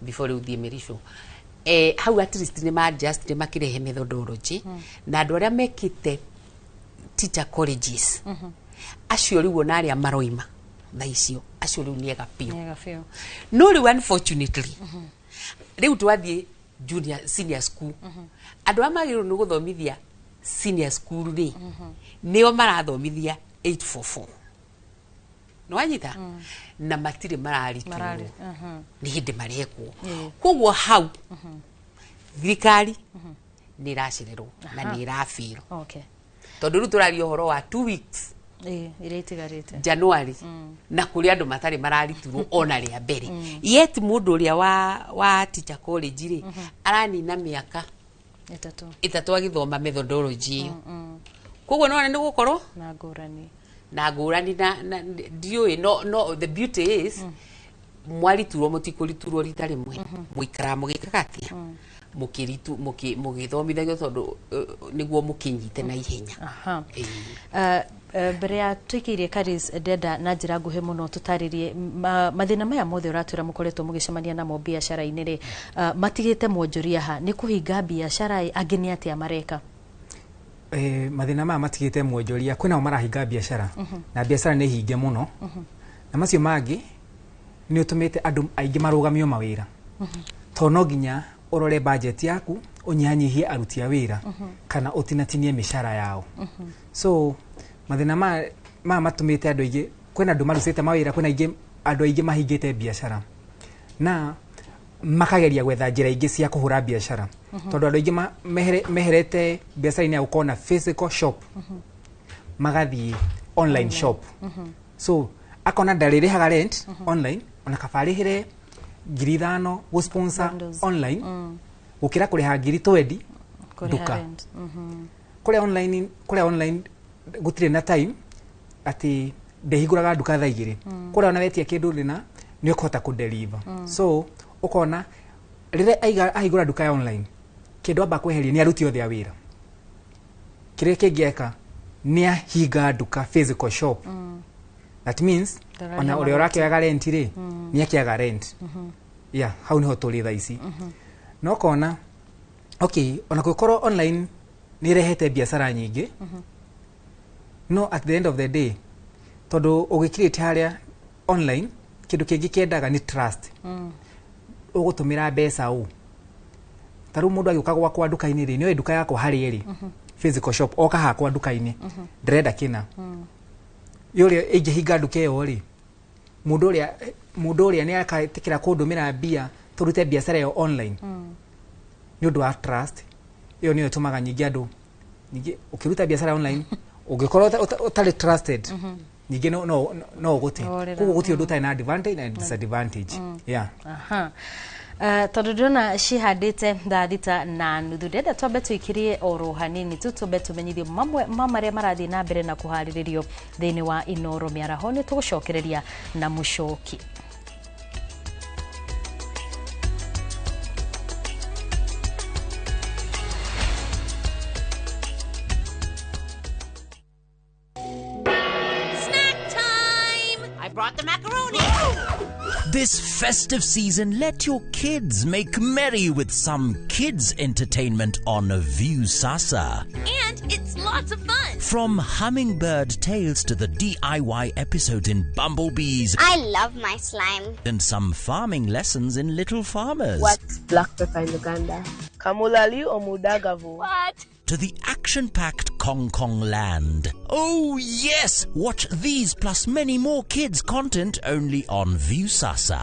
before rĩu thiĩ mĩrico. Hau at least nĩ ma-adjust, nĩ makĩrehe methodology na andũ arĩa mekĩte teacher colleges acio rĩu ona arĩa maroima thaa icio, acio rĩu nĩ ega biũ. Nĩ ega biũ. No rĩu unfortunately rĩu twathiĩ junior senior school, andũ arĩa magĩrĩirwo nĩ gũthomithia senior school rĩ, nĩo marathomithia 844, nĩwanyita, na matirĩ marariturwo. Nĩ hĩndĩ marekwo. Koguo hau thirikari nĩ ĩracererwo na nĩ ĩrabĩrwo tondũ rĩu tũraria ũhoro wa 2 weeks Ĩrĩa itigarĩte. January, na kũrĩ andũ matarĩ marariturwo ona rĩa mbere. Yet mũndũ ũrĩa wa teacher college rĩ, aranina mĩaka 3 3 agĩthoma methodology ĩyo. Koguo nona nĩ gũkorwo na ngũrani. Na ngũrani na ndiũĩ, no the beauty is mwariturwo mũtikũriturwo rita rĩmwe, mũikaraga mũgĩkaga atĩa, mũkĩritu mũgĩthomithagio tondũ nĩguo mũkĩnyite na ihenya. Aha. Ĩĩ. Mbere ya tũikĩirie Karis, ndenda na njĩra nguhĩ mũno tũtarĩrie mathĩna maya mothe ũratwĩra mũkoretwo mũgĩcemania namo biacara-inĩ rĩ, matigĩte mwonjoria ha nĩ kũhinga biacara ĩ, angĩ nĩ atĩa mareka? Mathĩna maya matigĩte mwonjoria, kwĩna ao marahinga biacara na biacara nĩ hinge mũno, na macio mangĩ nĩ ũtũmĩte andũ aingĩ marũgamio mawĩra, tondũ no nginya ũrore budget yaku, ũnyihanyihie aruti a wĩra kana ũtinatinie mĩcara yao. So mathĩna maya matũmĩte andũ aingĩ, kwĩna andũ marucĩte mawĩra, kwĩna aingĩ, andũ aingĩ mahingĩte biacara na makageria gwetha njĩra ingĩ cia kũhũra biacara, tondũ andũ aingĩ meherete biacara-inĩ ya gũkorwo na physical shop, magathiĩ online shop. So akona ndarĩrĩhaga rent online, ona kaba arĩhĩre 5,000 gũ sponsor Bundles. online gũkĩra kũrĩha 20,000 Kũrĩha nduka. rent. Kũrĩa online gũtirĩ na time atĩ ndĩhingũraga nduka thaa 2. Kũrĩa ona wetia kĩndũ rĩna nĩ ũkũhota kũdeliver. So ũkona rĩrĩa ahingũra nduka ya online, kĩndũ amba kweheria nĩ aruti othe a wĩra. Kĩrĩa kĩngĩ eka nĩ ahinga nduka, physical shop. That means Ndararia ona ũrĩa magoti. ũrakĩoyaga rent rĩ, nĩ akĩaga rent. Yeah, hau niho tũrĩ thaa ici. No kona okay, ona gũkorwo online nĩ ĩrehete biacara nyingĩ, no at the end of the day, tondũ ũgĩkirĩte harĩa online, kĩndũ kĩngĩ kĩendaga nĩ trust. Ũgũtũmĩra mbeca ũ, ta rĩu mũndũ agĩũka gwakwa nduka-inĩ rĩ, nĩoĩ nduka yakwa harĩa ĩrĩ, physical shop, oka hakwa nduka-inĩ, ndĩrenda kĩna yũrĩa ingĩhinga nduka ĩyo rĩ, mũndũ ũrĩa nĩ aketĩkĩra kũndũmĩra mbia tũrute biacara ĩyo online nĩ ũndũ wa trust. Ĩyo nĩyo ĩtũmaga nyingĩ andũ ningĩ ũkĩruta biacara online ũngĩkorwo ũtarĩ trusted, ningĩ no ũgũte. Worĩra. Koguo gũtirĩ ũndũ ũtarĩ na advantage na disadvantage, yeah. Aha. Tondũ ndĩrona cihandĩte thaa 6:30, ndĩrenda twambe tũikĩrie oro hanini tu, twambe tũmenyithio mamwe ma marĩa marathiĩ na mbere na kũharĩrĩrio thĩinĩ wa Inoro mĩaraho. Nĩ tũgũcokereria na mũcoki. Snack time! I brought the macaroni. This festive season, let your kids make merry with some kids entertainment on Viusasa. And it's lots of fun. From Hummingbird Tales to the DIY episode in Bumblebees I love my slime. And some farming lessons in Little Farmers. What's black pepper in Uganda? Kamulali or Mudagavu? What? To the action-packed Kong Kong Land. Oh yes! Watch these plus many more kids content only on Viusasa.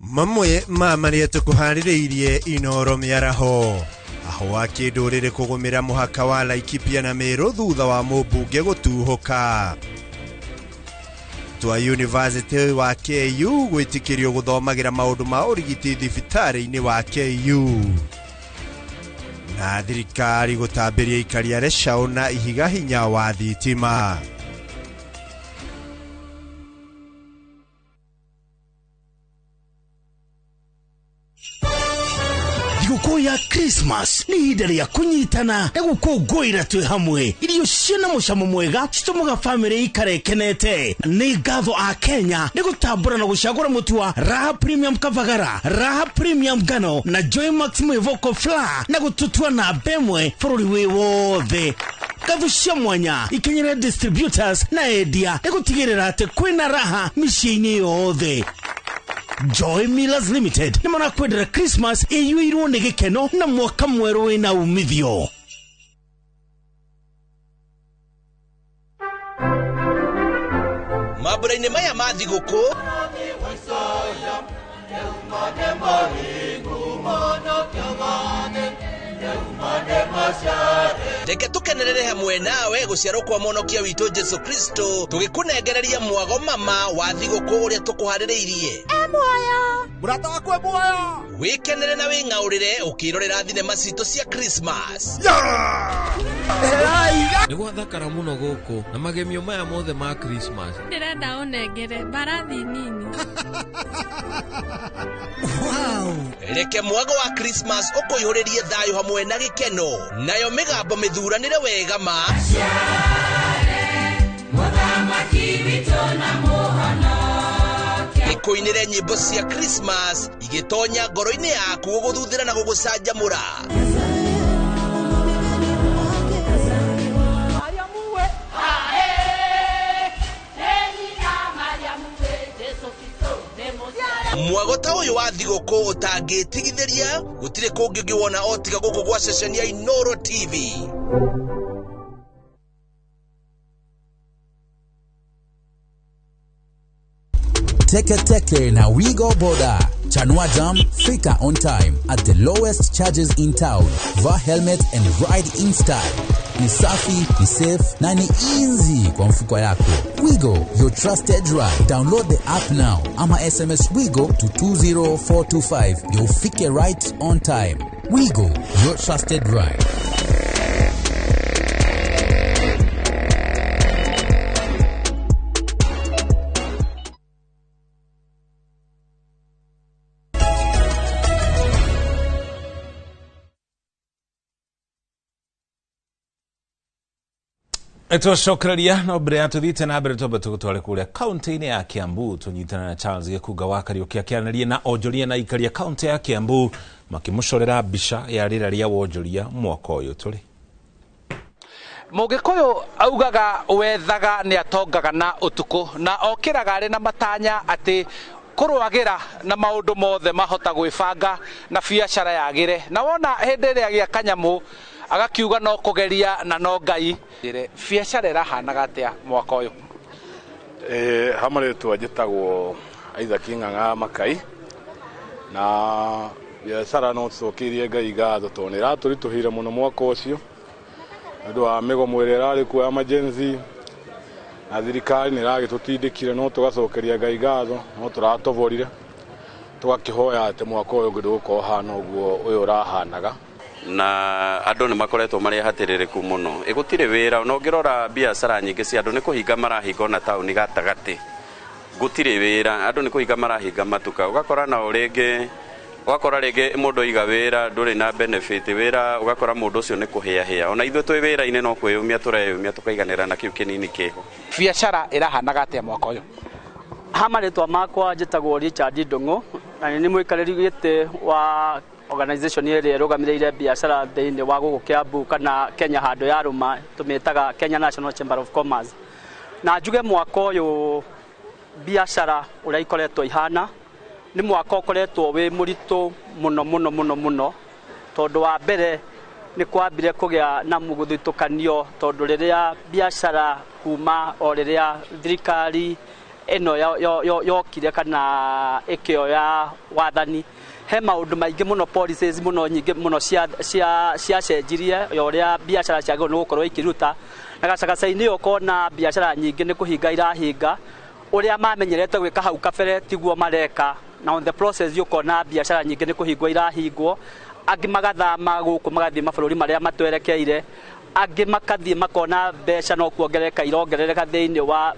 Mamwe ma marĩa tũkũharĩrĩirie Inoro mĩaraho: ahũa kĩndũrĩrĩ kũgũmĩra mũhaka wa Laikipia na Meru thutha wa mũmbunge gũtuhũka, twa University wa KU gwĩtĩkĩrio gũthomagĩra maũndũ ma ũrigiti thibitarĩ-inĩ wa KU, na thirikari gũtambĩria ikaria Leshau na ihiga hinya wa thitima. Thigũkũ Thigũkũ ya Christmas nĩ ihinda rĩa kũnyitana na gũkũngũĩra twĩ hamwe. Irio ciĩna mũcamo mwega citũmaga bamĩrĩ ikare ĩkenete. Nĩ ngatho a Kenya nĩ gũtambũra na gũcagũra mũtu wa Raha Premium Kavagara, Raha Premium Ngano na Joy Max Mwĩvoko Flour na gũtũtua namba ĩmwe bũrũri wĩ wothe. Ngatho cia mwanya ikinyĩre distributors na endia nĩ gũtigĩrĩra atĩ kwĩna raha mĩciĩ-inĩ yothe. Joy Millers Limited nĩ marakwendera Christmas ĩiyũirwo nĩ gĩkeno na mwaka mwerũ wĩna umithio. Mambura-inĩ maya ma thigũkũ reke tũkenerere hamwe nawe gũciarwo kwa mwonokia witũ Jesu Kristo tũgĩkũnengereria mwago mama wa thigũkũ ũrĩa tũkũharĩrĩirie. Muoyo mũrata wakwa muoyo, wĩkenere na wĩng'aũrĩre ũkĩrorera thinema citũ cia Christmas. Nĩ gwathakara mũno gũkũ na magemio maya mothe ma Christmas. Ndĩrenda ũnengere mbarathi nini. Reke mwago wa Christmas ũkũihũrĩrie thayũ hamwe na gĩkeno, nayo mĩgambo mĩthuranĩre wega ma ĩkũinĩre nyĩmbo cia Christmas igĩtonya ngoro-inĩ yaku gũgũthuthĩra na gũgũcanjamũra. Mwago ta ũyũ wa thigũkũ ũtangĩtigithĩria gũtirĩ kũngĩ ũngĩwona o tiga gũkũ gwa ceceni ya Inooro TV. Teke Teke na Wigo Boda. Chanua Jam, fika on time at the lowest charges in town. Vaa helmet and ride in style. Ni safi, ni safe na ni easy kwa mfuko yako. Wigo, your trusted ride. Download the app now ama SMS Wigo to 20425. You'll fike right on time. Wigo, your trusted ride. Twacokereria no mbere ya tuthiĩte na mbere twambe tũgũtware kũrĩa kaunti-inĩ ya Kiambu tũnyitana na Charles Gĩkunga wa Kariũki akĩaranĩria na onjoria na aikaria kaunti ya Kiambu makĩmũcorera mbica ya rĩera rĩa wonjoria mwaka ũyũ tũrĩ. Mũgĩkũyũ augaga wethaga nĩ atongaga na ũtukũ na okĩraga arĩ na matanya atĩ kũrũagĩra na maũndũ mothe mahota gwĩbanga na biacara yagĩre, na wona hĩndĩ ĩrĩa gĩa kanyamũ agakiuga no kũgeria na no Ngai. Biacara ĩrahanaga atĩa mwaka ũyũ? Ha marĩtwa njĩtagwo Isaac Ng'ang'a Makai, na biacara no tũcokeirie Ngai ngatho tondũ nĩ ĩratũritũhĩire mũno mwaka ũcio nĩ ũndũ wa mĩgomo ĩrĩa ĩrarĩ kuo ya majenzi, na thirikari nĩ ĩragĩtũtindĩkire no tũgacokeria Ngai ngatho no tũratoborire tũgakĩhoya atĩ mwaka ũyũ ũngĩ ndũgũkorwo ũhana ũguo ũyũ ũrahanaga. Na andũ nĩ makoretwo marĩ hatĩrĩrĩku mũno, gũtirĩ wĩra, na ũngĩrora biacara nyingĩ cia andũ nĩ kũhinga marahinga ona taũni gatagatĩ, gũtirĩ wĩra, andũ nĩ kũhinga marahinga matuka, ũgakora nao rĩngĩ ũgakora rĩngĩ mũndũ aiga wĩra ndũrĩ na benefit wĩra, ũgakora mũndũ ũcio nĩ kũhĩahĩa. Ona ithuĩ twĩ wĩra-inĩ no kwĩyũmia tũreyũmia tũkaiganĩra na kĩu kĩnini kĩho. Biacara ĩrahanaga atĩa mwaka ũyũ? Ha marĩtwa makwa njĩtagwo Richard Ndung'u na nĩ mũikarĩri gĩtĩ wa organization ĩrĩa ĩrũgamĩrĩire biacara thĩinĩ wa gũkũ Kiambu kana Kenya handũ ya rũma tũmĩtaga Kenya National Chamber of Commerce. Na njuge mwaka ũyũ biacara ũrĩa ikoretwo ihana nĩ mwaka ũkoretwo wĩ mũritũ mũno mũno mũno mũno, tondũ wa mbere nĩ kwambire kũgĩa na mũgũthutũkanio, tondũ rĩrĩa biacara kuma o rĩrĩa thirikari ĩno yokire kana ĩkĩoya wathani, he maũndũ maingĩ mũno, policies mũno nyingĩ mũno ciacenjirie ya ũrĩa biacara ciagĩrĩirwo nĩ gũkorwo ikĩruta, na gacagaca-inĩ ũkona biacara nyingĩ nĩ kũhinga irahinga, ũrĩa mamenyerete gwĩka hau kabere tiguo mareka, na on the process ũkona biacara nyingĩ nĩ kũhingwo irahingwo, angĩ magathama gũkũ magathiĩ mabũrũri marĩa matwerekeire, Angĩ makathiĩ makona mbeca no kuongerereka irongerereka thĩinĩ wa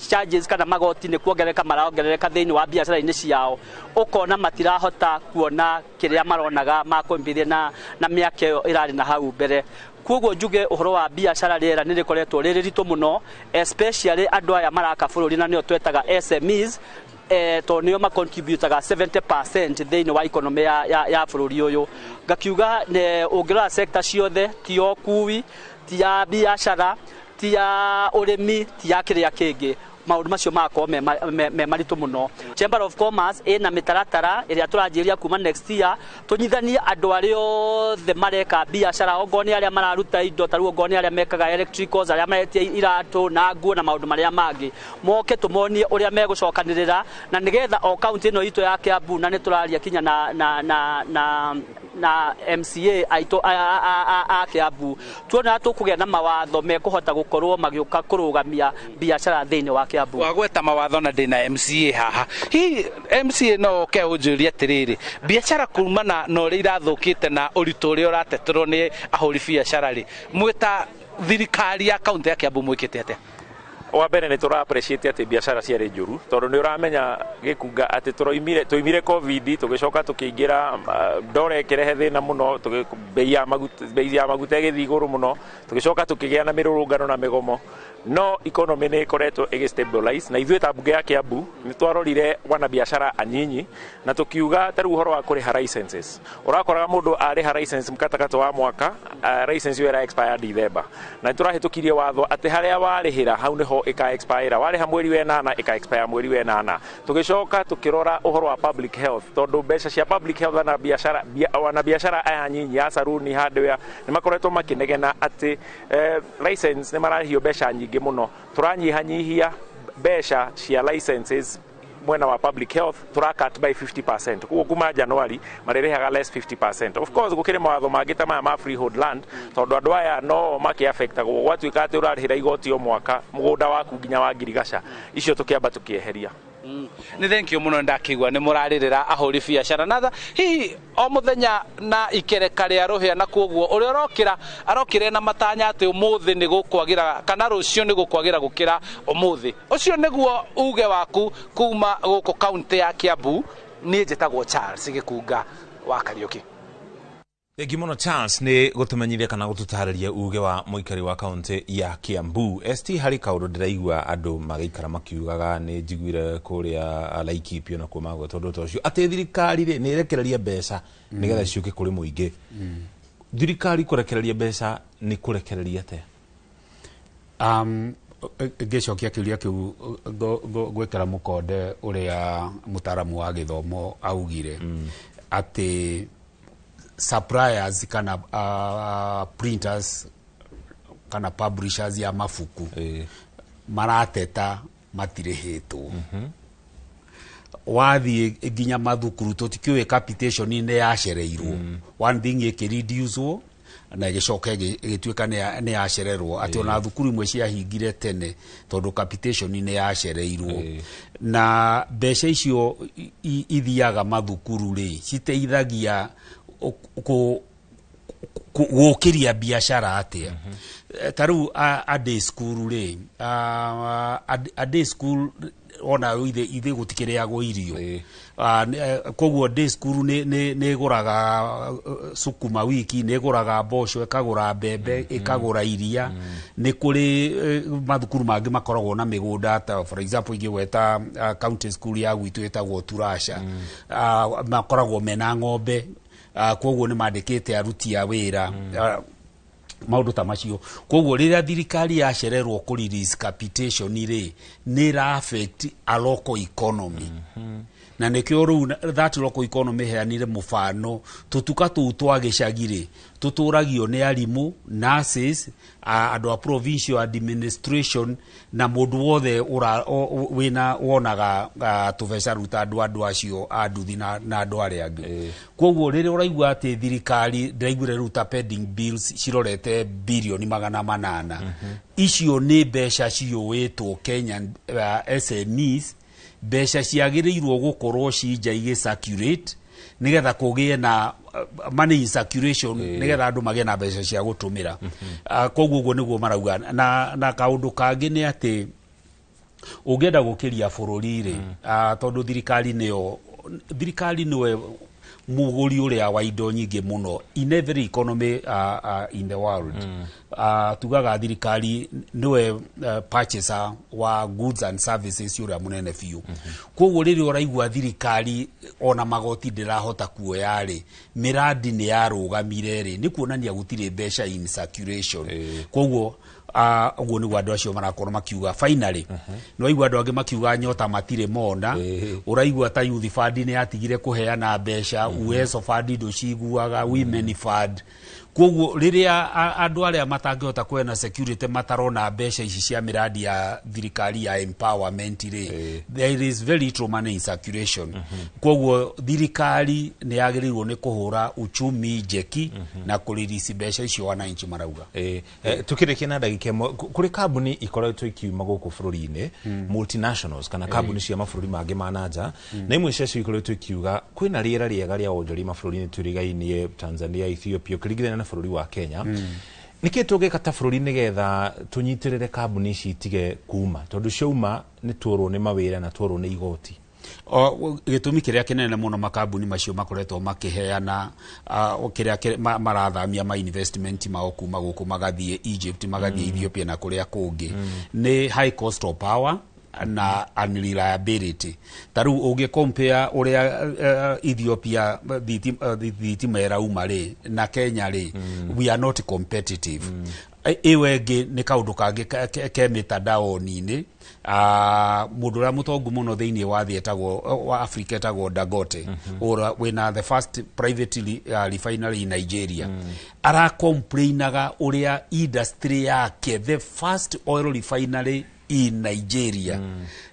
charges kana magoti nĩ kuongerereka marongerereka thĩinĩ wa biacara-inĩ ciao, ũkona matirahota kuona kĩrĩa maronaga makũmbithia na mĩaka ĩyo ĩrarĩ na hau mbere. Koguo njuge ũhoro wa biacara rĩera nĩ rĩkoretwo rĩrĩ ritũ mũno, especially andũ aya maraka bũrũri na nĩo twetaga SMEs, tondũ nĩo macontributaga 70% thĩinĩ wa economy ya bũrũri ũyũ. Ngakiuga ũngĩrora sector ciothe, ti ya ũkui, ti ya biacara, ti ya ũrĩmi, ti ya kĩrĩa kĩngĩ, maũndũ macio magakorwo me maritũ mũno. Chamber of Commerce ĩna mĩtaratara ĩrĩa tũranjĩrĩria kuma next year, tũnyithanie andũ arĩa othe mareka biacara, ongorwo nĩ arĩa mararuta indo, ta rĩu ongorwo nĩ arĩa mekaga electricals, arĩa maretia iratũ na nguo na maũndũ marĩa mangĩ, moke tũmonie ũrĩa megũcokanĩrĩra na nĩgetha o kaunti ĩno itũ ya Kiambu, na nĩ tũraria kinya na MCA aitũ a Kiambu, tuona tũkũgĩa na mawatho mekũhota gũkorwo magĩũka kũrũgamia biacara thĩinĩ wa Kiambu. Wagweta mawatho na ndĩna MCA haha, hihi MCA no oke ũnjũrie atĩrĩrĩ, biacara kumana na ũrĩa irathũkĩte na ũritũ ũrĩa ũrateterwo nĩ ahũri biacara rĩ, mwĩta thirikari ya kaunti ya Kiambu mwĩkĩte atĩa? Wa mbere nĩ tũra appreciate atĩ biacara ciarĩ njũru, tondũ nĩ ũramenya gĩkunga atĩ tũroimire COVID, tũgĩcoka tũkĩingĩra ndora ĩkĩrehe thĩna mũno, bei ya maguta ĩgĩthiĩ igũrũ mũno, tũgĩcoka tũkĩgĩa na mĩrũrũngano na mĩgomo, no economy nĩ ĩkoretwo ĩgĩ stabilize, na ithuĩ ta mbunge ya Kiambu nĩ twarorire wanabiacara anyinyi na tũkiuga ta rĩu ũhoro wa kũrĩha licenses, ũrakoraga mũndũ arĩha license mkatakata wa mwaka, license ĩyo ĩra expire December, na nĩ tũrahĩtũkirie watho atĩ harĩa warĩhĩra hau nĩho ĩka expire, warĩha mweri wa ĩnana ĩka expire mweri wa ĩnana. Tũgĩcoka tũkĩrora ũhoro wa public health, tondũ mbeca cia public health na biacara wanabiacara aya nyinyi ya saruni hardware nĩ makoretwo makĩnegena atĩ license nĩ mararĩhio mbeca nyingĩ mũno, tũranyihanyihia mbeca cia licenses mwena wa public health, tura cut by 50%. Koguo kuma January marĩrĩhaga less 50%. Of course gũkĩrĩ mawatho mangĩ ta maya ma freehold land, tondũ andũ aya no makĩaffectagwo, gwatuĩka atĩ ũrarĩhĩra igoti o mwaka mũgũnda waku nginya wa ngirigaca, icio tũkĩamba tũkĩeheria. Nĩ thank you mũno, ndakĩigua nĩ mũrarĩrĩra ahũri biacara natha hihi o mũthenya na ikereka rĩa rũhĩa, na koguo ũrĩa ũrokĩra arokĩre na matanya atĩ ũmũthĩ nĩ gũkwagĩra kana rũciũ nĩ gũkwagĩra gũkĩra ũmũthĩ. Ũcio nĩguo uge waku kuma gũkũ kaunti ya Kiambu. Niĩ njĩtagwo Charles Gĩkunga wa Kariũki. Thengi mũno Charles nĩ gũtũmenyithia kana gũtũtarĩria uge wa mũikari wa kaunti ya Kiambu. ST harĩ kaũndũ ndĩraigua andũ magĩikara makiugaga, nĩ njiguire kũrĩa Laikipia na kuo magwetwo ũndũ ta ũcio, atĩ thirikari rĩ nĩ ĩrekereria mbeca nĩgetha ciũke kũrĩ mũingĩ. Thirikari kũrekereria mbeca nĩ kũrekereria atĩa? Ngĩcokia kĩũria kĩu gwĩkĩra mũkonde ũrĩa mũtaaramu wa gĩthomo augire atĩ suppliers kana printers kana publishers ya mabuku marateta matirĩhĩtwo. Wathiĩ nginya mathukuru tũtikĩũĩ capitation nĩ yacereirwo. One thing ĩkĩreducwo na ĩgĩcoka ĩgĩtuĩka nĩ yacererwo, atĩ ona thukuru imwe ciahingire tene tondũ capitation nĩ yacereirwo. Na mbeca icio ithiaga mathukuru rĩ, citeithagia gũkĩria biacara atĩa? Ta rĩu a day school rĩ, a day school ona ithe gũtikĩrĩagwo irio. Koguo day school nĩ ĩgũraga sukuma wiki, nĩ ĩgũraga mboco, ĩkagũra mbembe, ĩkagũra iria. Nĩ kũrĩ mathukuru mangĩ makoragwo na mĩgũnda, ta for example ingĩgweta county school ya gwitũ ĩtagwo Turasha. Makoragwo mena ng'ombe, koguo nĩ mandĩkĩte aruti a wĩra, maũndũ ta macio. Koguo rĩrĩa thirikari yacererwo kũ release capitation rĩ, nĩ ĩra affect a local economy. Na nĩkĩo rĩu that local economy heanire mũbano, tũtuka tũu twa gĩcagi rĩ, tũtũragio nĩ arimũ, nurses, andũ a provincial administration na mũndũ wothe wĩna wonaga tũbeca rĩu ta andũ acio a nduthi na andũ arĩa angĩ. Koguo rĩrĩa ũraigua atĩ thirikari, ndĩraiguire rĩu ta pending bills cirorete birioni 800, icio nĩ mbeca ciũĩtwo Kenyan SMEs, mbeca ciagĩrĩirwo gũkorwo cinja igĩ circulate. Nĩgetha kũgĩe na money in circulation, nĩgetha andũ magĩe na mbeca cia gũtũmĩra. Koguo ũguo nĩguo marauga. Na kaũndũ kangĩ nĩ atĩ ũngĩenda gũkĩria bũrũri rĩ, tondũ thirikari nĩyo, thirikari nĩwe mũgũri ũrĩa wa indo nyingĩ mũno in every economy in the world. Tugaga thirikari nĩwe purchaser wa goods and services ũrĩa mũnene biũ. Koguo rĩrĩa ũraigua thirikari ona magoti ndĩrahota kuoya rĩ, mĩrandi nĩ yarũgamire rĩ, nĩ kuonania gũtirĩ mbeca in circulation. Koguo ũguo nĩguo andũ acio marakorwo makiuga. Finally, nĩ waigua andũ angĩ makiuga nyota matirĩ mona. Ũraigua ta Youth Fund nĩ yatigire kũheana mbeca, Uwezo Fund ndũciguaga, Women Fund. Koguo rĩrĩa andũ arĩa matangĩhota kuona security matarona mbeca ici cia mĩrandi ya thirikari ya empowerment rĩ, there is very little money in circulation. Koguo thirikari nĩ yagĩrĩirwo nĩ kũhũra uchumi jeki na kũririci mbeca icio wananchi marauga. Tukĩrĩkia na ndagĩka ĩmwe, kũrĩ kambuni ikoretwo ikiuma gũkũ bũrũri-inĩ, multinationals kana kambuni cia mabũrũri mangĩ ma nanja, na imwe ciacio ikoretwo ikiuga kwĩna rĩera rĩega rĩa wonjoria mabũrũri-inĩ tũrigainie, Tanzania, Ethiopia, ũkĩringithania na bũrũri wa Kenya. Nĩkĩ tũngĩka ta bũrũri nĩgetha tũnyitĩrĩre kambuni ici itige kuma, tondũ ciauma nĩ tuorwo nĩ mawĩra na tuorwo nĩ igoti? O, gĩtũmi kĩrĩa kĩnene mũno makambuni macio makoretwo makĩheana kĩrĩa marathamia ma investment mao kuma gũkũ magathiĩ Egypt, magathiĩ Ethiopia na kũrĩa kũngĩ, nĩ high cost of power na unreliability. Ta rĩu ũngĩ compare ũrĩa Ethiopia thitima ĩrauma rĩ na Kenya rĩ, we are not competitive. Ĩyo ĩngĩ nĩ kaũndũ kangĩ ke mĩtandaoni-inĩ. Mũndũ ũrĩa mũtongu mũno thĩinĩ wa thĩ etagwo, wa Africa, etagwo Dangote, ũrĩa wĩna the first private refinery in Nigeria, aracomplainaga ũrĩa industry yake, the first oil refinery in Nigeria,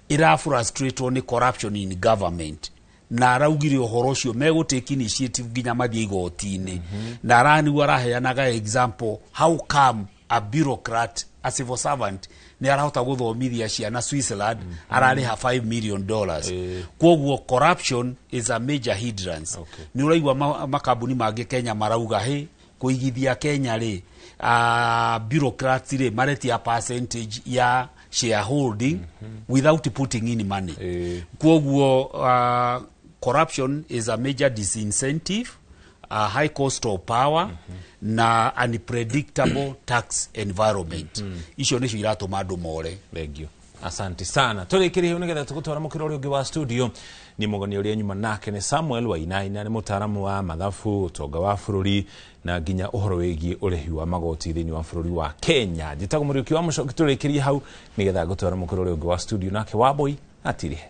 ĩrafrustratwo nĩ corruption in government, na araugire ũhoro ũcio megũ take initiative nginya mathiĩ igoti-inĩ. Na aranigwo araheanaga example, how come a bureaucrat, a civil servant, nĩ arahota gũthomithia ciana Switzerland, ararĩha $5 million? Koguo corruption is a major hindrance. Nĩ ũraigua makambuni mangĩ Kenya marauga hĩ kũigithia Kenya rĩ, bureaucrats rĩ maretia percentage ya shareholding without putting in money. Koguo corruption is a major disincentive, a high cost of power na unpredictable tax environment. Icio nĩcio iratũma andũ more. Thank you. Asante sana. Tũrĩkĩrie hau nĩgetha tũgũtwara mũkĩra ũrĩa ũngĩ wa studio. Nĩ mũgeni ũrĩa nyuma nake nĩ Samuel Wainaina, nĩ mũtaaramu wa mathabu, ũtonga wa bũrũri na nginya ũhoro wĩgiĩ ũrĩhi wa magoti thĩinĩ wa bũrũri wa Kenya. Njĩtagwo Mũriũki wa Mũcoki. Tũrĩkĩrie hau nĩgetha ngũtwara mũkĩra ũrĩa ũngĩ wa studio, nake Wambui atirĩhe.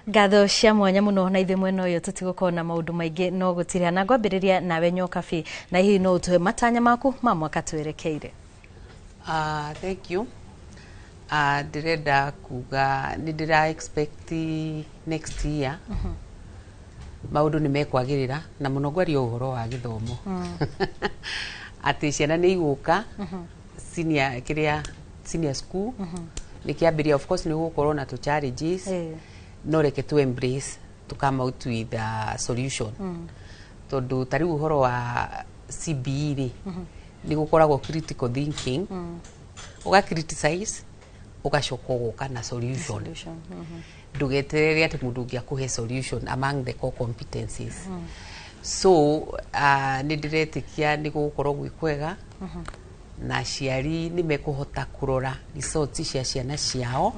Ngatho cia mwanya mũno. Na ithuĩ mwena ũyũ tũtigũkorwo na maũndũ maingĩ no gũtirĩa, na ngwambĩrĩria nawe Nyokabi, na hihi no ũtũhe matanya maku ma mwaka twerekeire? Thank you. Ndĩrenda kuga nĩ ndĩra expect next year maũndũ nĩ mekwagĩrĩra, na mũno ngwaria ũhoro wa gĩthomo, atĩ ciana nĩ igũka senior, kĩrĩa senior school nĩ kĩambĩrĩria. Of course nĩ gũgũkorwo na tũ challenges, no reke tu embrace to come out with a solution, tondũ ta rĩu ũhoro wa CBE rĩ, nĩ gũkoragwo critical thinking, ũga criticize, ũgacoka ũgoka na solution. Ndũgeterere atĩ mũndũ ũngĩ akũhe solution among the core competencies. So nĩ ndĩretĩkia nĩ gũgũkorwo gwĩ kwega na aciari nĩ mekũhota kũrora results cia ciana ciao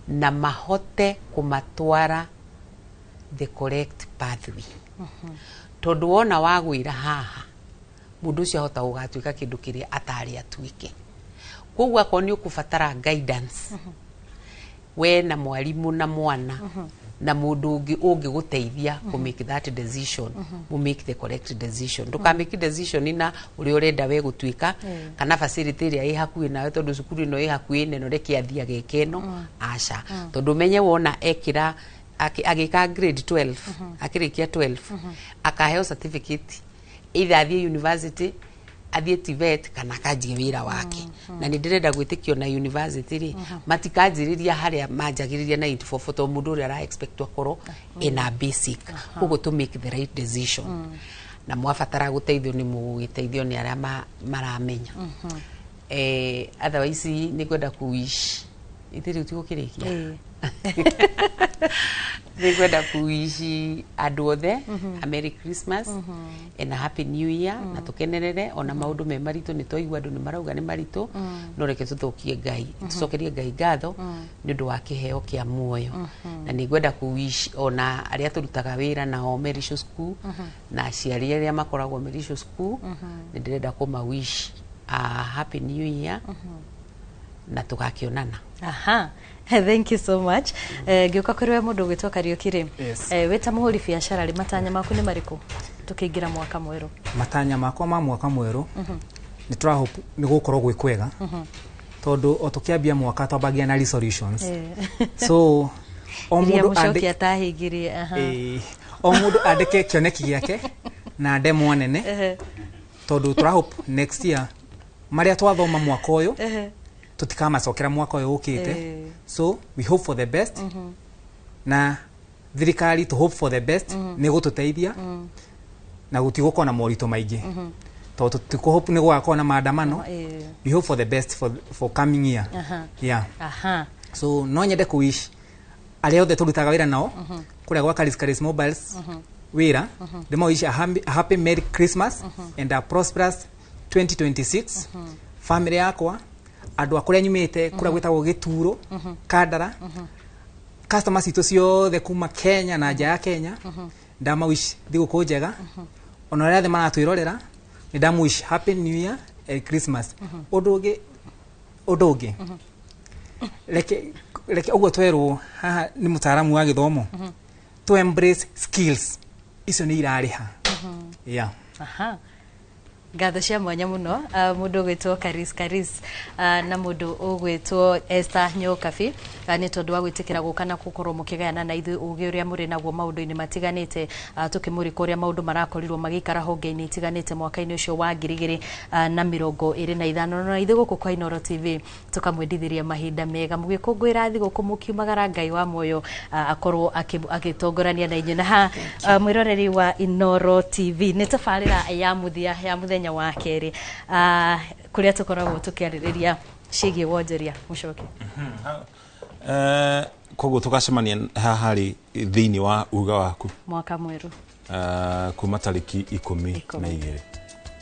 na mahote kũmatwara the correct pathway, tondũ wona wagwĩra haha, mũndũ ũcio ahota gũgatuĩka kĩndũ kĩrĩa atarĩ atuĩke. Koguo akorwo nĩ ũkũbatara guidance, we na mwarimũ na mwana na mũndũ ũngĩ ũngĩgũteithia kũ make that decision, mu make the correct decision. Ndũka make decision na ũrĩa ũrenda we gũtuĩka kana facility ĩrĩa ĩ hakuhĩ nawe, tondũ cukuru ĩno ĩ hakuhĩ na ĩno, reke athiage eke ĩno. Aca, tondũ menye wona ekĩra agĩka grade 12, akĩrĩkia 12, akaheo certificate, either athiĩ university Athiĩ TVET kana akanjie wĩra wake. Na nĩ ndĩrenda gwĩtĩkio na university rĩ, matikanjĩrĩria harĩa manjagĩrĩria 94, tondũ mũndũ ũrĩa ara expect akorwo ena basic. Koguo to make the right decision, na mwabatara gũteithio nĩ mũgũgĩteithio nĩ arĩa maramenya. Otherwise nĩ ngwenda ku wish ithe rĩu tigũkĩrĩkia. Nĩ ngwenda ku wish andũ othe a Merry Christmas and a Happy New Year, na tũkenerere ona maũndũ me maritũ. Nĩ twaigua andũ nĩ marauga nĩ maritũ, no reke tũthũkie Ngai, tũcokerie Ngai ngatho nĩ ũndũ wa kĩheo kĩa muoyo. Na nĩ ngwenda ku wish ona arĩa tũrutaga wĩra nao Merisho School na aciari arĩa makoragwo Merisho School, nĩ ndĩrenda kũma wish a Happy New Year na tũgakĩonana. Aha, thank you so much. Ngĩũka kũrĩ we mũndũ ũgwĩtwo Kariũki rĩ, Yes. Wĩ ta mũhũri biacara rĩ, matanya maku nĩ marĩkũ tũkĩingĩra mwaka mwerũ? Matanya makwa ma mwaka mwerũ, nĩ tũrahope nĩ gũkorwo gwĩ kwega, tondũ o tũkĩambia mwaka twambagia na resolutions. So o Iria mũndũ mũcoki atahingirie, aha. O mũndũ andĩke kĩoneki gĩake na ndemwa nene, tondũ tũrahope next year marĩa twathoma mwaka ũyũ tũtikamacokera mwaka ũyũ ũkĩte. So we hope for the best, na thirikari to hope for the best nĩ gũtũteithia na gũtigũkorwo na moritũ maingĩ, tondũ tũtikũhope nĩ gũgakorwo na maandamano. We hope for the best for coming year. Yeah. So no nyende kũ wish arĩa othe tũrutaga wĩra nao kũrĩa gwa Karis Karis Mobiles wĩra, ndĩmawish a happy Merry Christmas and a prosperous 2026. Family yakwa, andũ a kũrĩa nyumĩte, kũrĩa gwĩtagwo Gĩturo, Kandara, customers citũ ciothe kuma Kenya na nja ya Kenya, ndamawish thigũkũ njega. Ona arĩa othe maratwĩrorera, nĩ ndamwish Happy New Year and Christmas. Ũndũ ũngĩ, reke ũguo twerwo haha nĩ mũtaaramu wa gĩthomo, to embrace skills icio nĩ irarĩha, yeah. Aha. Ngatho cia mwanya mũno, mũndũ ũgwĩtwo Karis Karis na mũndũ ũgwĩtwo Esther Nyokabi, nĩ tondũ wa gwĩtĩkĩra gũka na gũkorwo mũkĩgayana na ithuĩ ũgĩ ũrĩa mũrĩ naguo maũndũ-inĩ matiganĩte, tũkĩmũrĩka ũrĩa maũndũ marakorirwo magĩikara honge-inĩ itiganĩte mwaka-inĩ ũcio wa 2025. Na ithuĩ gũkũ kwa Inooro TV tũkamwendithĩria mahinda mega mũgĩkũngũĩra thigũkũ, mũkiumagara, Ngai wa muoyo akorwo agĩtongorania na inyuĩ. Na ha mwĩroreri wa Inooro TV, nĩ tabarĩra ya mũthia ya mũthenya wa kerĩ, kũrĩa tũkoragwo tũkĩarĩrĩria ciĩgiĩ wonjoria. Mũcoki. Koguo tũgacemania haha rĩ thĩinĩ wa uga waku mwaka mwerũ. Kuma tarĩki 12.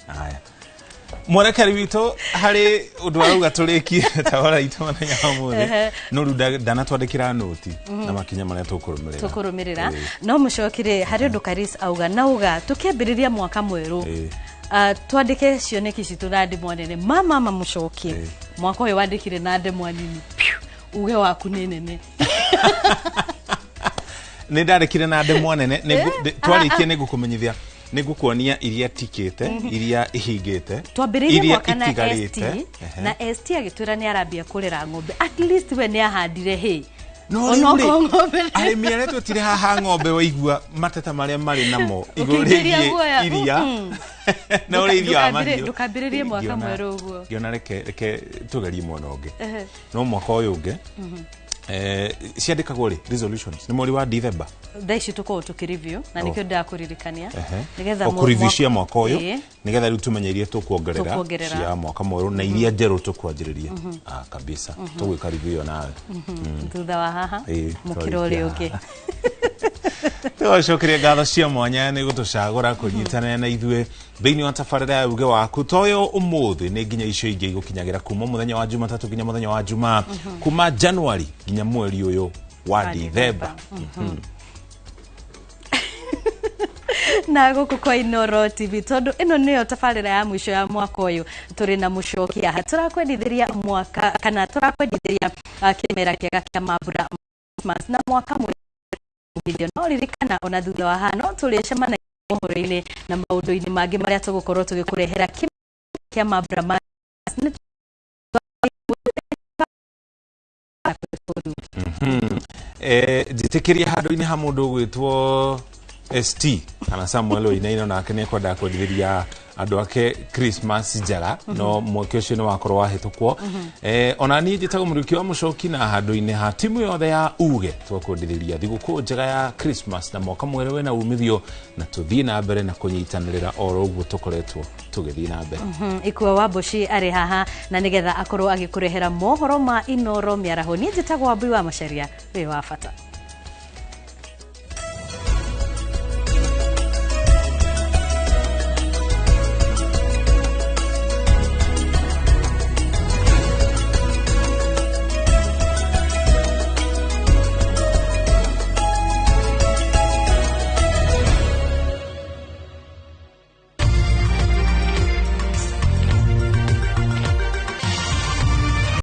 Haya, mwerekeri witũ harĩ ũndũ arauga tũrĩkie tawara itũ mũthenya wa ũmũthĩ. No rĩu ndanatwandĩkĩra nũti na makinya marĩa tũkũrũmĩrĩra. Tũkũrũmĩrĩra. No mũcokire harĩ ũndũ Karis auga nauga tũkĩambĩrĩria mwaka mwerũ, twandĩke cioneki citũ na ndemwa nene. Mama mũcoki, mwaka ũyũ wandĩkire na ndemwa nini. Piu, uge waku nĩ nene. Nĩ ndandĩkire na ndemwa nene. Twarĩkia nĩ ngũkũmenyithia, nĩ ngũkuonia iria tikĩte, iria ihingĩte, Twambĩrĩirie iria mwaka na ST. itigarĩte. Na ST agĩtwĩra nĩ arambia kũrera ng'ombe. At least we nĩ ahandire hay. No rĩu Onokorwo rĩ, ng'ombe arĩmi arĩa twetire haha ng'ombe, waigua mateta marĩa marĩ namo igũrũ Ũkĩingĩria rĩgiĩ guoya, iria na ũrĩithia wa mahiũ. Ndũkambĩrĩrie mwaka mwerũ ũguo. Ngĩona reke tũgerie mwena ũngĩ. No mwaka ũyũ ũngĩ, ciandĩkagwo rĩ resolutions? Nĩ mweri wa December. Thaa ici tũkorwo tũkĩ-review na nĩkĩo ndakũririkania nĩgetha O kũreview cia mwaka ũyũ, nĩgetha rĩu tũmenye iria tũkuongerera Tũkuongerera. cia mwaka mwerũ na iria njerũ tũkwanjĩrĩria. Ah, kabisa, tũgwĩka review ĩyo nawe. Thutha wa haha, mũkĩra ũrĩa twarĩkia ũngĩ. Tũgacokeria ngatho cia mwanya nĩ gũtũcagũra kũnyitanĩra na ithuĩ thĩinĩ wa tabarĩra ya uge waku. Toyo ũmũthĩ nĩ nginya icio ingĩ igũkinyagĩra kuma mũthenya wa Jumatatũ nginya mũthenya wa Jumaa, kuma January nginya mweri ũyũ wa Wa Dithemba. Na gũkũ kwa Inooro TV, tondũ ĩno nĩyo tabarĩra ya mũico ya mwaka ũyũ tũrĩ na mũcoki haha, tũrakwendithĩria mwaka kana tũrakwendithĩria kĩmera kĩega kĩa mambura Christmas na mwaka mwerũ. No ririkana ona thutha wa haha no tũrĩcemanagia mohoro-inĩ na maũndũ-inĩ mangĩ marĩa tũgũkorwo tũgĩkũrehera kĩmera kĩa mambura ma nĩ. Njĩtĩkĩria handũ-inĩ ha mũndũ ũgwĩtwo ST kana Samuel Wainaina, nake nĩ ekwendaga kwendithĩria Andũ ake Christmas njega, no mweke ũcio nĩ wakorwo wahĩtũkwo. Ona niĩ njĩtagwo Mũrĩki wa Mũcoki, na handũ-inĩ ha timu yothe ya Uge twakwendithĩria thigũkũ njega ya Christmas na mwaka mwerũ wĩna umithio, na tũthiĩ na mbere na kũnyitanĩrĩra oro ũguo tũkoretwo tũgĩthiĩ na mbere. Ikua wa Mboci arĩ haha na nĩgetha akorwo agĩkũrehera mohoro ma Inoro mĩaraho. Niĩ njĩtagwo Wambui wa Macaria, wĩ wa bata.